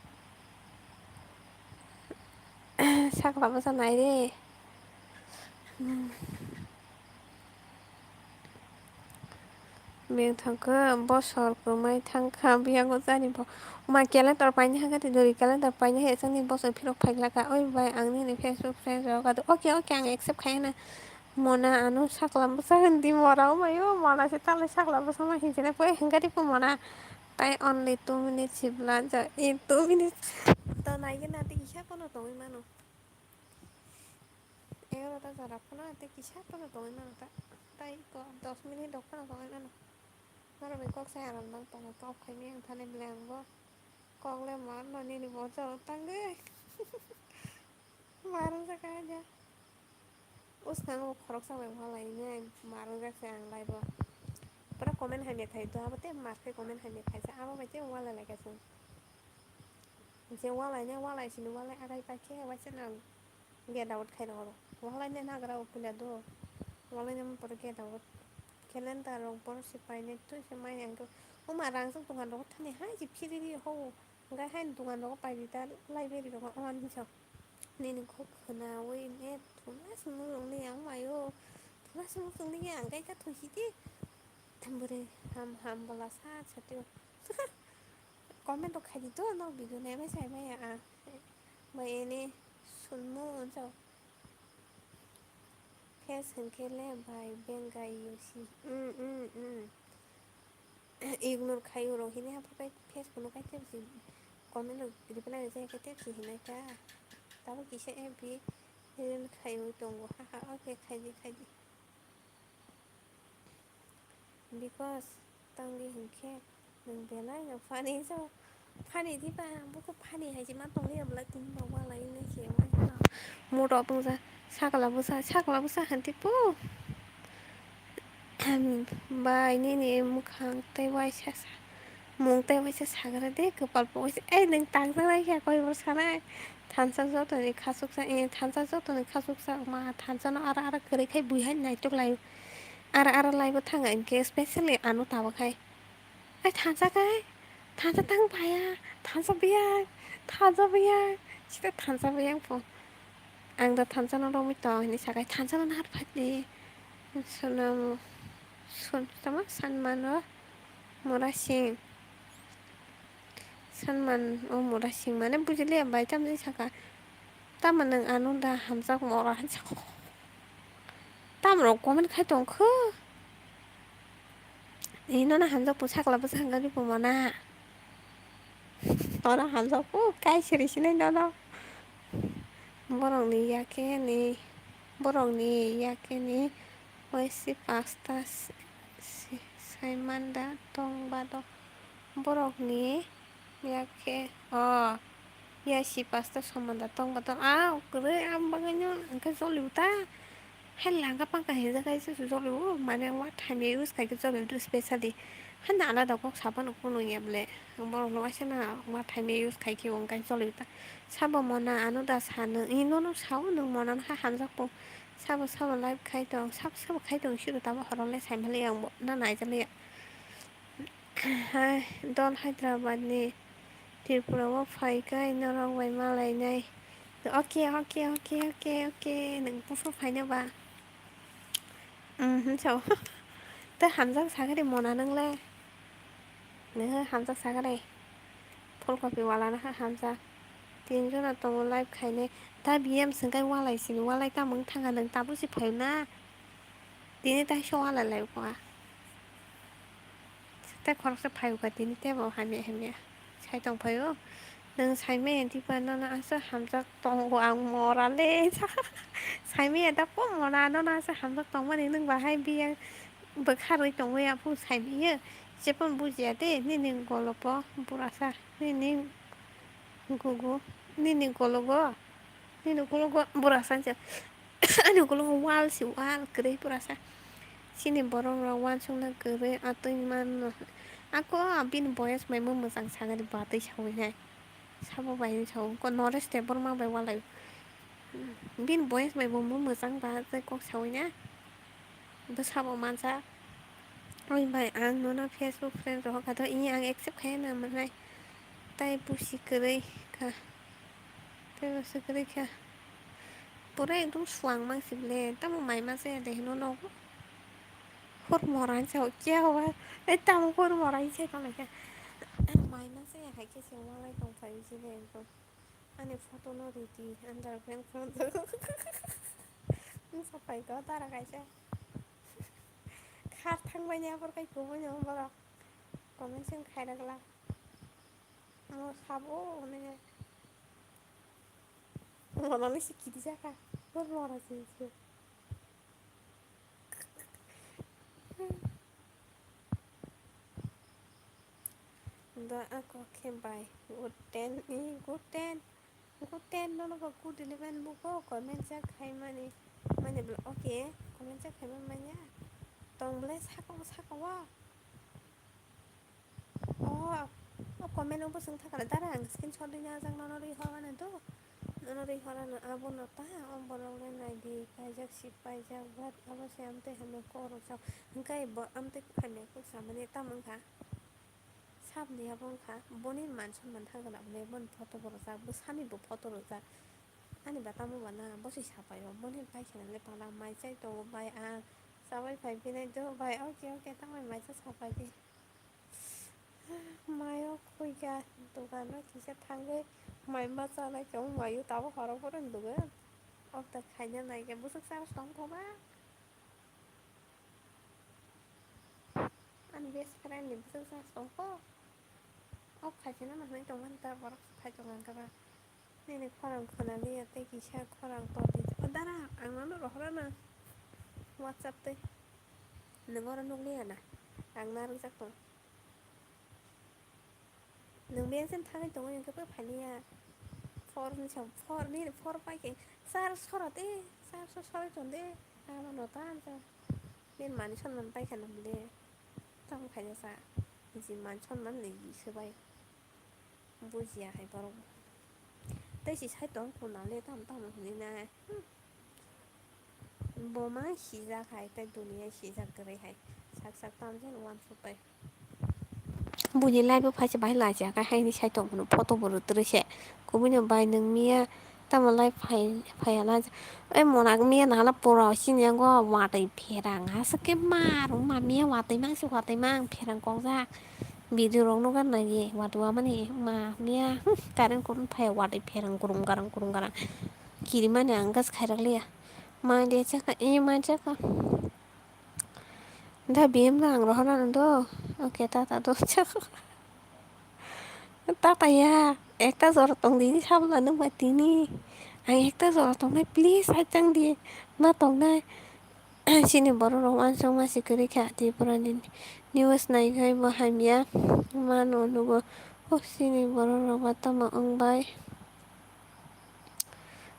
Sakla bwsa nai re. Hmm. Beng thangkhe bosor kwmai thangkha, biyango jani bo. Ma calendar paina hwnkhe tei dori calendar paina hai chwngni bosor phirok phaikhlaka. Oi bai, ang nini Facebook friend rok ado. Okay, okay, ang accept khai na. Mona ano sakla bwsa hindi mora, o mayo, mona se tale sakla bwsa ma hinjene poi hwnkhe tei mona. Tai only two minutes sibla ja, in two minutes. To naigena tei kisa kono tongwi mano. Egarota jora phano tei kisa phano tongwi mano ta. Tai ko dos minute rok phano tongwi mano. Norok bai kok sai aram nang tongo, kok khaimai ang thani belai ang bo. Kok le mar no nini bo jora tangwi. Mar wngjakha haja. Uskango khoroksa bai walai nai mar wngjak se ang live o. Pura comment hamya khai to, abo tei mar khe comment hamya khaisa, abo bai tei walai lai kha chwng. Je walai nai walai sini walai agai pa khe waisa nang. Get out khai rw, walai nai nagra o puila do, walai nai pore get out. Calendar rok borok se painai twi se mai ang khe. Oma rang chwng tongkha rok thani hai se phiri ri ho, hwnkhe haino dogan rogo paidi ta library rogo o ani hinsa nini kok khwnawi ne thuna swngo rwngni ang mayo, thuna swngo chwngni ang khe kha thuisidi. Bwrwi ham ham bwla sa satio. Comment rok khaidi to, nok video naimai sai maya ang. Bai ene sunmo unsa. Face hwnkhe le bai bengai yosi. Mm, mm, mm. Ignore khai oro hini haphai pai Facebook no kai tebsi comment rok reply rwjak khe tebsi hinai ta. Tabo kisa F B reel khaiwi tongo. Haha, okay, khaidi, khaidi. Because tangwi hinkhe nwng belai no funny so. Funny diba? Buko funny hai se ma tongwi ya bwlai tini ba walai nai se wngkha. Moto bwngsa sakla bwsa, sakla bwsa hinti po. Bai nini mwkhang tei waisa sa-, mung tei waisa sagra de, kwpal bo waisa. Ei, nwng tangjaknai khe koi bo sanai. Thansa jotoni khachuksa, eh, thansa jotoni khachuksa ma thansa no ara ara kwrwi khai bui hai naitok lai. Ara ara lai bo thang hinkhe specially ano tabuk khai. Ai thansa khai, thansa tang baya, thansa biyang, thansa biyang, sita thansa biyang po. Ang da thansa no romwi tong hinwi sakai thansa no nahar phai di. Sono, son, tama Sanman o Murasing. Sanman o Murasing mane bujiliya bai tamni saka. Tamo nwng ano da hamjak mora hinwi saka. Tamo rok comment khai tong kho. Ino na hamjak po sakla bwsa hangari po mana. Ora hamjak po kai siri sinai nono. Borokni yakeni, borokni yakeni waisi pasta si-, si-, saimanda tong bado borokni yakhe, o, yasi pasta somanda tong bado, a, kwrwi, a, bagwino hwnkhe joliu ta. Hai langka pangka hinjak hai se joliu, mane wa thaimya use khaikhe joliu do specially. Handa alada kok sabano kunu ya ble, borokno waisa na wa thaimya use khaikhe hwnkhe joliu ta. Sabo mona ano da sano, ino no sao nwng mona no ha hamjak po. Sabo sabo live khai tong, sabo sabo khai tong, siro tamo horole saimali ang bo na naijakliya. Hai, dol Hyderabad ni Tripura o phai kai norok bai malainai. Oke, oke, oke, oke, oke, nwng buphuru phaino ba? Mhm, sao. Tei hamjak sakari mona nwngle. Nihai hamjak sakari. Phulkopi wala no ha hamjak. Tin jona tongo live khainai. Ta B M swngkai walai sini, walai tamo wng thangkha nwng tabuk se phaio na? Tini tai se walai lai kha. Tei khoroksa phaio kha tini tebo hamya hamya. Sai tong phaio. Nwng saimaya diba nono aswk hamjak tongo ang mora le. Saimaya da po mora nono aswk hamjak tongmani nwng bahai biya bwkha rwi tongwi aphuru saimaya. Jepon bujiya de nini golopo burasa nini gugu nini gologo nini gologo burasa. Ani ukulok o wal si wal kwrwi pura sa. Chini borok rok uansukna kwrwi atwi manno. Ako bini boyes bai mo mwchang sagani batwi sawi nai. Sabo bai hinwi sawi ko Naresh Debbarma bai walai. Bini boyes bai bo mo mwchang ba tei kok sawi na. Bo sabo mansa. Oi bai ang nono Facebook friend rohor kha to ini ang accept khai na manai. Tai busi kwrwi kha. Tei bo se kwrwi kha. Pura ekdom suang mang si ble. Tamo mai ma se de hino nogo. Hor mora sa o kya hua. Ei tamo hor mora sa tong kha. Mai ma se hai khe se walai tong phai si de ekdom. Ani photo no ridi underground photo. Sa phai ko tara kaisa. Khar thang bai ni abor kai kubui no borok. Comment se khai ragla. Mo sabo ne. Mo na le sikiri jaka. Hor mora si. Da ako khe bai good ten, i good ten, good ten nono bo good eleven buko comment jak khaimani, mani bla, okay, comment jak khaimani manya. Tong ble saka o, saka o. O, o comment o bwswng thakala dara ang screenshot rina jak nono rihor mani do. Nono rihor ano abono ta, o borok le naidi, kaijak si paijak, but abo se amtwi hamya kok rok jak, hwnkhe bo amtwi hamya kok samani tamo wngkha, saboni abo wngkha, boni man sonman thangkha na bole, boni photo bo rwjak, bwsani bo photo rwjak, ani ba tamo ba na, bo se sapai o, boni bai khena le pala mai chai tongo bai, a chabai phai phinai do bai, oke oke, tamo mai cha sapai di. Mayo khuya dogano kisa thangwi mai ma chanai khe wng mayo tabuk horo phoro hinwi dugo. Order khaina naikhe bwswk charge tong kho ba? Ani best friend ni bwswk charge tong kho? Off khaisano nahwnwi tongmani ta borok phai tongkha ba. Nini khorang khwnaliya tei kisa khorang tongdi. O dara ang nono rohorano WhatsApp twi. Nwng oro nukliya na? Ang narwkjak tong. Nwng biyang chen thangwi tongwi hwnkhe bo phailiya. Four ni sam, four ni, four pai khe char sora de, char so sora ton de. Abo no ta ang ta. Bini mani sonman paikha nang le. Tamo khaina sa. Niji man sonman ni se bai. Bujiya hai borok. Tei si sai tong kuna le tam tam hwnwi na. Hmm. Bo ma sijak hai tei duniya sijak kwrwi hai. Sak sak tam jan uansuk bai. Buini live o phaisa bahai lachiya kha haini sai tong phano photo bo rwtrwi se. Kubui no bai nwng miya tamo live phai phaiya na. Oi mona miya nahana pura sini yango watwi pherang aswk khe ma rwma miya watwi mang se watwi mang pherang kokjak. Video rok no gan nai ye watwi wamani ma miya current kurun phaiya watwi pherang kurum garang kurum garang. Kirimani ang gas khairak liya. Ma de chakha e ma chakha. Da B M no ang rohorna nang do. Okay, tata do. Tata ya, ekta jora tong di, sabla nung bai tini. Ang ekta jora tongnai, please, hai chang di. Ma tongnai. Sini borok rok uansuk ma si kwrwi kha, Tripura ni news nai khai bo hamya. Ma no nugo. Oh, sini borok rok ba tamo wng bai.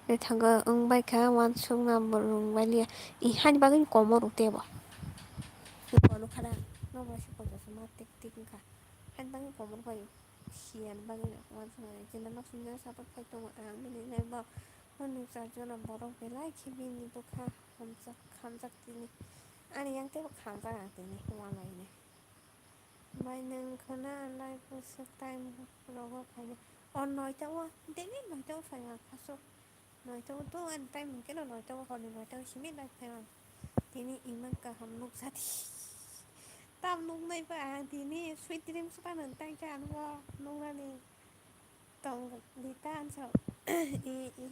Naithogo wng bai kha, uansukma bo rwng bai liya. I hani bagwi komor rw tei bo. Bono khara, nobo se kotor se ma tik tik wngkha. Hani bagwi komor bai siyan bagwi no uansukma. Jila nok simi no support khai tongo ang bini live o. Hwnwi char jona borok belai khe bini bwkha hamjak, hamjak tini. Ani yang teibo khamjak ang tini, uanaini. Bai nwng khwna live o swk time rogo phainai. O noita o, daily noita o phaimang khasuk. Noita o do ani time hwnkhe no noita o, horni noita o simi live phaimang. Tini imang kaham nukjadi. Tam nuknai ba ang tini sweet dreams phano tangkhe ano bo nuknani. Tong di ta ansa. I, i.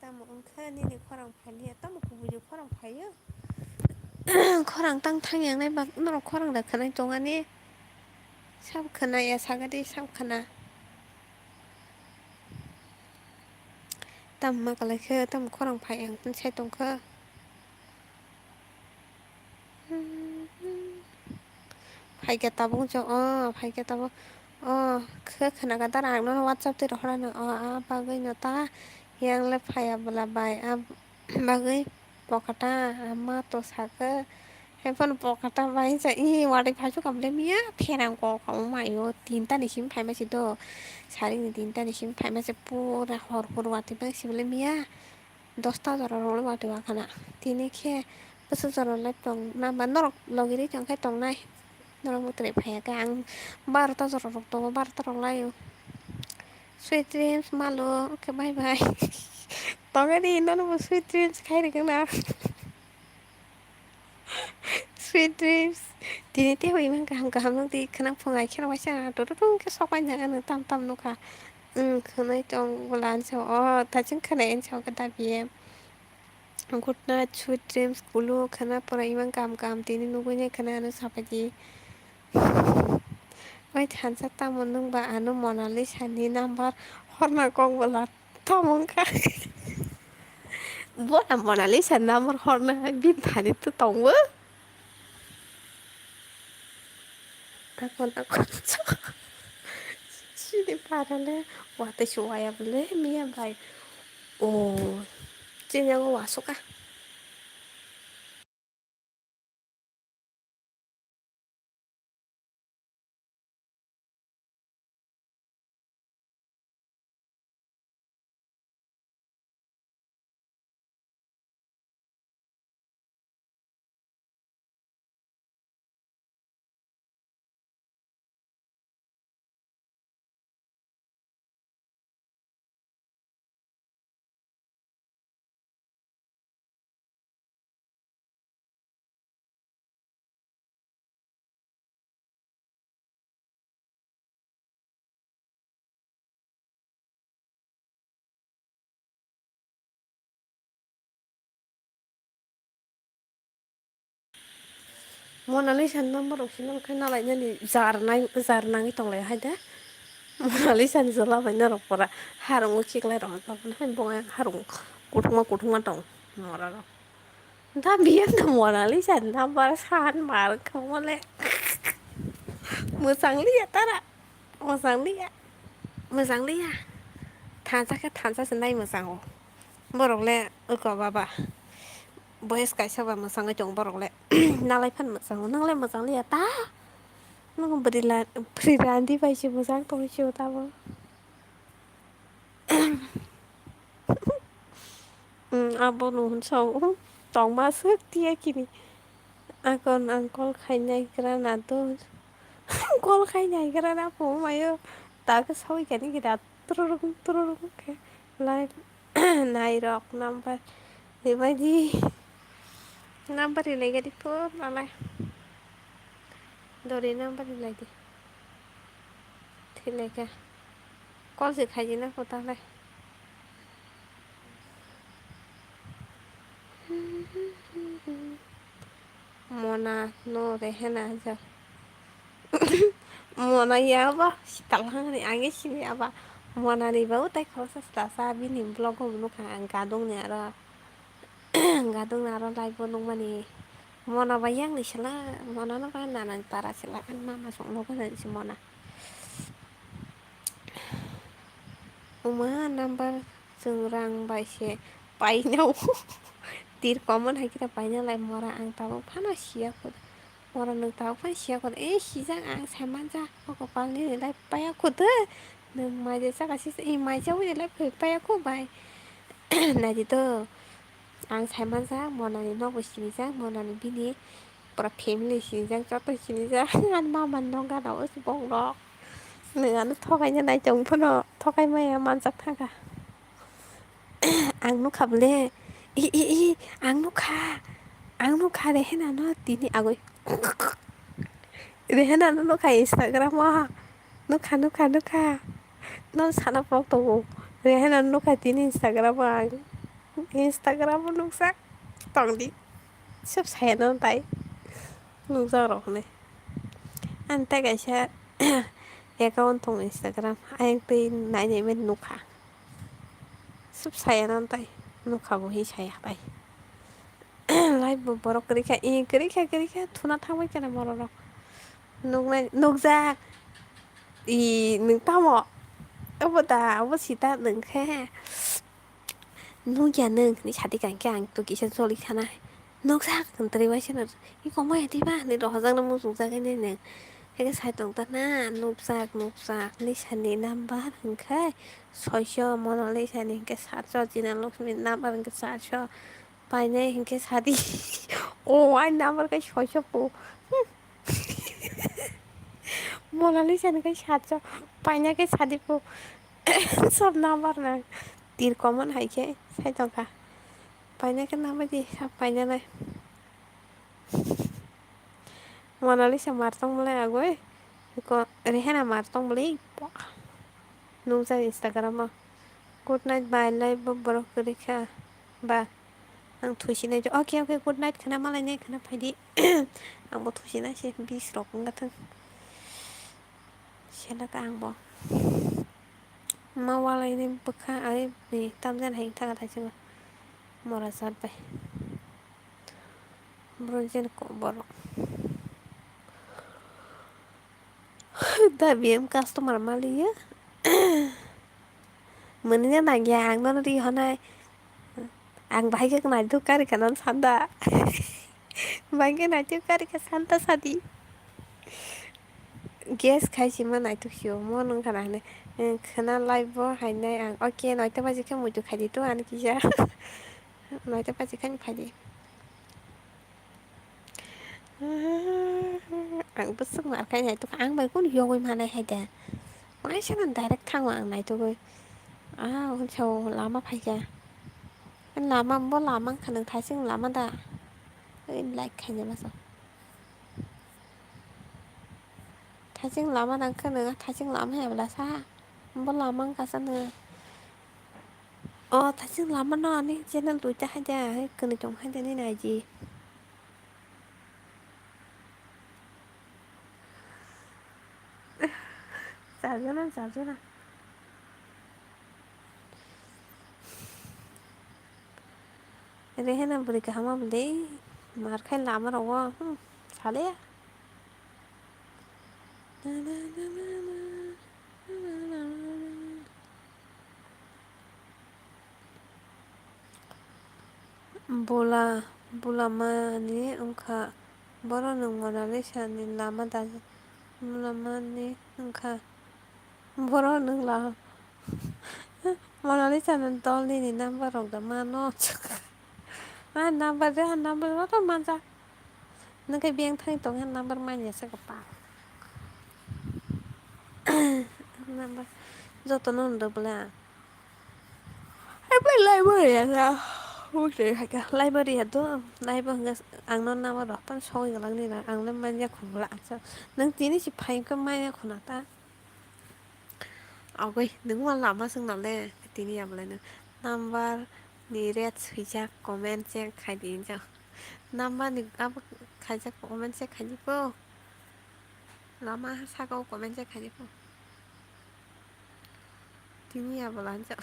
Tamo wngkha nini khorang phailiya, tamo kubui ni khorang phaio? Khorang tang thang yang nai bak norok khorang da khwnai tong ani. Sab khwna ya sagadi sab khwna. Tamo ma kalai khe, tamo khorang phai ang sai tong kha. Phaikhe tabuk jok, o phaikhe tabuk, o khe khwna khe dara ang nono WhatsApp twi rohorani, o a bagwi no ta yang le phaiya bwla bai, a bagwi pokata ama to sakhe, hai phano pokata bai sa i watwi phaisu kam le miya pherang kok omo mai o tinta ni simi phaima se do, saring ni tinta ni simi phaima se pura hor hor watwi bai se bole miya. Dosta jora rok le watwi wakhana. Tini khe bwswk jora le tong na ba norok logi ri tong khe tongnai. Norok mwtai phaiya khe ang barota jora rok tongo, barota rok lai o. Sweet dreams malo, okay, bye bye. Tongani nono bo sweet dreams khai rikna. Sweet dreams. Tini teibo imang kaham kaham nukdi, khwnang phungai kheno waisa tututung khe sokpai nang ano tam tam nukha. Wng khwnai tong bwla ansa o tachwng khwnai ansa o khe dabiye. Good night, sweet dreams, kulu khwna pora imang kaham kaham tini nugui nai khwna ano sapaidi. Oi thansa tamo nwng ba ano Monalisa ni number horna kok bwla. Tamo wngkha. Bo na Monalisa number horna hai bini thani to tongo. Takon takon. Sini para le watwi se waya bole miya bai. O chini yango wasoka. Monalisa ni number rok sino khe nalainani jar nai, jar nangwi tonglai hai de. Monalisa ni jola bai norok pora harungo khiklai rok hai, bo hai harung kuthukma kuthukma tong mora rok. Da biyan da Monalisa ni number san mar khamole. Mwchang liya tara. Mwchang liya. Mwchang liya. Thansa khe thansa se nai mwchango. Borok le oko baba. Boyes kaisa ba mwchangwi tongo borok le. Nalai phano mwchango, nwng le mwchang liya ta? Nwng bwrwi la-, bwrwi randi bai se mwchang tongwi se o tamo. Hmm, abo no hwnsa o, tongma swk tiya kini. Akon ang call khainai gra na do. Call khainai gra na phumayo. Ta khe sawi kani gira tururung tururung khe. Live nairok number ribaidi. Number rilai gadi pho lalai. Dori number rilai di. Thilai kha. Call se khaijina pho talai. Mona no Rehena ja. Mona ya ba, sital hangni ange sini aba. Mona ni ba utai khoroksa sita sa bini vlog o nukha ang gadung ni aro. Gadung ni aro live o nukmani. Mona ba yang ni sila, Mona no ba nana ni para sila, ang mama song no ba si Mona. Uma number chwng rang bai se painao. Tir common hai khe paina lai mora ang tabuk phano siya kho. Mora nwng tabuk phano siya kho. E sijak ang sai manja o kopal ni lai paya kho de. Nwng mai de saka si e mai jawi de lai phai paya kho bai. Nai di to. Ang sai manja Mona ni nogo sinijak, Mona ni bini pura family sinijak, joto sinijak. Ang mama no gana o bong rok. Nwng ano thokaina nai tong phano thokai maya manjak thangkha. Ang nukha bole, i, i, i, ang nukha, ang nukha Rehena no tini agoi. Rehena no nukha Instagram o, nukha, nukha, nukha. No sana pok tongo. Rehena no nukha tini Instagram o ang. Instagram o nukjak tongdi. Sob saya no tai. Nukjak rok hwnwi. Ani tei kaisa account tongo Instagram, ayang twi nainai mani nukha. Sub saya nang tai, nukha bo hi saya tai. Live bo borok kwrwi kha, i kwrwi kha, kwrwi kha, thuna thangbai khe na borok rok. Nuknai, nukjak. I, nwng tamo? Obo da, obo sita nwng khe. Nukya nwng hinwi sadi ka hinkhe ang to kisa choli thanai. Nukjak hinwi twi waisa no, "I kok maya twi ba?" hinwi rohorjak no muchungjak hinwi nwng. Haikhe sai tong ta na, nukjak, nukjak hinwi sani number hinkhe soiso, Monalisa ni hinkhe satso, Jinalokchmi ni number hinkhe satso, painai hinkhe sadi. O, ani number khe soiso po. Hmm. Monalisa ni khe satso, paina khe sadi po. Sob number nang. Tir common hai khe sai tongkha. Paina khe nang bai di, sab paina nai. Monalisa mar tong bolai agoi. Ko Rehena mar tong bolai. Nukjak Instagram o. Good night, bye. Live bo borok kwrwi kha ba. Ang thusinai. Okay, okay, good night khna malai nai khna phaidi. Ang bo thusinai se bis rok wngkha thang. Sela ta ang bo. Ma walai ni bwkha ai ni tamjani hai thang thai se mora chat bai. Bronzen ko borok. Da B M customer maliya. Mani na nagya ang nono ri honai. Ang bahai khe naituk kari kha nan sanda. Bahai khe naituk kari kha santa sadi. Guess khai sima naituk sio mo nung khana hane. Khana live bo hainai ang. Okay, noita baji khe muitu khai di to ani kisa. Noita baji khe phai di. Ang bwswk mar khai naituk, ang bai kunu yogwi manai hai da. Waisa no direct thango ang naitugwi. Ah, hwnsa o lama phaikha. Lama bo lama wngkha, nwng thaising lama da? Oi, like khaina masa. Thaising lama nang khe nwng thaising lama hai bwla sa. Bo lama wngkha sa nwng. O thaising lama no ani channel duita hai da, hai kwnwi tong hai da nini I G. Charjana, charjana. Rehena bwrwi kaham abo de, mar khai lama rogo, hmm, sale. Bola Bulamani wngkha, borok nwng Mona Lisa ni lama da, bulamani wngkha, borok nwng la, Mona Lisa ni dol nini number rok da mano. Ah, number de, ah, number rok to manja. Nwng khe biyang thani tong khe number manya se kwpal. Number joto no nwng do bwle ang. Hai bai library ya sa. Ute hai ka library ya do. Library hwnkhe ang no number rok pan sogwi gwlak ni na. Ang le manya khun bwla. Acha. Nwng tini si phai khe manya khuna ta. Agoi, nwng ma lama swng na le. Tini ya bwle nwng number ni rate swijak comment check khai di hinjak. Number ni abo khaijak comment check khai di po. Lama saka o comment check khai di po. Tini ya bwle hinjak.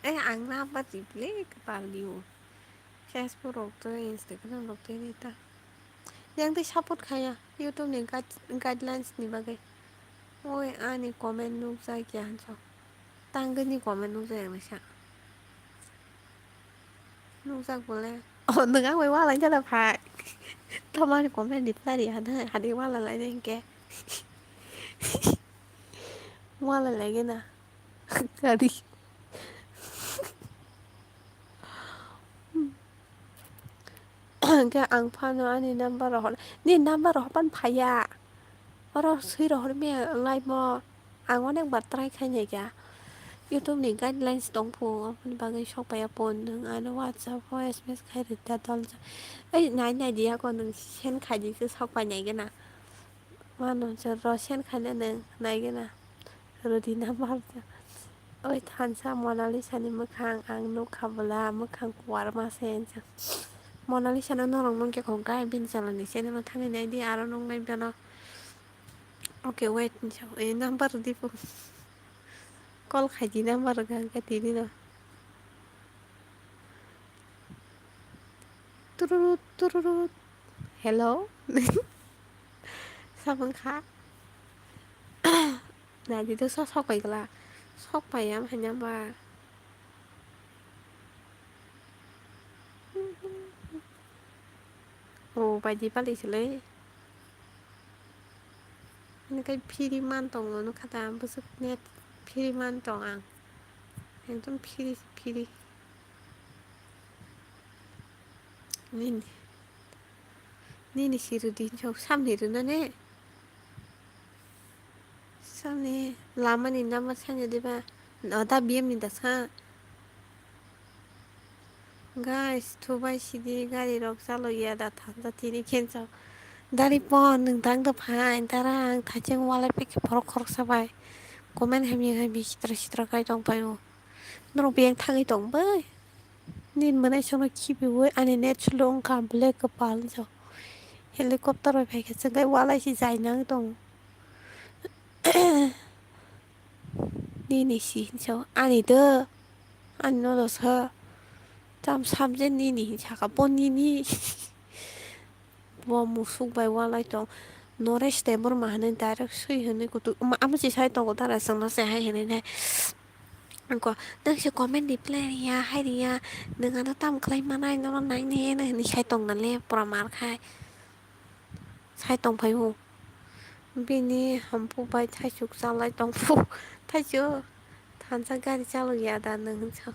Eh, ang number di bwle kwpal di o. Facebook rok tei Instagram rok tei ri ta. Yang tei support khaya YouTube ni guide-, guidelines ni bagwi. Oi ani comment nukjak ya hinjak. Tangwi ni comment nukjak ya masa. Nukjak bole. Oh, nwng ang bai wala jala phai. Tamani comment reply ri hana, hadi wala lai nang ke. Wala lai gena. Kari. Hwnkhe ang phano ani number rok hor-, ni number rok hor pan phaiya. Oro swi rok hor maya lai mo. Ang onek bar try khai nai kha. YouTube ni guidelines tong phu, aboni bagwi sok paiya phone nwng ano WhatsApp o S M S khai rwdi ta dol. Ei nai nai di ako nwng send khai di se sok pai nai gana. Mano je ro send khai nai nwng nai gana. Rwdi number. Oi thansa Mona Lisa ni mwkhang ang nukha bwla mwkhang kuarma se hinjak. Mona Lisa no norok nukya kho gai bini chwla ni channel o thangwi nai di aro nuknai bono. Okay wait hinjak. Eh number di po. Call khai di number ga ga tini no. Tururut tururut. Hello. Samung kha. Nai di to sok sok pai gla. Sok pai ya hanya ba. O bai di pali sele. Hwnkhai free man tongo nukha ta bwswk net free man tong ang. Ekdom free free. Nini. Nini si rwdi hinwi samni rwnani. Samni lamani number sanya diba? O da B M ni da sa. Guys, thubai sidi gari rok chalo ya da thansa tini khensa. Dari pon nwng dang da phai dara ang thacheng walai pekhe borok khoroksa bai. Comment hamya hamya sitra sitra kai tong pai o. Norok biyang thangwi tong bai. Nini mwnai songno khibiwi ani net slow wngkha black kwpal jok. Helicopter bai phaikha chwngkhe walai se jainang tongo. Nini si hinwi sao ani do ani no do sa tam subject nini hinwi saka bo nini. Bo musuk bai walai tong. Noresh Debbarma hinwi direct swi hinwi kutuk. Ama, ama se sai tongo dara chwngno se hai hinwi nai. Angko, "Nwng se comment reply riya, hai riya, nwng ano tam khlai manai, nono nai ne," hinwi sai tong nale, pura mar khai. Sai tong phai o. Bini hampu bai thaisuk chalai tong phu. Thaisuk, thansa gari chalok ya da nwng hinwi sa.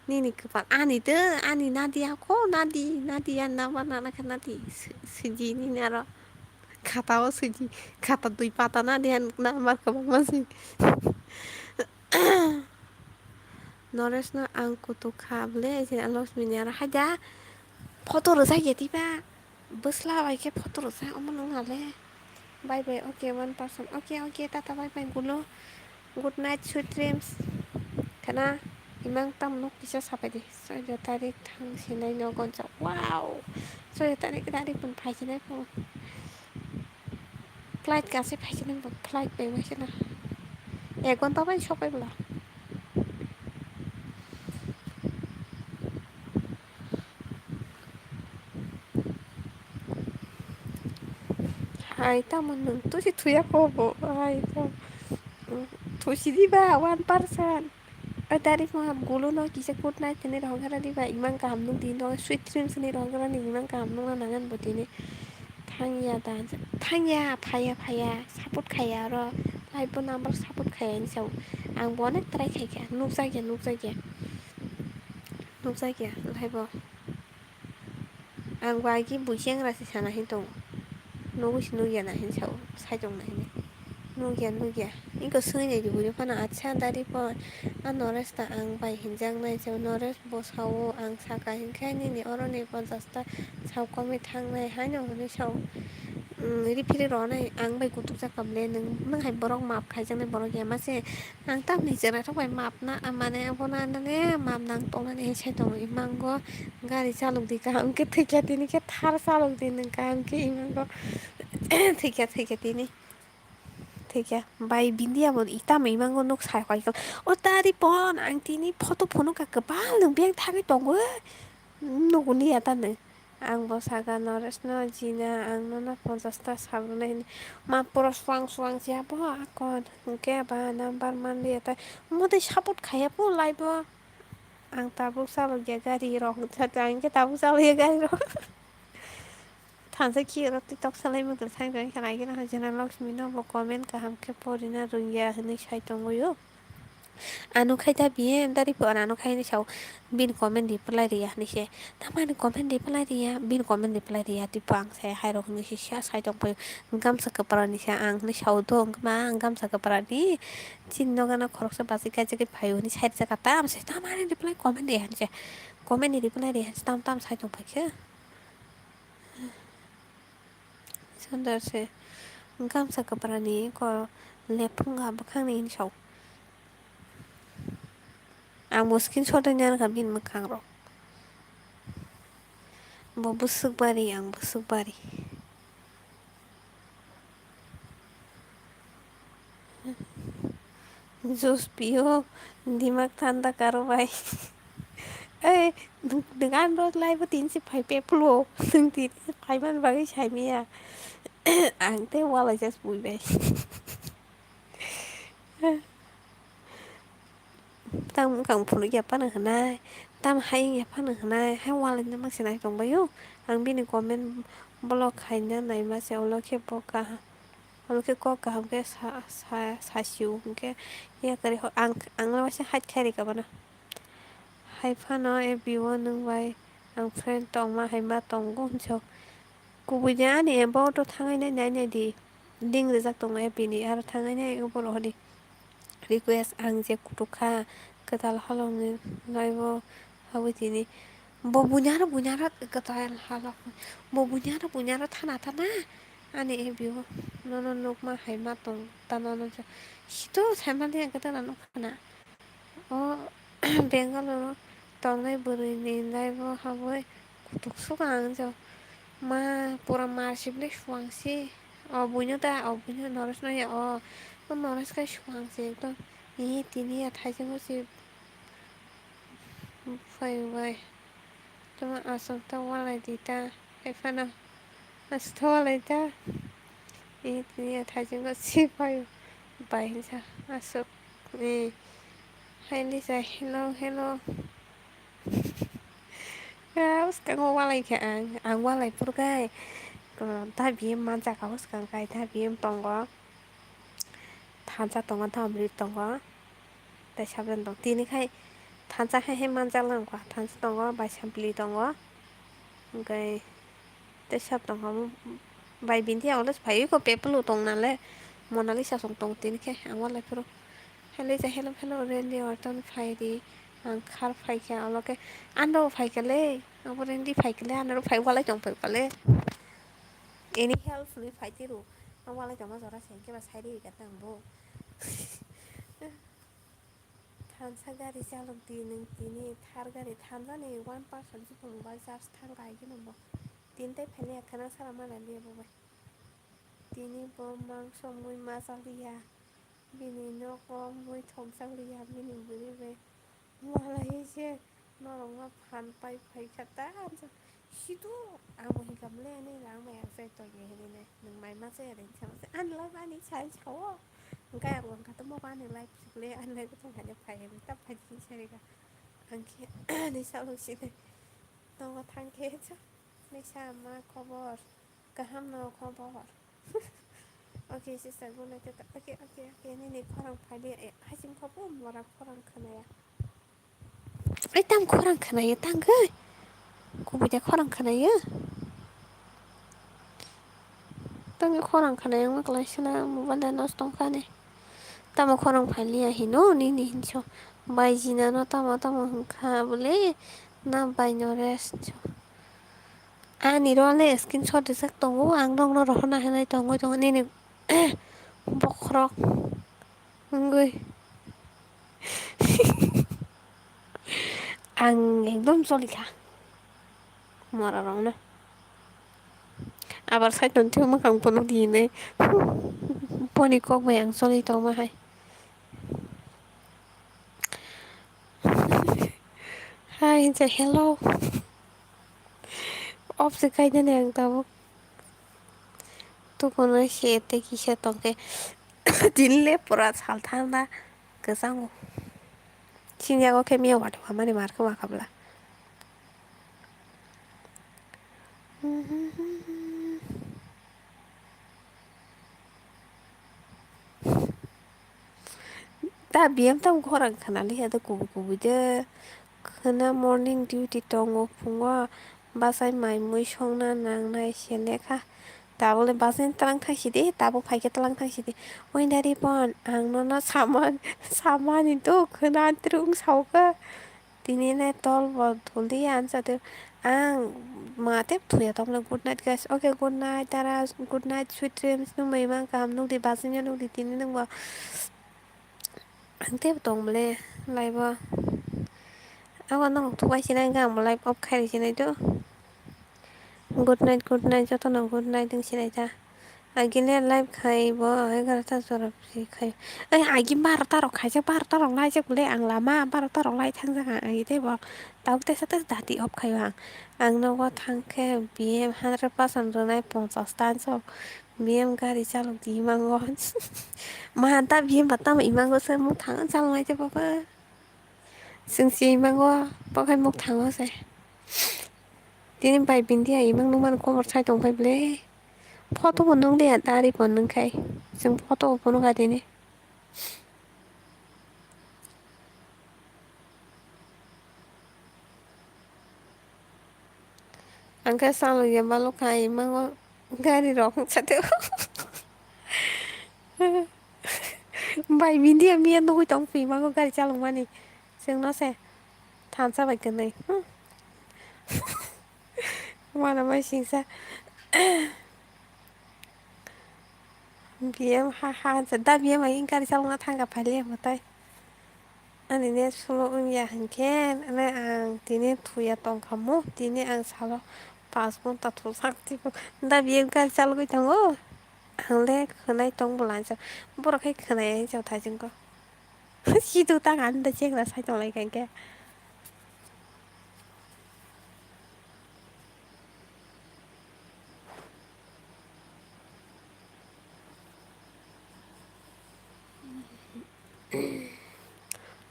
Nini kwpal ani tw, ani Nadia kho, Nadi, Nadia number nana kha Nadi, swi-, swiji nini aro khata o swiji, khata dui pata Nadia number kwbangma si. Noresh no ang kutuk kha bwle, je Lakshmi ni aro haida photo rwjak ya tiba. Bwsla bai khe photo rwsa omo nung ale. Bye bye, okay, one person. Okay, okay, tata, bye bye, gulo. Good night, sweet dreams. Khana, imang tam nok kisa sapai di. Soido tarik thang sinai no gonja. Wow! Soido tarik, tarik pun phai sinai pun. Flight kasi phai sinai pun, flight bai bai sinai. Ek gonta bai sopai bwla. Hai, tamo nwng tusi thuya kho bo. Hai, tamo. Thusi di ba, one percent. O dari ma gulu no kisa good night hinwi rohorkha di ba, imang kaham nuk di, no sweet dreams hinwi rohorkha ni, imang kaham nukna nangan bo tini. Thangya da, thangya, phaya, phaya, support khaya oro, live bo number support khaya hinwi sao. Ang bo onek try khaikha, nukjakya, nukjakya, nukjakya, live bo. Ang bo agi buisengra se sana hin tongo. Nugwi se nukya na hin sao, sai tong na hinwi. Nukya, nukya. Iko swngwi nai di buino phano, acha dari pon. A Noresh ta ang bai hinjak nai sao. Noresh bo sao, ang saka hinkhe nini oroni ponchas ta sao komwi thang nai haino hinwi sao. Umm, riphi ri rw nai, ang bai kutuk jak kha bwle, nwng, nwng hai borok maap khaijak nai borok ya ma se. Ang tamni chwrairok bai map na, mane, abono anane map nang tongnani hai sai tongo. Imango gari chalok di kaham khe thwikya, tini khe thar chalok di nwng kaham khe imango thwikya, thwikya tini. Thwikya. Bai bindi abo i tamo imango nuk sai koi kal. O tari pon, ang tini photo phunuk kha kwbang nwng biyang thangwi tongo. Nuguni ya ta nwng. Ang bo saka Noresno, "Jina, ang nono ponchas ta sab rwnai," hwnwi. Ma pura suang suang se abo akon. Hwnkhe ba number manliya ta. Omo tei support khaiya po live o. Ang tabuk chalokya gari rok. Ang khe tabuk chalokya gari rok. Thansa khi oro TikTok salai mokol thang tong khe naikhe naha Jina Lakshmi no bo comment kaham khe porina rwngya hwnwi sai tongwi o. Ano khai ta biye dari po ano khai ni sao, bini comment reply riya hinwi se. Tamani comment reply riya, bini comment reply riya, tipo ang se hai rok hinwi se sia sai tong pai. Gamsa kwpra ni se ang hinwi sao do, wngkha ma ang gamsa kwpra ni. Chini nogo no khoroksa bachai kaisa khe phaio hinwi sai rwjak kha, tam se tamani reply comment riya hinwi se. Comment ni reply riya hinwi se tam tam sai tong pai khe. Sundar se gamsa kwpra ni ko lephunga bwkhak ni hinwi sao. Ang bo screenshot rwna rwkha bini mwkhang rok. Bo bwswk bari, ang bwswk bari. Juice pio, dimak thanda karo bai. Ei, dukan rok lai bo tin si phai pe phulo. Nwng tin si phai man bagwi sai maya. Ang tei walai just bui bai. Tamo wngkha ang phunuk ya phano hwnai, tamo hai wng ya phano hwnai, hai walai no masa nai tong bai o. Ang bini comment block khaina nai ma se, ulo khe bo kaham, ulo khe kok kaham khe sa, sa, sa si o hwnkhe yakarwi ho ang, ang no waisa hide khai rwkha bono. Hai phano F B o nwng bai ang friend tongma hai ma tongo hwnwi sao. Kubui de ani abo auto thangai nai nai nai di. Link rijak tongo F B ni, aro thangai nai abo rw hodi. Request ang je kutuk kha, kwtal halok ni live o habwi tini. Bo bunya ro bunya ro kwtal halok. Bo bunya ro bunya ro thana thana. Ani F B o nono nukma hai ma tong ta nono je. Situ sai mani ang kwtal nuk khana. O Bangalore o tongnai bwrwini live o habwi kutuk suk ang jo. Ma pura mar sibli suang si. O buino da, o buino Noresno ya o. O Noresh kai suang si ekdom. Ni tini ya thaichung si phai bai. Tama aswk ta walai di ta. Hai phano aswk ta walai ta. Ni tini ya thaichung si phai bai hinsa aswk. Ni. Hai Lisa, hello, hello. Ah, bwskango walai kha ang, ang walai phuru khai. Dabi manjak ka bwskang khai, dabi tongo. Thansa tongo, tamri tongo. Tei sabjani tong, tini khai thansa hai hai manjak lang kha, thansa tongo, bai sampli tongo. Hwnkhe tei sab tongkha omo bai bindi always phaiwi kho pepelo tong nale Monalisa song tong tini khe ang walai phuru hello ja hello hello rendi orton phaidi ang khar phaikha olo khe ano phaikha le abo rendi phaikha le ano phai walai tong phaikha le any help ni phaitiru ang walai tongma jora se hwnkhe ba sai rika tang bo. Thansa gari chalok di nwng tini thar gari thanjani one percent se phunukbai charge thang kai kheno bo tini tai phaini ekkhana sara mana liya bo bai tini bo mangso mui ma chaliya bini nogo mui thok chaliya bini bwrwi bai walai se norok ma phan pai phai kha ta hamsa sidu abo hinka mle ani lang bai ang chai tongya hinwi nai nwng mai ma chaya de hinwi sama se ani lai ani sai sao. Hwnkhe ang wngkha tamo ani live sukle, ani live tong khaina phai, ta phai di hinwi sarika. Ang khe ni saluk sini tongo thang khe, cha. Nisa ma khobor? Kaham no khobor? Okay, sister, bo nai ta, okay, okay, okay, nini khorang phai di, eh, haching kho bo mora khorang khnaya. Ai, tam khorang khnayo, tang goi. Kubui de khorang khnayo. Tang khorang khnayo, wngma kwlai sina mobile de nosto wngkha ni. Tamo khorang phai liya hino, nini hinso. Bai jina no tamo tamo wngkha bole, na bai no rest. Ani ro le screenshot rijak tongo, ang nokno rohorna hinwi tongwi tongo nini bokhorok wngwi. Ang ekdom cholikha morarokno. Abar side tong thwiwi mwkhang phunuk di hinwi. Boni kok bai ang choli tongma hai. Hai, hinsa hello. Off se kainani ang tabuk. Tukuno se tei kisa tongkhe. Tini le pura sal thangna kwchango. Sini yago khe miya watwi hamani mar khe ma khabla. Ta biyam tamo khorang khwnaliya de kubui kubui de. Khwna morning duty tongo phungo, bachai mai mui songna nangnai se lekha. Tabole bachai twlang thang sidi, tabuk phaikhe twlang thang sidi. Oi nari pon, ang nono sama, samani do khwna antre wng saukha. Tini le tol bo thul di ansa de. Ang ma tep thuya tongmani. Good night guys. Okay, good night dara. Good night, sweet dreams. Nwng bai mang kaham nukdi, bachai no nukdi tini nwng bo. Ang tep tong bole live o. Abo nwng thubai sinai ang bo live off khai sinai do. Good night, good night, jotono good night wng sinai ta. Agile live khai bo egarota jora si khai. Ai, agi barota rok khaijak, barota rok laijak bole ang lama, barota rok lai thangjak ang agi tei bo. Tabuk teisa teisa dati off khai o ang. Ang nogo thang khe B M hundred percent rwnai ponchas ta anso. B M gari chalok di imango. Mahan ta B M ba tamo imango se muk thang chalok nai te baba. Chwng si imango bo khai muk thango se. Tini bai bindi hai imang nukmani komor sai tong pai bwle. Photo bo nung liya, dari bo nung khai. Chwng photo bo phunukha tini. Ang khe salok ya balok khai imango gari rok chate. Bai bindi ya miya nugui tong pi imango gari chalok mani. Chwng no se thansa bai kwnwi. Hmm. Mana mai singsa. B M ha, ha, da B M ai gari chalokna thangkha phai le mwtai. Ani net slow wngya hinkhe, ani ang tini thuya tongkha mo, tini ang salo paanch ghonta thujak tipo. Da B M gari chalogwi tongo. Ang le khwnai tong bwla ansa. Borok khe khwnai ang chao thai chwngkho. Sidu ta ang da chekla sai tong lai kha hinkhe.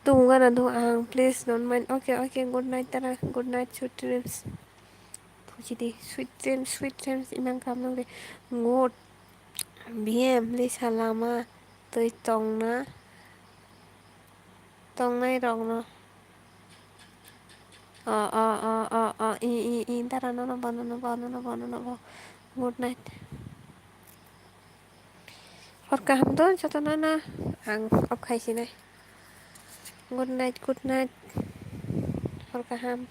Tungana do ang, please don't mind. Okay, okay, good night tara, good night, sweet dreams. Phuji di, sweet dreams, sweet dreams, imang kam nang de. Good. B M, Lisa lama, twi tongna, tongnai rokno. O, o, o, o, o, i, i, i, dara, nono bo, nono bo, nono bo, nono bo. Good night. Hor kaham do jotono no ang off khai sinai. Good night, good night. Hor kaham.